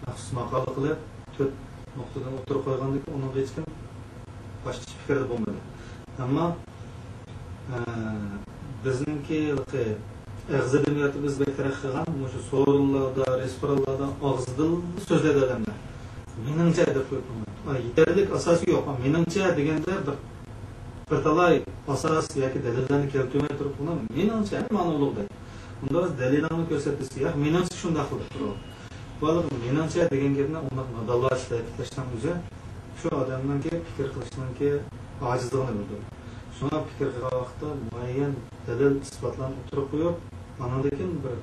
مەخسۇس ماقالە قىلىپ، تۆت نۇقتىدىن ئوتتۇرىغا قويغاندىن كېيىن، ئۇنىڭغا ھېچكىم باشقىچە پىكىردە بولمىدى. ئەمما، ئە، بىزنىڭكى ھېلىقى ئېغىز ئەدەبىياتى بىز بەك تەرەققىي قىلغان، مۇشۇ سورۇنلاردا، رېستورانلاردا ئاغزىدىن سۆزلەيدۇ ئادەملەر. مېنىڭچە دەپ قويۇپ، ئا، يېتەرلىك ئاساسى يوق. مېنىڭچە دېگەندە بىر، بىر تالاي ئاساس ياكى دەلىللەرنى كەلتۈرمەي تۇرۇپ، ئۇنى مېنىڭچە ھەممە ئانا ئۇلۇغ دەيدۇ. ئۇنداق دەلىلىڭنى كۆرسەت دېسە، ياق، مېنىڭچە شۇنداق دەپ تۇرىدۇ. بالىلار، مېنىڭچە دېگەن گەپنى ئۇنداق نادانلارچە تەكىتلەشنىڭ ئۆزى شۇ ئادەمنىڭكى پىكىر قىلىشنىڭكى ئاجىزلىقىنى بىلدۈرىدۇ. شۇڭا پىكىر قىلغان ۋاقىتتا مۇئەييەن دەلىل، ئىسپاتلارنى ئوتتۇرىغا قويۇپ، ئاندىن كېيىن بىر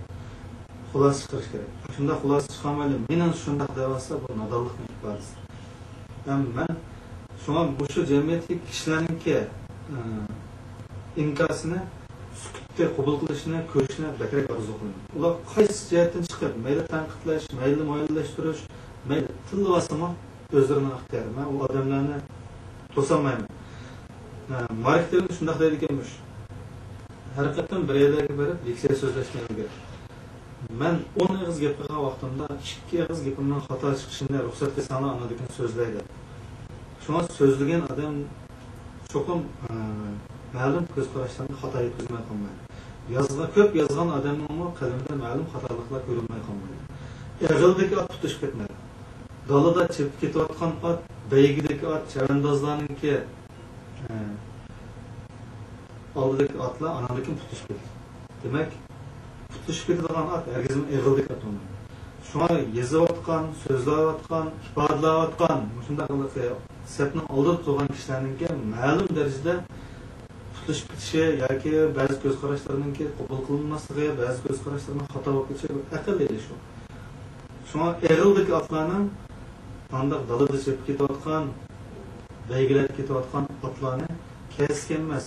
خۇلاسە چىقىرىش كېرەك. شۇنداق خۇلاسە چىقارمايلى، مېنىڭ شۇنداق دەۋاتسا، بۇ نادانلىقنىڭ ئىپادىسى. ھەم مەن شۇڭا مۇشۇ جەمئىيەتتىكى كىشىلەرنىڭكى، ئى، ئىنكاسىنى، سۈكۈتنى قوبۇل قىلىشنى، كۆرۈشنى بەكرەك ئارزۇ قىلىمەن. ئۇلار قايسى جەھەتتىن چىقىپ، مەيلى تەنقىدلەش، مەيلى مۇئەييەنلەشتۈرۈش، مەيلى تىللىۋالسىمۇ، ئۆزلىرىنىڭ ئىختىيارى. مەن ئۇ ئادەملەرنى توسالمايمەن. ھە، مارك تۋېن شۇنداق دەيدىكەنمىش. ھەر قېتىم بىر يەرلەرگە بەرىپ لېكسىيە سۆزلەشتىن ئىلگىرى، مەن ئون ئېغىز گەپ قىلغان ۋاقتىمدا ئىككى ئېغىز گېپىمنىڭ خاتا چىقىشىنى رۇخسەت قىلساڭلار، ئاندىن كېيىن سۆزلەي دەپ. شۇڭا سۆزلىگەن ئادەم چوقۇم، ئە، مەلۇم كۆز قاراشلارنى خاتا يەتكۈزمەي قالمايدۇ. يازغا-، كۆپ يازغان ئادەمنىڭمۇ قەلىمىدە مەلۇم خاتالىقلار كۆرۈنمەي قالمايدۇ. ئېغىلدىكى ئات پۇتۇشۇپ كەتمەيدۇ. دالىدا چېپىپ كېتىۋاتقان ئات، بەيگىدىكى ئات، چەۋەندازلارنىڭكى، ئە، ئالدىدىكى ئاتلار ئاناندىن كېيىن پۇتلىشىپ كېتىدۇ. دېمەك، پۇتلىشىپ كېتىدىغان ئات ھەرگىزمۇ ئېغىلدىكى ئات بولمايدۇ. شۇڭا يېزىۋاتقان، سۆزلەۋاتقان، ئىپادىلەۋاتقان، مۇشۇنداق سەپنىڭ ئالدىدا تۇرغان كىشىلەرنىڭكى مەلۇم دەرىجىدە پۇتلىشىپ كېتىشى ياكى بەزى كۆز قاراشلىرىنىڭكى قوبۇل قىلىنماسلىقى، بەزى كۆز قاراشلىرىنىڭ خاتا بولۇپ كېتىشى ئەقەللىي ئىش ئۇ. شۇڭا ئېغىلدىكى ئاتلارنىڭ مانداق دالىدا چېپىپ كېتىۋاتقان، بەيگىلەردە كېتىۋاتقان ئاتلارنى كەسكەن ئەمەس،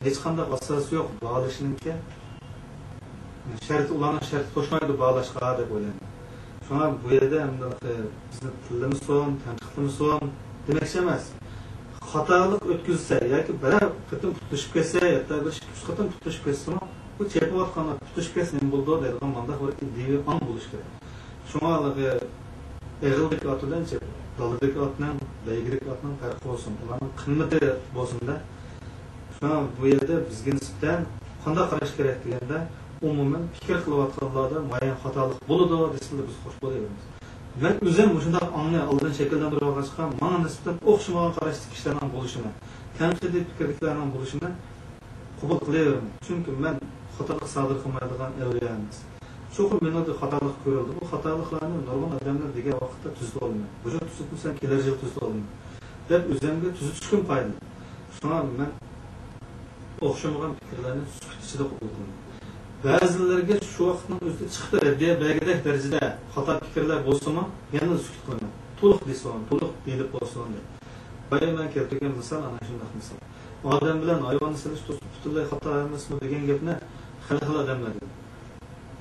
ھېچقانداق ئاساسى يوق باھالىشىنىڭكى شەرتى، ئۇلارنىڭ شەرتى توشمايدۇ باھالاشقا دەپ ئويلايمەن. شۇڭا بۇ يەردە ئەمدى بىزنى تىللىمىسۇن، تەنقىدلىمىسۇن دېمەكچى ئەمەس. خاتالىق ئۆتكۈزسە ياكى بىرەر قېتىم پۇتلىشىپ كەتسە، ھەتتا بىر ئىككى ئۈچ قېتىم پۇتلىشىپ كەتسىمۇ، بۇ چېپىۋاتقان ئات پۇتلىشىپ كەتسە نېمە بولىدۇ دەيدىغان مانداق بىر ئىدىيەۋى ئاڭ بولۇشى كېرەك. شۇڭا ھېلىقى ئېغىلدىكى ئات بىلەن چېپىپ، دالىدىكى ئاتنىڭ، بەيگىدىكى ئاتنىڭ پەرقى بولسۇن، ئۇلارنىڭ قىممىتى بولسۇن دە. شۇڭا بۇ يەردە بىزگە نىسبەتەن قانداق قاراش كېرەك دېگەندە، ئومۇمەن پىكىر قىلىۋاتقانلاردا مۇئەييەن خاتالىق بولىدۇ دېسىلا بىز خوش بولۇۋېرىمىز. مەن ئۆزۈم مۇشۇنداق ئاڭنى ئالدىن شەكىللەندۈرۈۋالغاچقا، ماڭا نىسبەتەن ئوخشىمىغان قاراشتىكى كىشىلەرنىڭ بولۇشىنى، تەنقىدىي پىكىردىكىلەرنىڭ بولۇشىنى قوبۇل قىلىۋېرىمەن. چۈنكى مەن خاتالىق سادىر قىلمايدىغان ئەۋلىيا ئەمەس. چوقۇم مېنىڭدە خاتالىق كۆرۈلدى. بۇ خاتالىقلارنى نۇرغۇن ئادەملەر دېگەن ۋاقىتتا تۈزىتىۋالىمەن. بۇ يىل تۈزىتمىسەم، كېلەر يىل تۈزىتىۋالىمەن دەپ ئۆزۈمگە تۈزىتىشكىمۇ پايدىلىق. شۇڭا مەن ئوخشىمىغان پىكىرلەرنى سۈكۈت ئىچىدە قوبۇل قىلىمەن. بەزىلىرىگە شۇ ۋاقىتنىڭ ئۆزىدە چىقىپ رەددىيە بەرگۈدەك دەرىجىدە خاتا پىكىرلەر بولسىمۇ، يەنىلا سۈكۈت قىلىمەن. تولۇق دېسۇن، تولۇق دېيىلىپ بولسۇن دەپ. بايا مەن كەلتۈرگەن مىسال ئانا شۇنداق مىسال. ئادەم بىلەن ھايۋاننى سېلىشتۇرسا پۈتۈنلەي خاتا ئەمەسمۇ دېگەن گەپنى خېلى خىل ئادەملەر دېدى.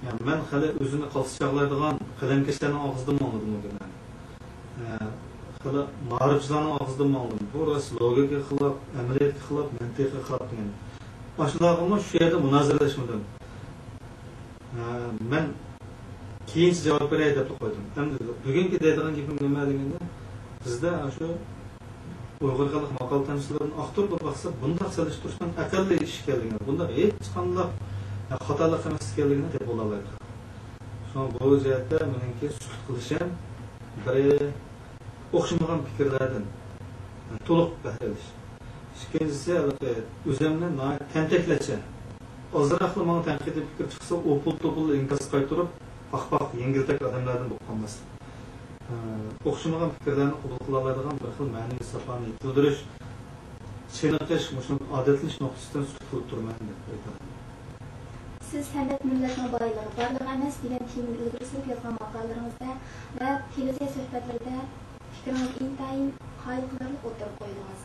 يەنى مەن خېلى ئۆزىنى قالتىس چاغلايدىغان قەلەمكەشلەرنىڭ ئاغزىدىنمۇ ئاڭلىدىم بۇ گەپلەرنى. ئە، خېلى مائارىپچىلارنىڭ ئاغزىدىنمۇ ئاڭلىدىم. بۇ راست لوگىكىغا خىلاپ، ئەمەلىيەتكە خىلاپ، مەنتىققا خىلاپ دېگەن. ئاشۇلارغىمۇ شۇ يەردە مۇنازىرىلەشمىدىم. ئە، مەن كېيىنچە جاۋاب بېرەي دەپلا قويدۇم. ئەمدى بۈگۈنكى دەيدىغان گېپىم نېمە دېگەندە، بىزدە ئاشۇ ئۇيغۇر خەلق ماقالە تەنقىدچىلىرىدىن ئاختۇرۇپ باقسا، بۇنداق سېلىشتۇرۇشنىڭ ئەقەللىي ئىش ئىكەنلىكىنى، بۇنداق ھېچقانداق خاتالىق ئەمەس ئىكەنلىكىنى تېپىپ بولالايدۇ. شۇڭا بۇ جەھەتتە مېنىڭكى سۈكۈت قىلىشىم بىر ئوخشىمىغان پىكىرلەردىن تولۇق بەھرە ئېلىش. ئىككىنچىسى، ھېلىقى ئۆزۈمنى ناھايىتى تەنتەكلەرچە، ئازراقلا ماڭا تەنقىدىي پىكىر چىقسا، ئوپۇل-توپۇل ئىنكاس قايتۇرۇپ، پاخ-پاخ يەڭگىلتەك ئادەملەردىن بولۇپ قالماسلىق. ئە، ئوخشىمىغان پىكىرلەرنى قوبۇل قىلالايدىغان بىر خىل مەنىۋى ساپانى يېتىلدۈرۈش، چېنىقىش، مۇشۇ ئادەتلىنىش نۇقتىسىدىن سۈكۈت قىلىپ تۇرىمەن دەپ ئېيتىمەن. سىز سەنئەت مىللەتنىڭ بايلىقى، بارلىقى ئەمەس دېگەن تېمىنى ئىلگىرى سۈرۈپ يازغان ماقالىلىرىڭىزدە ۋە تېلېۋىزىيە سۆھبەتلىرىدە پىكرىڭىز ئىنتايىن قايىل قىلارلىق ئوتتۇرىغا قويدىڭىز.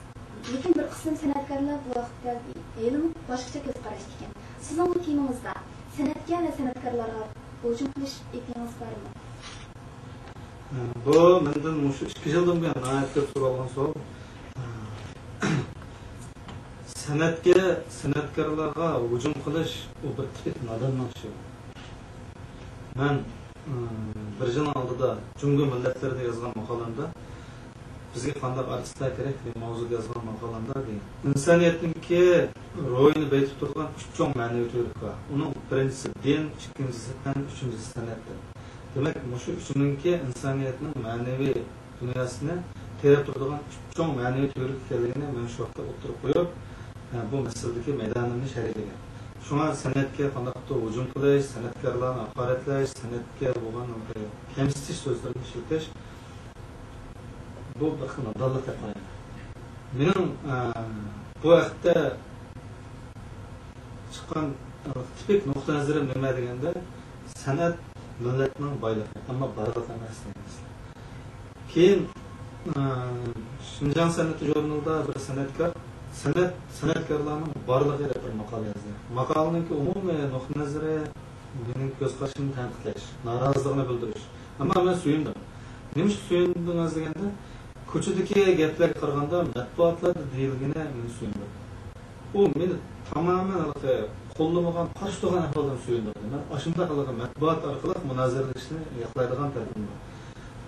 لېكىن بىر قىسىم سەنئەتكارلار بۇ ھەقتە ھېلىمۇ باشقىچە كۆز قاراشتا ئىكەن. سىزنىڭ بۇ تېمىڭىزدا سەنئەتكە ۋە سەنئەتكارلارغا ھۇجۇم قىلىش ئېپىڭىز بارمۇ؟ بۇ مەندىن مۇشۇ ئىككى يىلدىن بۇيان ناھايىتى كۆپ سورالغان سوئال. سەنئەتكە، سەنئەتكارلارغا ھۇجۇم قىلىش، ئۇ بىر تىپىك ناداننىڭ ئىشى. مەن، ئىم، بىر يىلنىڭ ئالدىدا جۇڭگو مىللەتلىرىدە يازغان ماقالەمدە، بىزگە قانداق ئارتىسلار كېرەك دېگەن ماۋزۇدا يازغان ماقالەمدە دېگەن. ئىنسانىيەتنىڭكى روھىنى بېيىتىپ تۇرىدىغان ئۈچ چوڭ مەنىۋى تۈۋرۈك بار. ئۇنىڭ بىرىنچىسى دىن، ئىككىنچىسى پەن، ئۈچىنچىسى سەنئەت دەپ. دېمەك، مۇشۇ ئۈچىنىڭكى ئىنسانىيەتنىڭ مەنىۋى دۇنياسىنى تېرەپ تۇرىدىغان ئۈچ چوڭ مەنىۋى تۈۋرۈك ئىكەنلىكىنى مەن شۇ ۋاقىتتا ئوتتۇرىغا قويۇپ، بۇ مەسىلىدىكى مەيدانىمنى شەرھلىگەن. شۇڭا سەنئەتكە قانداقتۇر ھۇجۇم قىلىش، سەنئەتكارلارنى ھاقارەتلەش، سەنئەتكە بولغان كەمسىتىش سۆزلىرىنى ئىشلىتىش، بۇ بىر خىل نادانلىق دەپ قارايمەن. مېنىڭ، ئە، بۇ ھەقتە چىققان تىپىك نۇقتىئىنەزىرىم نېمە دېگەندە، سەنئەت مىللەتنىڭ بايلىقى، ئەمما بارلىقى ئەمەس دەيمىز. كېيىن، ئى، شىنجاڭ سەنئىتى ژۇرنىلىدا بىر سەنئەتكار، سەنئەت، سەنئەتكارلارنىڭ بارلىقى دەپ بىر ماقالە يازدى. ماقالىنىڭكى ئومۇمىي نۇقتىئىنەزىرى مېنىڭ كۆز قارىشىمنى تەنقىدلەش، نارازىلىقىنى بىلدۈرۈش. ئەمما مەن سۆيۈندۈم. نېمىشقا سۆيۈندىڭىز دېگەندە، كوچىدىكى گەپلەرگە قارىغاندا، مەتبۇئاتلاردا دېيىلگىنى مېنى سۆيۈندۈردى. ئۇ مېنى تامامەن ھېلىقى قوللىمىغان، قارشى تۇرغان ئەھۋالدىن سۆيۈندۈردى. مەن ئاشۇنداق ھېلىقى مەتبۇئات ئارقىلىق مۇنازىرىلىشىشنى ياقلايدىغان تەرىپىم بار.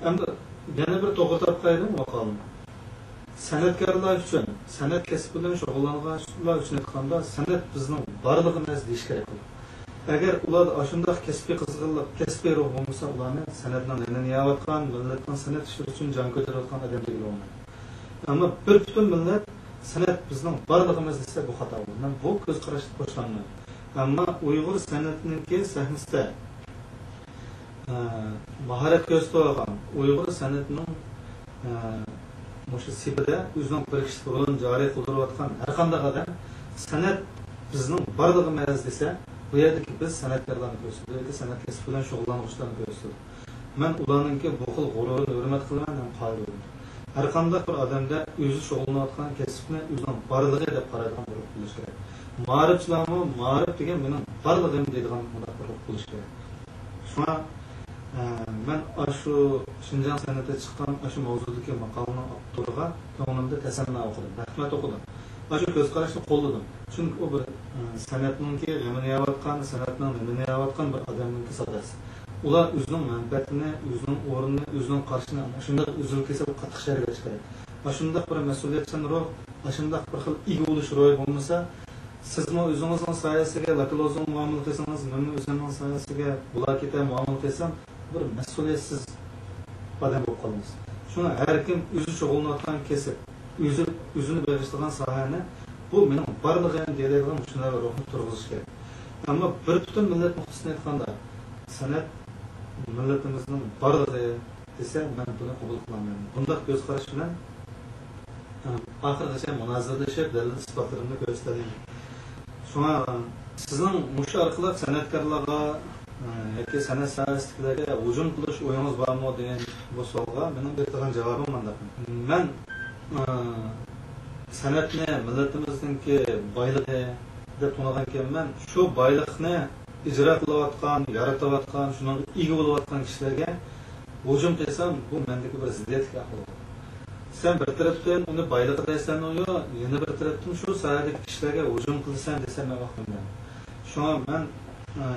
ئەمدى يەنە بىر توغرا تاپقايلىمۇ ماقالىنى. سەنئەتكارلار ئۈچۈن، سەنئەت كەسپى بىلەن شۇغۇللانغانلار ئۈچۈن ئېيتقاندا، سەنئەت بىزنىڭ بارلىقىمىز دېيىش كېرەك بولىدۇ. ئەگەر ئۇلاردا ئاشۇنداق كەسپىي قىزغىنلىق، كەسپىي روھ بولمىسا، ئۇلارنى سەنئەتنىڭ نېنىنى يەۋاتقان، مىللەتنىڭ سەنئەت ئىشلىرى ئۈچۈن جان كۆتۈرۈۋاتقان ئادەم دېگىلى بولمايدۇ. ئەمما بىر پۈتۈن مىللەت سەنئەت بىزنىڭ بارلىقىمىز دېسە، بۇ خاتا بولىدۇ. مەن بۇ كۆز قاراشتىن خوشلانمايمەن. ئەمما ئۇيغۇر سەنئىتىنىڭكى سەھنىسىدە، ئە، ماھارەت كۆرسىتىۋالغان، ئۇيغۇر سەنئىتىنىڭ، ئە، مۇشۇ سېپىدە ئۆزىنىڭ بىر كىشىلىك رولىنى جارى قىلدۇرۇۋاتقان ھەر قانداق ئادەم سەنئەت بىزنىڭ بارلىقىمىز دېسە، بۇ يەردىكى بىز سەنئەتكارلارنى كۆرسىتىدۇ ياكى سەنئەت كەسپى بىلەن شۇغۇللانغۇچىلارنى كۆرسىتىدۇ. مەن ئۇلارنىڭكى بۇ خىل غۇرۇرىنى ھۆرمەت قىلىمەن ھەم قايىل بولىمەن. ھەر قانداق بىر ئادەمدە ئۆزى شۇغۇللىنىۋاتقان كەسىپنى ئۆزىنىڭ بارلىقى دەپ قارايدىغان بىر روھ بولۇشى كېرەك. مائارىپچىلارمۇ مائارىپ دېگەن مېنىڭ بارلىقىم دەيدىغان مۇنداق بىر روھ بولۇشى كېرەك. شۇڭا، ئە، مەن ئاشۇ شىنجاڭ سەنئىتى چىققان ئاشۇ ماۋزۇدىكى ماقالىنىڭ ئاپتورىغا كۆڭلۈمدە تەسەننا ئوقۇدۇم، رەھمەت ئوقۇدۇم. ئاشۇ كۆز قاراشنى قوللىدىم. چۈنكى ئۇ بىر، ئە، سەنئەتنىڭكى غېمىنى يەۋاتقان، سەنئەتنىڭ نېمىنى يەۋاتقان بىر ئادەمنىڭكى ساداسى. ئۇلار ئۆزىنىڭ مەنپەئەتىنى، ئۆزىنىڭ ئورنىنى، ئۆزىنىڭ قارىشىنى ئاشۇنداق ئۈزۈل-كېسىل قاتتىق شەرھلەش كېرەك. ئاشۇنداق بىر مەسئۇلىيەتچان روھ، ئاشۇنداق بىر خىل ئىگە بولۇش روھى بولمىسا، سىزمۇ ئۆزىڭىزنىڭ سايىسىگە لاكلوزغا مۇئامىلە قىلسىڭىز، مەنمۇ ئۆزۈمنىڭ سايىسىگە بولاكېتە مۇئامىلە قىلسام، بىر مەسئۇلىيەتسىز ئادەم بولۇپ قالىمىز. شۇڭا ھەر كىم ئۆزى شۇغۇللىنىۋاتقان كەسىپ، ئۆزى، ئۆزىنى بېغىشلىغان ساھەنى، بۇ مېنىڭ بارلىقىم دېيەلەيدىغان مۇشۇنداق بىر روھنى تۇرغۇزۇش كېرەك. ئەمما بىر پۈتۈن مىللەت نۇقتىسىدىن ئېيتقاندا، سەنئەت مىللىتىمىزنىڭ بارلىقى دېسە، مەن بۇنى قوبۇل قىلالمايمەن. بۇنداق كۆز قاراش بىلەن، ئە، ئاخىرغىچە مۇنازىرىلىشىپ، دەلىل-ئىسپاتلىرىمنى كۆرسىتەلەيمەن. شۇڭا سىزنىڭ مۇشۇ ئارقىلىق سەنئەتكارلارغا، ئە، ياكى سەنئەت ساھەسىدىكىلەرگە ھۇجۇم قىلىش ئويىڭىز بارمۇ دېگەن بۇ سوئالغا مېنىڭ بېرىدىغان جاۋابىم مۇنداق. مەن، ئە، سەنئەتنى مىللىتىمىزنىڭكى بايلىقى دەپ تونۇغانكەنمەن. شۇ بايلىقنى ئىجرا قىلىۋاتقان، يارىتىۋاتقان، شۇنىڭغا ئىگە بولۇۋاتقان كىشىلەرگە ھۇجۇم قىلسام، بۇ مەندىكى بىر زىددىيەتلىك ئەھۋال بولىدۇ. سەن بىر تەرەپتىن ئۇنى بايلىقى دەيسەنمۇ يوق، يەنە بىر تەرەپتىن شۇ ساھەدىكى كىشىلەرگە ھۇجۇم قىلىسەن دېسەم، مەن ۋاقتىمدا. شۇڭا مەن، ئە،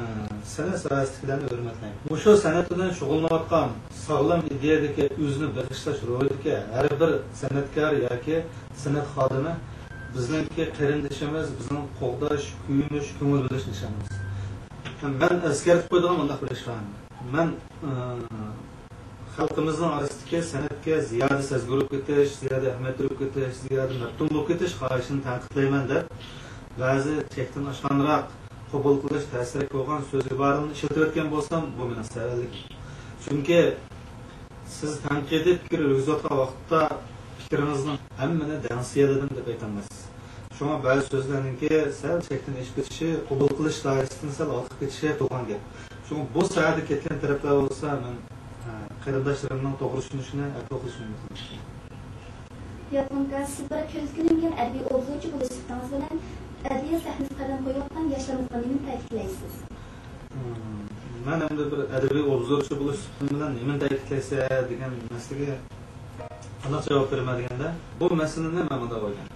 سەنئەت ساھەسىدىكىلەرنى ھۆرمەتلەيمەن. مۇشۇ سەنئەت بىلەن شۇغۇللىنىۋاتقان، ساغلام ئىدىيەدىكى، ئۆزىنى بېغىشلاش روھىدىكى ھەر بىر سەنئەتكار ياكى سەنئەت خادىمى بىزنىڭكى قېرىندىشىمىز، بىزنىڭ قوغداش، كۆيۈنۈش، كۆڭۈل بۆلۈش نىشانىمىز. مەن ئەسكەرتىپ قويىدىغان مۇنداق بىر ئىش بار. مەن، ئى، خەلقىمىزنىڭ ئارىسىدىكى سەنئەتكە زىيادە سەزگۈر بولۇپ كېتىش، زىيادە ئەھمىيەت بېرىپ كېتىش، زىيادە مەپتۇن بولۇپ كېتىش خاھىشىنى تەنقىدلەيمەن دەپ، بەزى چەكتىن ئاشقانراق، قوبۇل قىلىش تەسرەك بولغان سۆز ئىبارىلەرنى ئىشلىتىۋەتكەن بولسام، بۇ مېنىڭ سەۋەنلىكىم. چۈنكى سىز تەنقىدىي پىكىر يۈرگۈزۈۋاتقان ۋاقىتتا پىكرىڭىزنىڭ ھەممىنى دەڭسىيەلىدىم دەپ ئېيتالمايسىز. شۇڭا بەزى سۆزلەرنىڭكى سەل چەكتىن ئېشىپ كېتىشى، قوبۇل قىلىش دائىرىسىدىن سەل ھالقىپ كېتىشى بولغان گەپ. شۇڭا بۇ ساھەدە كەتكەن تەرەپلەر بولسا، مەن، ئە، قېرىنداشلىرىمنىڭ توغرا چۈشىنىشىنى ئەپۇ قىلىشىمنى ئۆتۈنىمەن. يالقۇن ئاكا، سىز بىر كۆزگە ئىلمىگەن ئەدەبىي ئوبزورچى بولۇش سۈپىتىڭىز بىلەن ئەدەبىيات سەھنىسىگە قەدەم قويۇۋاتقان ياشلىرىمىزغا نېمىنى تەكىتلەيسىز؟ مم، مەن ئەمدى بىر ئەدەبىي ئوبزورچى بولۇش سۈپىتىم بىلەن نېمىنى تەكىتلەيسەن دېگەن مەسىلىگە قانداق جاۋاب بېرىمەن دېگەندە، بۇ مەسىلىنى مەن مۇنداق ئويلايمەن.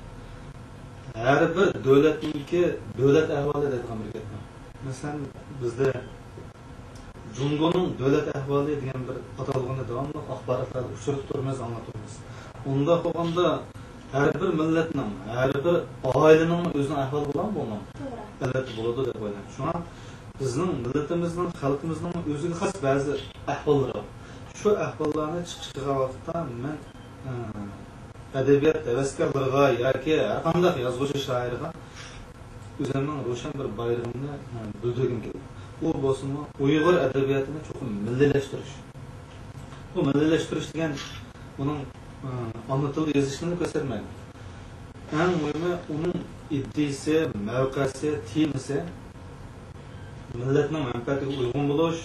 ھەر بىر دۆلەتنىڭكى دۆلەت ئەھۋالى دەيدىغان بىر گەپ بار. مەسىلەن، بىزدە جۇڭگونىڭ دۆلەت ئەھۋالى دېگەن بىر ئاتالغۇنى داۋاملىق ئاخباراتلاردا ئۇچرىتىپ تۇرىمىز، ئاڭلاپ تۇرىمىز. ئۇنداق بولغاندا، ھەر بىر مىللەتنىڭ، ھەر بىر ئائىلىنىڭ ئۆزىنىڭ ئەھۋالى بولامدۇ، بولمامدۇ؟ توغرا. ئەلۋەتتە بولىدۇ دەپ ئويلايمەن. شۇڭا بىزنىڭ مىللىتىمىزنىڭ، خەلقىمىزنىڭ ئۆزىگە خاس بەزى ئەھۋاللىرى بار. شۇ ئەھۋاللارنى چىقىش قىلغان ۋاقىتتا مەن، ئە، ئەدەبىيات ھەۋەسكارلىرىغا ياكى ھەرقانداق يازغۇچى شائىرغا ئۆزۈمنىڭ روشەن بىر بايرىقىمنى، ھە، بىلدۈرگۈم كېلىدۇ. ئۇ بولسىمۇ ئۇيغۇر ئەدەبىياتىنى چوقۇم مىللىيلەشتۈرۈش. بۇ مىللىيلەشتۈرۈش دېگەن ئۇنىڭ، ھە، ئانا تىلدا يېزىشنى كۆرسەتمەيدۇ. ئەڭ مۇھىمى ئۇنىڭ ئىدىيىسى، مەۋقەسى، تېمىسى مىللەتنىڭ مەنپەئەتىگە ئۇيغۇن بولۇش،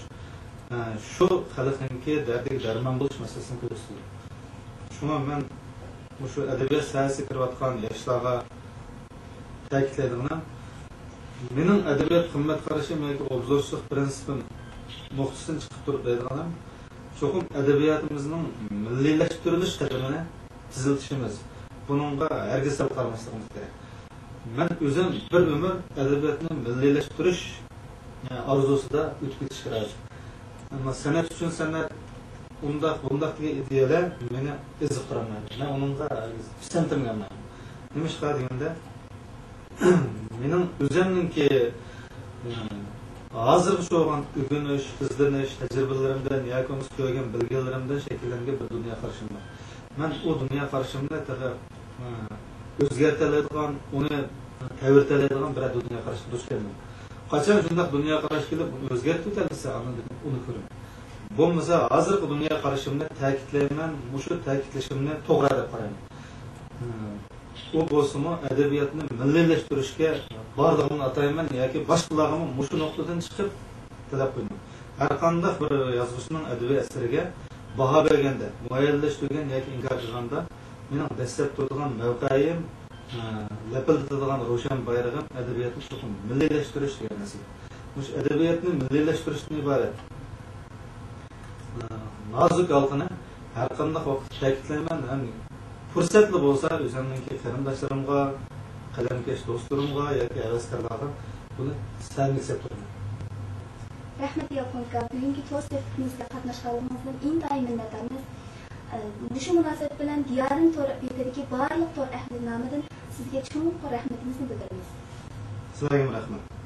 ئە، شۇ خەلقنىڭكى دەردىگە دەرمان بولۇش مەسىلىسىنى كۆرسىتىدۇ. شۇڭا مەن مۇشۇ ئەدەبىيات ساھەسىگە كىرىۋاتقان ياشلارغا تەكىتلەيدىغىنىم، مېنىڭ ئەدەبىيات قىممەت قارىشىم ياكى ئوبزورچىلىق پىرىنسىپىم نۇقتىسىدىن چىقىپ تۇرۇپ دەيدىغىنىم، چوقۇم ئەدەبىياتىمىزنىڭ مىللىيلەشتۈرۈلۈش قەدىمىنى تېزلىتىشىمىز، بۇنىڭغا ھەرگىز سەل قارىماسلىقىمىز كېرەك. مەن ئۆزۈم بىر ئۆمۈر ئەدەبىياتنى مىللىيلەشتۈرۈش، ئە، ئارزۇسىدا ئۆتۈپ كېتىشكە رازى. ئەمما سەنئەت ئۈچۈن سەنئەت، ئۇنداق، بۇنداق دېگەن ئىدىيەلەر مېنى ئېزىقتۇرالمايدۇ. مەن ئۇنىڭغا ھەرگىز پىسەنتىم كەلمەيدۇ. نېمىشقا دېگەندە، مېنىڭ ئۆزۈمنىڭكى، ئە، ھازىرغىچە بولغان ئۆگىنىش، ئىزدىنىش، تەجرىبىلىرىمدىن ياكى بولمىسا كۆرگەن، بىلگەنلىرىمدىن شەكىللەنگەن بىر دۇنيا قارىشىم بار. مەن ئۇ دۇنيا قارىشىمنى تېخى، ئە، ئۆزگەرتەلەيدىغان، ئۇنى تەۋرىتەلەيدىغان بىرەر دۇنيا قاراشقا دۇچ كەلدىم. قاچان شۇنداق دۇنيا قاراش كېلىپ، ئۇنى ئۆزگەرتىۋېتەلىسە، ئاندىن ئۇنى كۆرۈڭ. بولمىسا، ھازىرقى دۇنيا قارىشىمنى تەكىتلەيمەن، مۇشۇ تەكىتلىشىمنى توغرا دەپ قارايمەن. ئۇ بولسىمۇ ئەدەبىياتنى مىللىيلەشتۈرۈشكە بارلىقىنى ئاتايمەن ياكى باشقىلارغىمۇ مۇشۇ نۇقتىدىن چىقىپ تەلەپ قىلىمەن. ھەرقانداق بىر يازغۇچىنىڭ ئەدەبىي ئەسىرىگە باھا بەرگەندە، مۇئەييەنلەشتۈرگەن ياكى ئىنكار قىلغاندا، مېنىڭ دەسسەپ تۇرىدىغان مەۋقەيىم، ئە، لەپىلدىتىدىغان روشەن بايرىقىم ئەدەبىياتنى چوقۇم مىللىيلەشتۈرۈش دېگەن مەسىلە. مۇشۇ ئەدەبىياتنى مىللىيلەشتۈرۈشتىن ئىبارەت، ئە، نازۇك ھالقىنى ھەرقانداق ۋاقىتتا تەكىتلەيمەن ھەم پۇرسەتلا بولسا ئۆزۈمنىڭكى قېرىنداشلىرىمغا، قەلەمكەش دوستلىرىمغا ياكى ھەۋەسكارلارغا بۇنى سەلگە سېلىپ تۇرىمەن. رەھمەت، يالقۇن ئاكا، بۈگۈنكى تور سۆھبىتىمىزگە قاتناشقانلىقىڭىزدىن ئىنتايىن مىننەتدارمىز. ئە، مۇشۇ مۇناسىۋەت بىلەن دىيارىم تور بېتىدىكى بارلىق تور ئەھلى نامىدىن سىزگە چوڭقۇر رەھمىتىمىزنى بىلدۈرىمىز. سىلەرگىمۇ رەھمەت.